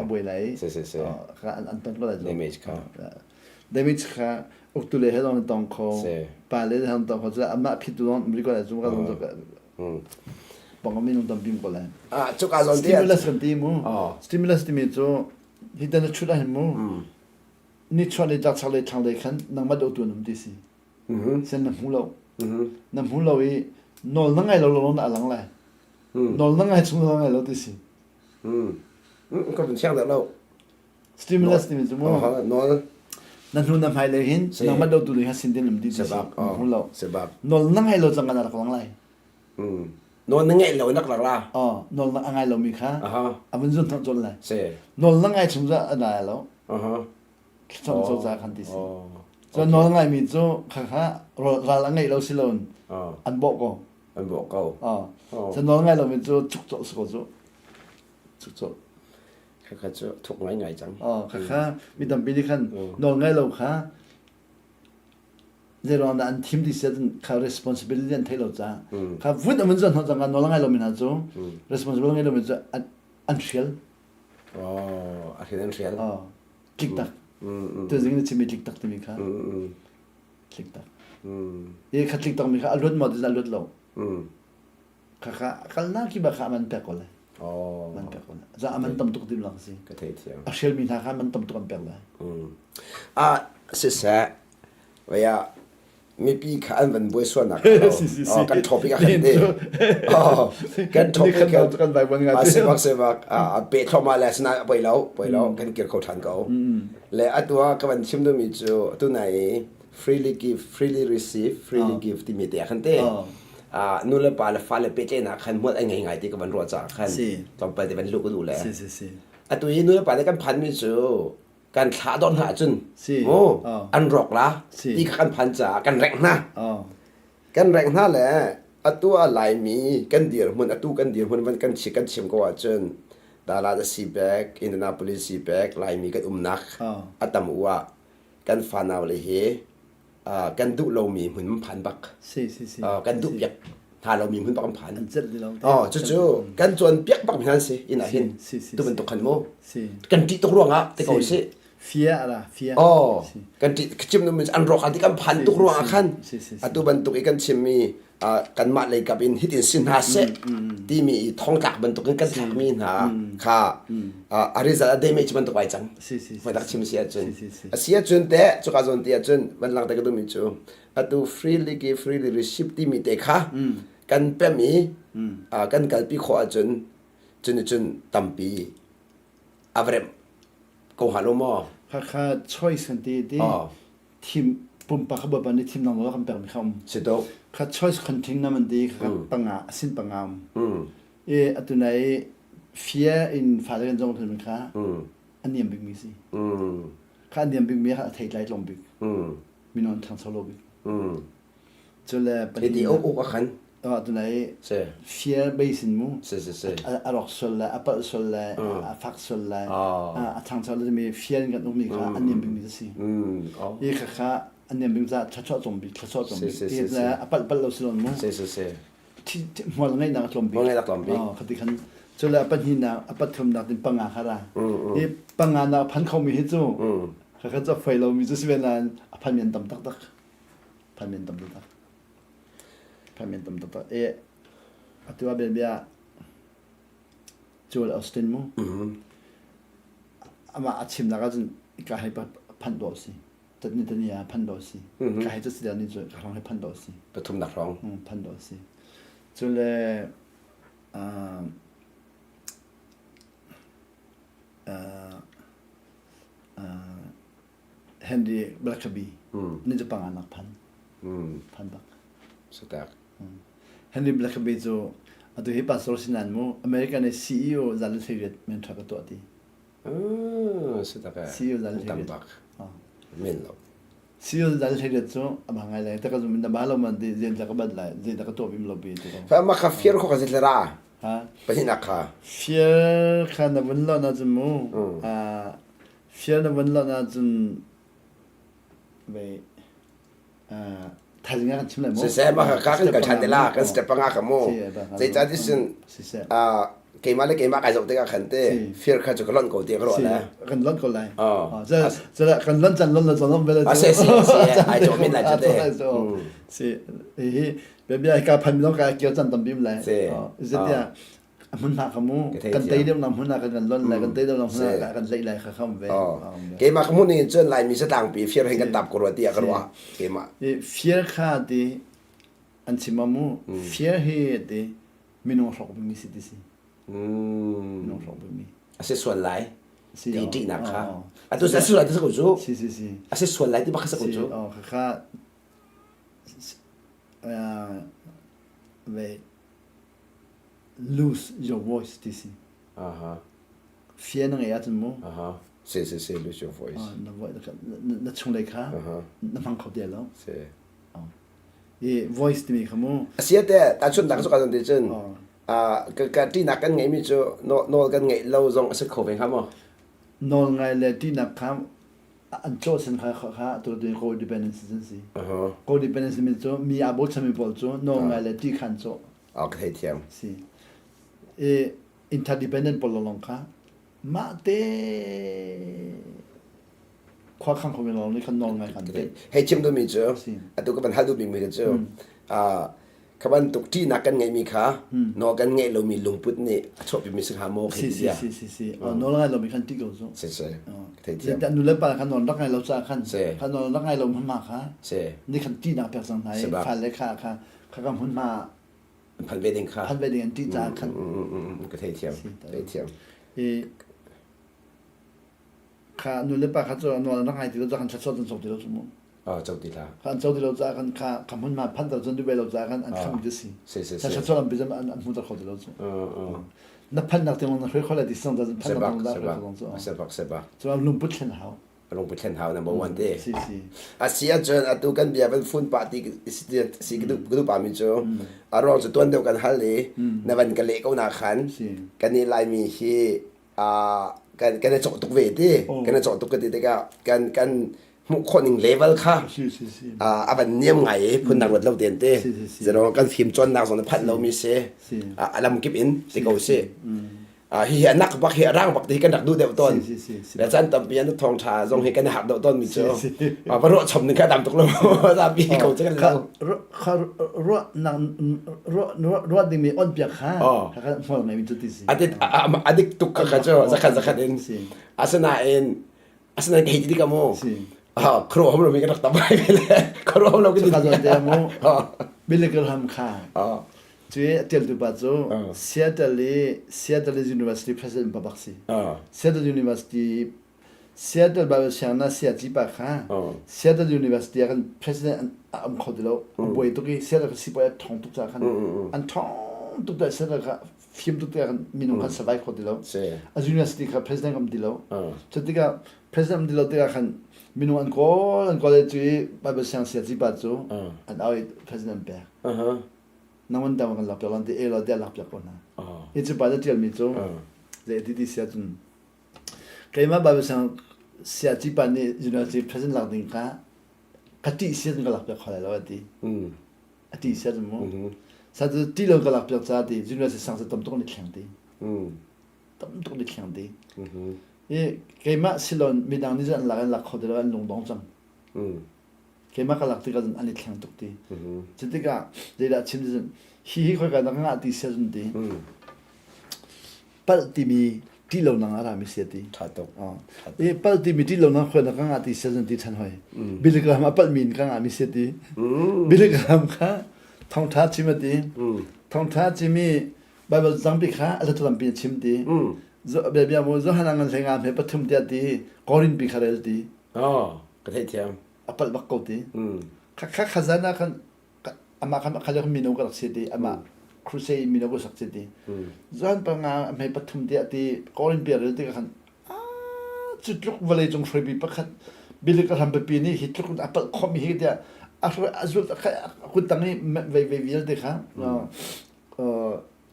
a buai lai. Si si si. Kha an ton ko lai cu. Damage kha. Damage kha uktu le he zong tong kho. Pa le he tong kho cu amah phitu zong um ko lai cu ka zong cu bang minung tampi ko lai. Ah cuka zawn te stimulus kan ti mu. Stimulus timi cu hi tan na chut ah hin mu. Ni chuan le tlak chak le thlang le khan nangmah dotu an um ti si. Sen na hmu lo. Na hmu lo i nawl na ngai lo lo na alang lai. Nawl na ngai chung na ngai lo ti si. Ka vun siang dah lo. Stimulus timi cu mu. Nawl. Na hnu na hmai le hin nangmah dotu le ha sin din um ti si. Hmu lo. Sebab. Nawl na ngai lo cang kan rak lang lai. Nawl na ngeih lo nak rak la. Oh, nawl na a ngai lomi kha Aha. a vun zun thawh colh lai. Si. Nawl na ngai chung cu a nai lo. Aha. Thlacam Oh. coza khan ti si. Oh. Cun nawl ngaimi cu khakha ral a ngeih lo si loin Oh. an bawh ko. An bawh ko. Oh. Oh. Cun nawl ngai lomi cu cuk cawh si ko cu. Cuk cawh. Khakha cu thuk ngaingai cang. Oh, khakha mi tampi nih khan nawl ngai lo kha zeiruang dah an thim ti si ahcun kha responsibility an theih lo caah kha vun a vun zon hnawh cang nawl ngai lomi hna cu responsibility ngei lomi cu an an hrial. Oh, a hrial an hrial. Oh, tlik tak. Tuzing na chimmi tlik tak timi kha. Tlik tak. I kha tlik tak mi kha a luat maw ti a luat lo. Khakha kalnak ki ba kha man pek ko lai. Oh. Man pek ko lai. Za man tam tuk tim lang si. Ka thei thiam. A hrial mi hna kha man tam tuk an pek lai. Ah, siseh, vaya mipi kha an van buai sualnak oh, kan topic a khan te. Oh, kan topic kan kan bai bon ngai. A sebak sebak a pe thloma le sna poi lo, poi lo kan kir kho than ko. Le atua ka van chim du mi cu tu nai freely give, freely receive, freely give timi te khan te. Nu le pa le fale pehtlaihnak khan hmual a ngei ngai ti ka van ruah caah khan tlawmpal te van luh ka duh le atu hi nu le pa nih kan phanmi cu kan thlah dawr hna ahcun mu an rawk la ti kha kan phan caah kan rengh hna kan rengh hna le atu a Laimi kan dirhmun atu kan dirhmun van kan chi kan chim ko ahcun Dalat a si pek Indianapolis si pek Laimi kan umnak a tam u ah kan fanau le hi kan duh lomi hmun phan bak si si si kan duh piak hna lomi hmun bak an phan an celh ti lo oh cucu kan cawn piak bak mi han si inn ah hin tu bantuk khan mu kan ṭih tuk ruangah te ko si fia la fia oh kan ṭih chim nu an rawk an ti kan phan tuk ruangah khan atu bantuk i kan chimmi kanmah lei kap in hitin si hna seh timi i thongtlak bantuk in kan thlakmi hna kha a result a damage bantuk ai cang voi tak chim si ahcun a si ahcun te cuka zawn ti ahcun van lang te ka duhmi cu atu freely give freely receive timi te kha kan pem i kan kalpi khawh ahcun cun cun tampi a va remh ko hnga lo maw Hakha choice kan ti ti thim pumpak kha bawipa nih thimnak nawl a kan pekmi kha um. Si tuk. Kha choice conting na man ti kha panga asin panga um. I atu nai fear in fale kan zong thil kha a niam bikmi si. Kha a niam bikmi kha a theitlai tlawm bik. Mino an ṭhangcho lo bik. Cule Hiti uk uk a khan. Tu nai fear base in mu. A rawk sual lai, a palh sual lai, a fak sual lai, a ṭhangcho lai timi fear in kan ukmi kha a niam bikmi a si. Hi kha kha a niam bik caah thluachuah tlawm bik, thluachuah tlawm bik. A palh palh lo si lon mu. Hmual ngeihnak a tlawm bik. Hmual ngeihnak tlawm bik. Khati khan cule a pahnihnak, a pathumnak tin panga kha ra. Hi panga nak a phan khomi hi cu kha kha cu a fai lomi cu si ve nain a phanmi an tam taktak. Phanmi an tam taktak. Phanmi an tam taktak. E atu ah bianbia Joel Austin mu. Amah a chimnak ahcun ka hei phanh dawh si. Tatni tani ah phanh dawh si. Ka hei cu si ni cu ka hrong hei phanh dawh si. Pathumnak hrong. Phanh dawh si. Cule uh, uh, uh, Henry Blackaby ni cu panga nak phan phan bak Satak Henry Blackaby cu atu hi pastor sinan mu American i CEO zal thleiriat men tha ka tuah ti Satak CEO zal tam bak men lo CEO zal thleiriat cu a bang ngai lai ta ka zum na ba lo man ti zen ta ka bat lai zen ta ka tuah bim lo bi ti fa ma kha fear kho ka zit le ra ha pahin kha fear kha na vun lo na chu mu a Fial na von lonh ahcun vei thaizing ah kan chim lai mu. Siseh mah ka kan kal ṭhan te la kan step panga ka mu. Zeicah ti sin keimah le keimah kai zoh tikah khan te fear kha cu ka lonh ko ti ka ruah le. Kan lonh ko lai. Kan lonh can lonh le zong lonh bel. Si si si ai cawh min lai cu te. Si hi bia ka phan mi zong ka kio can tam bim lai. Zeitiah a hmun hna kha mu kan tei deuh nak hmun ah kan kan lon lai kan tei deuh nak hmun ah kan tlaih lai kha kham ve keimah ka hmun in cun laimi satlangpi fear hin kan tap ko rua tiah ka ruah keimah fear kha ti an chim mu fear hi ti minung hrok bimi si ti si minung hrok bimi a si sual lai ti ṭihnak kha atu a si sual lai ti sa ko cu si si si a si sual lai ti bak sa ko cu kha ve. Lose your voice ti si. Aha. Fear na ngeih ahcun mu. Aha. Si si si lose your voice. Na voice na chunglei kha na hmang kho ti lo. Si. I voice timi kha mu. Asia te tahchunhnak cu kan ti cun ka ka ṭihnak kan ngeihmi cu nawl kan ngeih lo zong a si kho ve hnga maw? Nawl ngai le ṭihnak kha an cawh sin kha kha tu tu codependency an si. Codependency mi cu mi aa bochanmi pawl cu nawl ngai le ṭih kha an cawh. Ah ka theithiam. Si. I interdependent pawl lawng kha mah te khua khang khomi lawng nih khan nawl ngai kan te. Hei chim duhmi cu atu ka van hal duhmi mi cu kha bantuk ṭihnak kan ngeihmi kha nawl kan ngeih lomi lungput nih a chuahpimi si hnga maw si si si si si nawl ngai lomi khan ṭih ko cu. Si si. Theithiam. Nu le pa khan nawl rak ngai lo caah khan khan nawl rak ngai lo hma kha ni khan ṭihnak pek cang hna i fale kha kha kha ka hmunhma phan ve ding kha phan ve ding an ṭih caah khan ka theithiam theithiam i kha nu le pa kha cu nawl an rak ngai ti lo caah khan thlasot an sok ti lo cu mu ah co ti hlah kha an co ti lo caah khan kha kha hmunhma phan ter cun duh lo caah khan an kham ti si si si si thlasot an bizam an hmu ter kho ti lo cu na phannak tiang na hrui kho lai ti sang ta phannak tiang da hrui kho cu sebak sebak cu lungput thlen hau lungput thlen hau number one te si si a si ahcun atu kan bia van fun pah ti si ka duh pa mi cu a ruang cu tuan deuh kan hal i na van ka leh ko na khan kan i laimi hi kan kan i cawh tuk ve ti kan i cawh tuk ka ti tikah kan kan hmuh khawh ning level kha a van niam ngai i phun dang ruat lo ten te zero kan fim cawnnak zong na phanh lomi si a lam kip in ti ko si hihi a nak bak hi a rang bak ti kan rak duh deuh tawn le caan tampi an thawng tha zong hi kan i harh deuh tawn mi cu va ruah chom ning kha tam tuk lo zapi ko cu kan lo ruah nak ruah ruah ding mi on piak kha kha hmual ngai mi cu ti si adik tuk kha kha cu zakhat zakhat in asinain asinain ka hei ti tikah mu khuaruah hom lo mi kan rak tam lai le khuaruah hom lo kan ti mu Billy Graham kha Cu a ṭialtu pa cu Seattle i Seattle University president pa bak si. Seattle University Seattle Bible sianginn sayaci pa kha Seattle University ah khan president a um kho ti lo. A buai tuk i Seattle kha sipuai a ṭhawng tuk caah khan an ṭhawng tuk caah Seattle kha fim tuk tikah khan minung khan survive kho ti lo. A university kha president um ti lo. Cu tikah president um ti lo tikah khan minung an kawl an kawl i cu i Bible siang sayaci pa cu an au i president pek. Nangman dang kan lakpiak lan ti e lo tiah lakpiak ko hna. Hi cu pa na ṭialmi cu zei ti ti sia cun keimah Bible sang sia ci pa nih university president lak ding kha ka ṭih sia cun ka lakpiak kho lai lo a ti. A ṭih sia cun mu. Sa cu ṭih lo ka lakpiak ca ti university sang cu tam tuk an i thleng ti. Tam tuk an i thleng ti. I keimah silon midang nih cun an lak an lak kho ti lo an lungdong cang. Keimah ka lak tikah cun an i thleng tuk ti. Cu tikah zeidah chim ti cun hi hi khoika dah ka ngah ti sia cun ti. Palh timi ṭih lo nang a rami sia ti. Ṭha tuk. I palh timi ṭih lo nang khoi na ka ngah ti sia cun ti ṭhan hoi. Billy Graham a palh mi in ka ngah mi sia ti. Billy Graham kha thawngṭha chim a ti. Thawngṭha chim i Bible tampi kha a tampi a chim ti. Bia bia mu Johan ngan hlei nga hme pathum tiah ti Korin pi kha rel ti. Oh, ka theihthiam. A palh bak ko ti. Kha kha khazan ah khan amah khan kha mino ka rak si ti amah crusade mino ka sak si ti. Zan panga hmei pathum tiah ti Korin pi rel ti khan cu tluk vawlei cung hruaipi pakhat bilik a hram pipi nih hi tluk a palh khomi hi tiah a hruai a zul a kut tang i vei vei vialte kha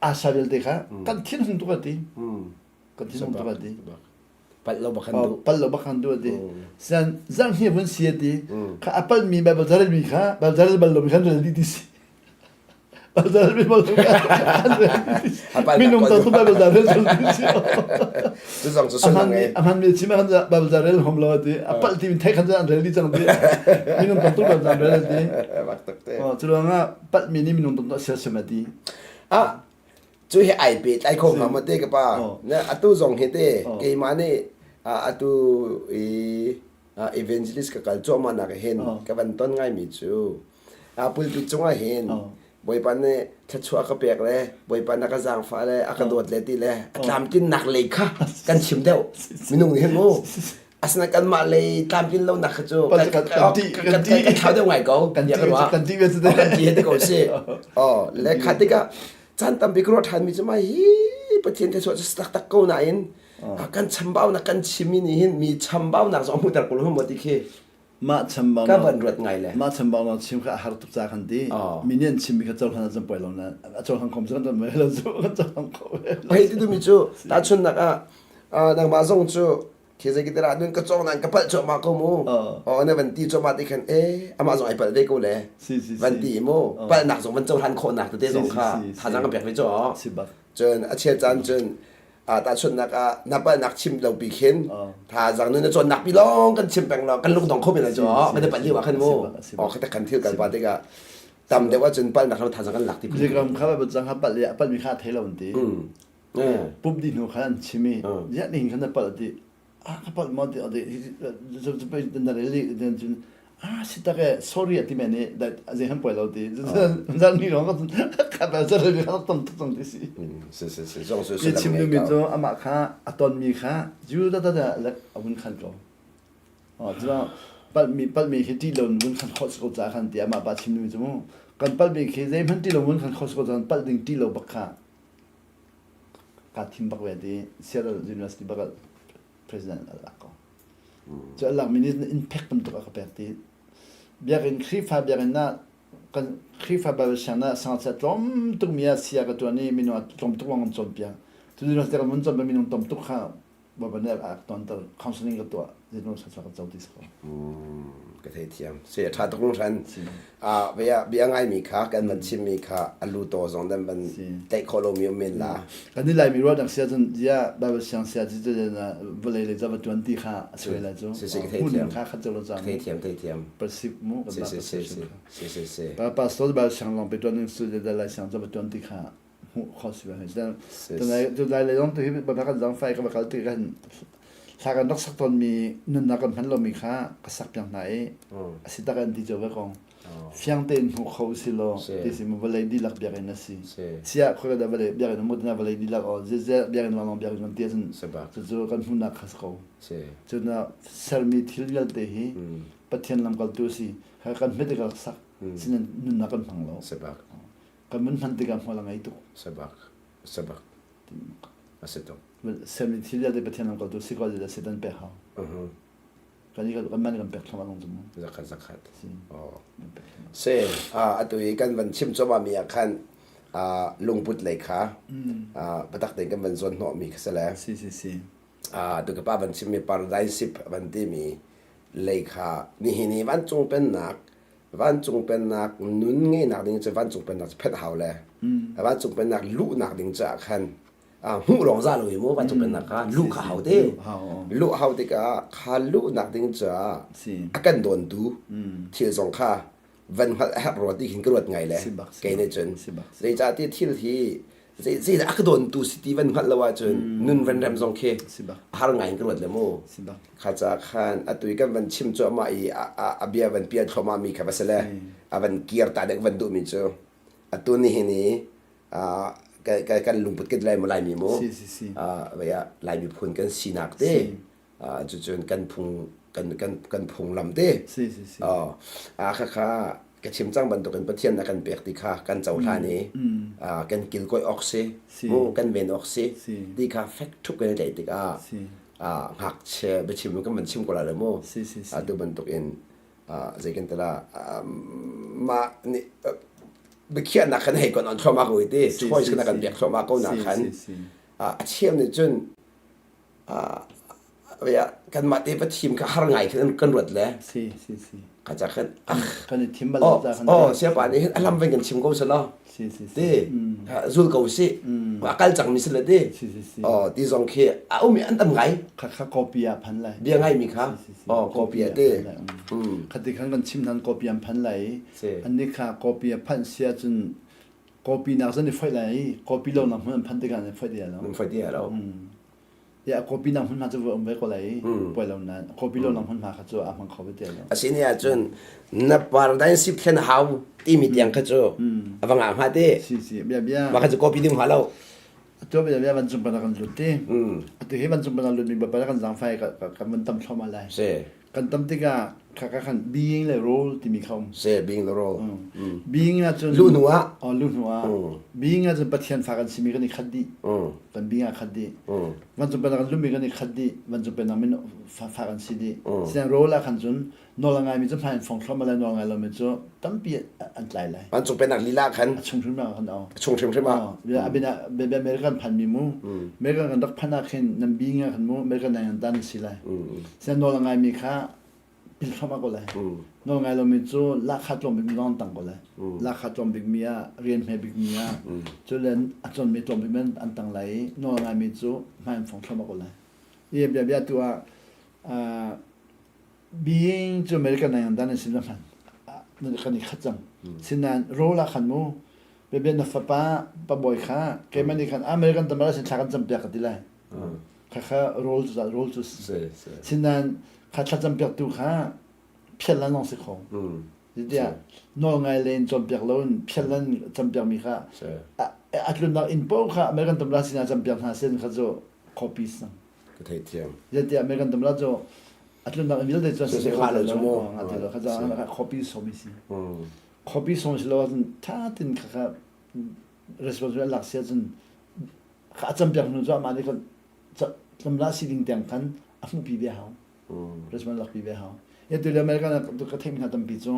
asa vialte kha kan thin hung tuk a ti kan thin hung tuk a ti palh lo bak kan duh palh lo bak kan duh ti san zang hi vun si ti kha a palh mi bible zarel mi kha bible zarel bal lo mi khan rel di ti si bible zarel mi bal lo minung to tu bible zarel rel ti si cu zong cu sun ngai a hman mi chim khan bible zarel hom lo ti a palh ti min thai khan an rel di cang ti minung to tu bible zarel rel ti bak tak te cu ruangah palh mi nih minung to to sia sia ti ah Cu hi ai pehtlai kho hnga maw te ka pa? Na atu zong hi te keimah nih atu i evangelist ka kal cuahmah nak hin ka van ton ngaimi cu pulpit cungah hin Bawipa nih thluachuah ka pek le Bawipa na ka zaangfah le a ka dawt le ti le a tlamtlinnak lei kha kan chim deuh minung nih hin mu asinain kanmah lei tlamtlin lonak kha cu kan kan kan thlau deuh ngai ko kan ti kan ti kan ti te ko si oh le kha tikah. Caan tampi ka ruah ṭhanmi cu mah hi Pathian thluachuah cu si taktak ko nain kan chambaunak kan chimmi nih hin mi chambaunak zong a hmuhter ko lo maw ti khi Mah chambaunak ka van ruat ngai le. Mah chambaunak chim kha a har tuk ca kan ti. Mi nih an chimmi kha cohlan ah cun poi lo na a cohlan khom cu kan ton ve lo cu kan cohlan kho ve lo. Hei ti tumi cu tahchunnak ah nangmah zong cu khi zei kita nun ka cawng nan ka palh cuahmah ko mu. Oh na van ti cuahmah ti khan eh amah zong ai palh ve ko le. Van ti mu palhnak zong van cohlan khawhnak tete zong kha thazaang kan pek ve cu. Cun a chia caan cun tahchunhnak ah na palhnak chim lo pi khin thazaang nun na cawnnak pi lawng kan chim peng lo kan lungdong kho men lai cu kan i palh lio ah khan mu. Oh kha kan thil kan pa tikah tam deuh ahcun palhnak ram thazaang kan lak ti phun. Ram kha ba cang ha palh le palh mi kha thei lo an ti. Pup di hnu khan an chim i ziah nihin khan na palh ti ah ka palh maw ti ati na rel cun ah si tak e sorry ati men i zei han poi lo ti zan mi rong ka ba zan mi kha tam tuk cang ti si si si si zong su si chim mi cu amah kha a ton mi kha ju da da da lek a vun khan ko Oh cu palhmi palhmi khi ṭih lo in vun khan khawh si ko ca khan ti amah pa chim mi cu mu kan palhmi khi zeihmanh ṭih lo vun khan khawh si ko ca palh ding ṭih lo bak kha kaa thim bak ve ti Seattle University bak ah president a lak ko. Cu a lakmi nih impact bantuk a ka pek ti. Biakinn Khrihfa biakinn ah kan Khrihfa Bible sianginn ah sangachia tlawm tukmi ah sia ka ṭuan i minung a tlawm tuk lawng kan cawnpiak. Cu university kan vun cawnpiak minung tam tuk kha Bawipa nih a tonter counseling ka tuah zeitluk sa ka co ti si ko. Ka thei thiam. Si a tha tuk hran. A bia bia ngai mi kha kan van chim mi kha a lu to zong dan van tlaih khawh lo mi um men la. Kan ni lai mi ruah dang sia cun zia Bible siang sia ci cu na vawlei le zava tuan ti kha a sui lai cu. Si si ka thei thiam. Kha khat lo cang. Thei thiam thei thiam. Perceive mu kan si si si si si si. Pa pastor Bible siang long pe tuan ning su le lai siang zava tuan ti kha hmuh kho si ve tu lai le zong tu hi ba kan zang fai ka va kal ti kan thla kan rak sak tawn mi nunnak kan hman lomi kha ka sak piak hna i a si tak an ti cho ve kong fiang tein hmu kho si law ti si mu vawlei dihlak biakinn a si sia khoi da vawlei biakinn mu na vawlei dihlak o ze biakinn lawng biakinn kan ti ahcun cucu kan hmuhnak kha si ko cuna sermi thil vialte hi Pathian lamkaltu si kan hmet ka sak sinin nunnak kan hmang lo kan mun hman tikah hmual a ngei tuk. Sabak sabak a si tuk. Sermi thil vialte Pathian lamkaltu si ko le Satan pek hau. Kan i kan man kan pek thluahmah zong cu mu. Zakhat zakhat. Oh. Se a atu i kan van chim cuahmah mi ah khan lungput lei kha biatak tein kan van zawn hnawh mi kha si le. Si si si. Tu ka pa van chim mi paradise van ti mi lei kha nihin i vancung pennak Vancung pennak nun ngeihnak ding cu vancung pennak cu phet hau le vancung pennak luhnak ding caah khan hmuh lawng za lo i mu vancung pennak kha luh kha hau te luh hau tikah kha luhnak ding caah a kan dawntu thil zong kha van hngalh a herh rua ti khin ka ruat ngai le kei nih cun zeicahtiah thil hi zeidah a ka dawntu si ti van hngalh lo ahcun nun van rem zong khi a har ngai in ka ruat le mu kha ca khan atu i kan van chim cuahmah i a bia van pial thluahmah mi kha va si le a van kir ta dek van duh mi cu atu nihin i kan lungput kan lai mu laimi mu laimi phun kan sinak te cucun kan phung kan kan kan phunglam te si si si a kha kha ka chim cang bantukin Pathian na kan pek ti kha kan cohlan i kan kilkawi awk si mu kan ven awk si ti kha fek thup kan i tlaih tikah ngakchia biachim kan van chim ko lai lo mu atu bantukin zei kan tala mah nih biakhiahnak kan hei kon on thluahmah ko i ti choice kan kan pek thluahmah ko na khan a cheu nih cun kanmah te va thim kha har ngai khin kan ruat le si si si ka ca khan kan i thim bal lo ca khan oh siapa nih hin alam ven kan chim ko selaw si si si ti zul ko si a kal cang mi si le ti si si si oh ti zong khi a um i an tam ngai kha kha copy ah phan lai bia ngai mi kha oh copy ah te khati khan kan chim nan copy an phan lai an ni kha copy a phan sia cun copy nak zan i foih lai i copy lo nak hmun an phan tikah an foih ti lo an foih ti lo Ya copy nak hmunhma cu um ve ko lai i puai lo nain copy lo nak hmunhma kha cu a hmang kho ve te lo. Asini ahcun na paradigm shift thlen hau timi tiang kha cu a va ngah hnga te. Si si bia bia. Mah kha cu copy ding hnga lo. Atu bia bia van cung pana kan lut ti. Atu hi van cung pana lut mi bapa kan zangfai kan van tam thluahmah lai. Si. Kan tam tikah. Kha ka khan being le role timi kha um. Se being le role. Being ahcun lu hnu ah. Oh lu hnu ah. Being ahcun Pathian fa kan simi kan i khat dih. Kan being ah khat dih. Vancung pennak kan lummi kan i khat dih. Vancung pennak min fa kan si dih. Sian role ah khan cun nawl a ngaimi cu hmai in fong thluahmah lai nawl ngai lomi cu tampi an tlai lai. Vancung pennak lila khan. A chung hrim ah khan oh. A chung hrimhrim ah. Abina American phan mi mu. American kan rak phan ah khin nan being ah khan mu American nang dan si lai. Sian nawl a ngaimi kha pil thluahmah ko lai. Nawl ngai lomi cu lahkhah tlawm bikmi lawng an tang ko lai. Lahkhah tlawm bikmi ah rian hme bikmi ah cu le a cawnmi tlawm bikmi an tang lai i nawl ngaimi cu hmai an fong thluahmah ko lai. I bia bia tu ah being cu American nang dan an sin la hman kan i khat cang. Sinain role ah khan mu bia na fapa pabawi kha keimah nih khan American tamara sin thla kan campiak ka ti lai. Khakha rawl cu rawl cu sinain kha thlacam piaktu kha phial lan lawng si kho. Tiah nawl ngai len cawnpiak loin phial lan campiakmi kha a tlunnak inn paoh kha American tamla sinah campiak hna sin kha cu copy sang. Ka theih thiam. Tiah American tamla cu a tlunnak inn vialte cu si kha lo cu mu. Nga ti lo kha cu copy somi si. Copy som si lo ahcun tha tin kha kha responsibility lak si ahcun kha a campiak hnu cu amah nih khan tlumla si ding tiang khan a hmuhpi ve hau response lakpi ve hau atu le American ka theihmi hna tampi cu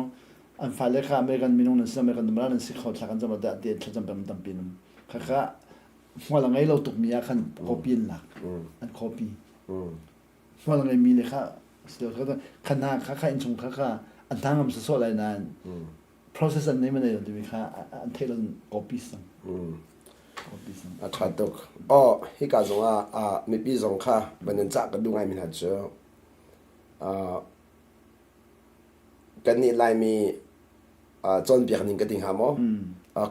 an fale kha American minung nan si American tumra nan si kho thla kan cam dah ti thlacam pem tampi num kha kha hmual a ngei lo tukmi ah khan copy an lak an copy hmual a ngeimi le kha kha hna kha kha innchung kha kha an hna ngam sawsawh lai nain process an nei ma nei lo timi kha an theih lo copy sang A ṭha tuk. Aw, hika zong ah mipi zong kha van in cah ka duh ngaimi hna cu kannih Laimi cawnpiak ning ka ti hnga maw?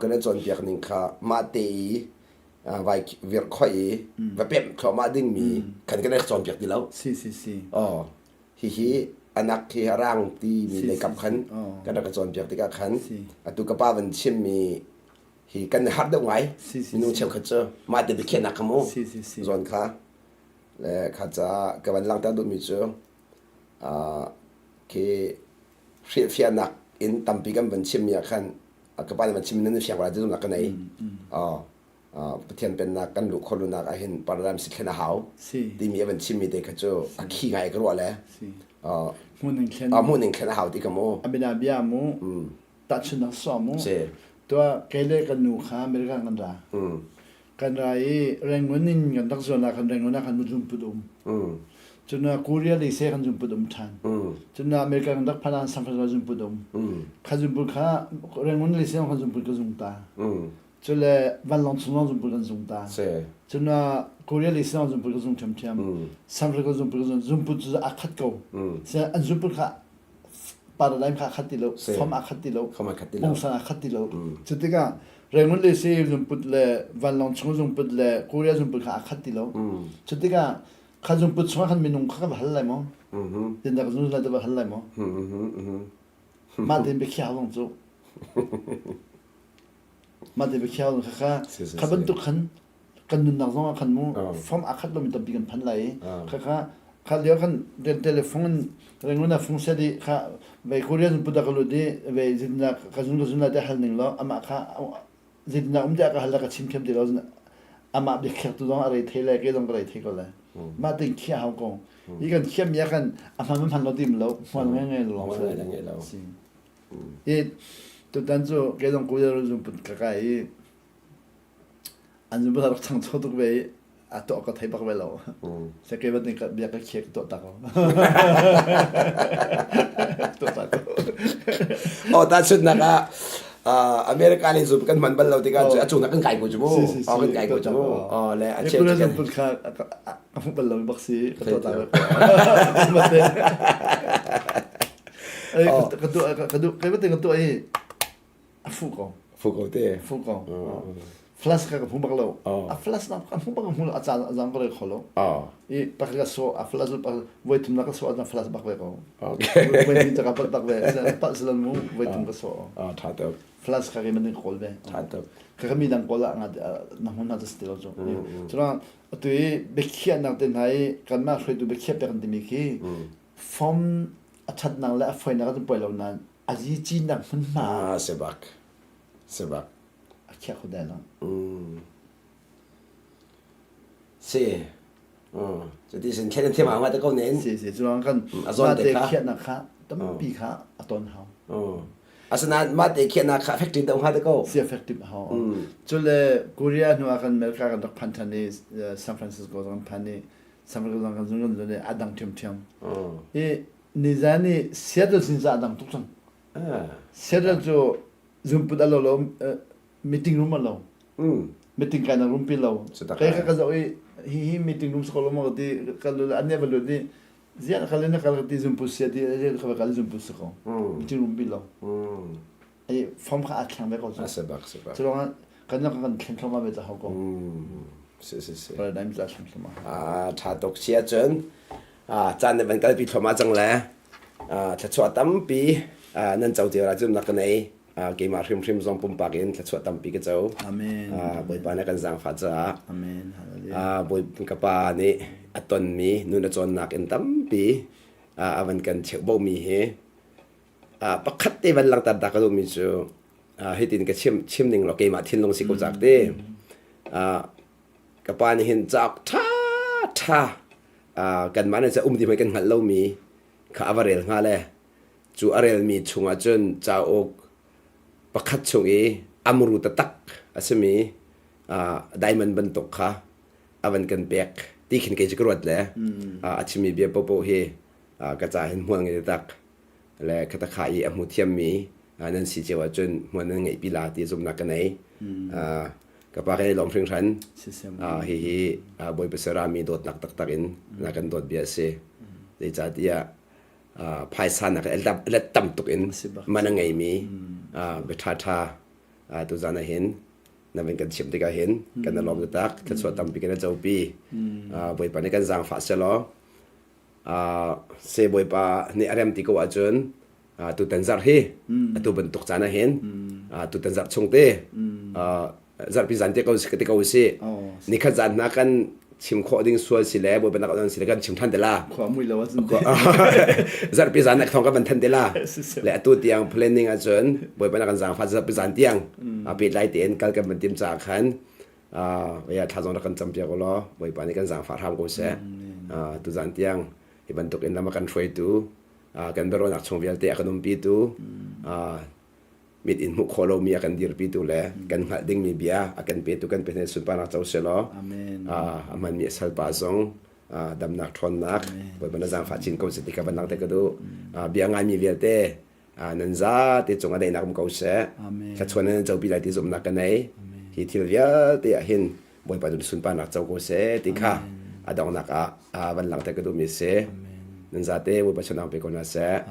Kan i cawnpiak ning kha mah te i vai virhkhawih i va pemh thluahmah dingmi khan kan i cawnpiak ti lo. Si si si. Aw, hihi anak hi a rang timi leikap khan kan rak i cawnpiak tikah khan atu ka pa van chimmi hi kan i harh deuh ngai minung cheukhat cu mah te biakhiahnak kha mu zawn kha le kha caah ka van langhter duhmi cu khi hrilhfiahnak in tampi kan van chimmi ah khan ka pa nih van chim nan fiang lai ti zumnak ka nei Pathian pennak kan luh khawhlunak ah hin paradigm si thlen a hau timi a van chimmi te kha cu a khi ngai ka ruah le hmuhning thlen hmuhning thlen a hau ti ka mu abina bia mu tahchunhnak sawh mu. Tuah kei le kan nu kha America kan ra. Kan ra i Rangoon in kan rak zuan ah khan Rangoon ah khan zungput um. Cun Korea lei se kan zungput um ṭhan. Cun America kan rak phan ah San Francisco zungput um. Kha zungput kha Rangoon lei se khan zungput ka zung ta. Cule vanlawng chung zong zungput kan zung ta. Cun Korea lei se zungput ka zung ṭhiamṭhiam. San Francisco zungput ka zung zungput cu a khat ko. An zungput kha paradigm kha a khat ti lo form a khat ti lo pungsan a khat ti lo cu tikah Rangoon le se zungput le vanlawng chung zungput le Korea zungput kha a khat ti lo cu tikah kha zungput chungah khan minung kha ka va hal lai maw tindak zung lai te va hal lai maw mah tein biakhiah zong cu mah te biakhiah zong kha kha kha bantuk khan kan nunnak zong ah khan mu form aa khat lomi tampi kan phan lai i kha kha kha lio khan telephone Rangoon ah fung set i kha vei Korean puta ka lut i vei zinnak ka zun ka zun lai te hal ning law amah kha zinnak um tiah ka hal la ka chim thiam ti lo amah biakhiak tu zong a rei thei lai ke zong ka rei thei ko lai mah ting khia hau ko hi kan khiam mi ah khan a hman hman lo tim lo hmual ngai ngai lo lo si i tutan cu ke zong Korea zung put ka kai i An zumh rak ṭhangcho tuk ve i a tuah ka thei bak ve lo. Seke bat nih bia ka khiak tuah tak ko. Tuah tak ko. Oh, tahchunhnak ah America le zum kan hman bal lo tikah a cung kan kai ko cu mu. Oh, kan kai ko cu mu. Oh, le a cheu kan put kha a hmu bal lo bak si ka tuah tak. Ka duh ka duh kai bat ka tuah i A fuh ko. Fuh ko te. Fuh ko. Flash kha ka hmu bak lo. A flash na ka hmu bak hmu lo a caan a zang ka rel kho lo. I pakhat ka so a flash voi thum na ka so a flash bak ve ko. Voi thum ka pat bak ve. Pat silan mu voi thum ka so. Ah tha tuk. Flash kha ke man kawl ve. Tha tuk. Ka ka mi dang kawl ah nga na hmun na ta ti lo chu. Cuna atu i biakhiahnak te hna i kanmah hruaitu biakhiah pek an timi khi form A ṭhatnak le a fawinak ah cun poi lo nain a zici-nak hmunhma Ah, si bak. Si bak. a khiah kho dai lo. Mm. Si. Mm. Cuti sin thlen an thiam hau ngai te ko nen. Si si cu kan A zawn mah te te kha. khiahnak kha tampi kha a ton hau. Mm. Asinain mah te khiahnak kha effective deuh hnga te ko. Si effective hau. Cule Korea hnu ah kan America kan rak phan ṭhan i San Francisco kan phan i San Francisco kan zun kan zun i a dang ṭhiamṭhiam. I nizan i Seattle sin a dang tuk cang. Seattle cu zunput a lo lo meeting room a lo. Meeting kai na room pi lo. Kai ka ka zoh i hi hi meeting room sa ko lo ma ka ti ka lu an ne va lut i ziah kal in kal ka ti zunput sia ti ka kal zunput sa ko. Meeting room pi lo. Ai form kha a thleng ve ko cu. A bak si bak. Cu kan kan thleng thluahmah ve ta hau ko. Si si si. Paradigm cu a thleng thluahmah. Ah tha tuk sia cun ah caan ne van kalpi thluahmah cang le ah thluachuah tampi ah nan co cio la cum nak ka nei. Ah keimah hrimhrim zong pumpak in thluachuah tampi ka co. Amen. Ah Bawipa nih kan zaangfah caah. Amen. Hallelujah. Ah Bawi ka pa nih a tonmi nun a cawnnak in tampi ah a van kan cheuhbomi hi pakhat te van langhter ta ka duhmi cu hitin ka chim chim ning law keimah thinlung si ko cak te ka pa nih hin cauk ṭha ṭha kanmah nih um ti hmai kan hngalh lomi kha a va rel hnga le cu a relmi chungah cun cauk pakhat chung i amru taktak a simi diamond bantuk kha a van kan pek ti khin kei cu ka ruat le a chimmi bia paohpaoh hi ka ca hin hmual ngei tak le khatakha i a hmu thiammi nan si cio ahcun hmual nan ngeih pi la ti zumhnak ka nei. Ka pa kan i lawm hringhran. Hihi Bawipa Sarami dawtnak taktak in na kan dawt bia a si. Zeicahtiah phaisa nak let tam tuk in man a ngeimi bia ṭhaṭha tuzan ah hin na van kan chimh tikah hin kan i lawm taktak thluachuah tampi kan i copi. Bawipa nih kan zaangfah selaw Se bawipa nih a rem ti ko ahcun tutan zarh hi atu bantuk caan ah hin tutan zarh chung te zarhpi zan te ko te ko si nikhat zan hna kan chim khawh ding sual si le bawipa nak si le kan chim than te la khua mui lo ahcun zarhpi zan nak thong kan van than te la le atu tiang planning ahcun bawipa nak kan zaangfah zarhpi zan tiang pehtlai tein kal kan van tim caah khan ya thla zong rak kan campiak u law Bawipa nih kan zaangfah hram ko seh. Tuzan tiang hi bantuk in lam a kan hruaitu, kan biaruahnak chung vialte a kan umpitu, mit in hmuh khawh lomi a kan dirpitu le kan hngalh dingmi bia a kan petu kan Pathian sunparnak co selaw a hmanmi a salpa zong damnak ṭhawnnak Bawipa na zaangfah chin ko seh ti ka van langhter ka duh. Bia ngaimi vialte nan zate cung ah daihnak um ko seh. Thluachuah nan copi lai ti zumhnak ka nei. Hi thil vialte ah hin Bawipa cu sunparnak co ko seh ti kha a donghnak ah van langhter ka duhmi a si. Nan zate Bawipa chonang pe ko hna seh.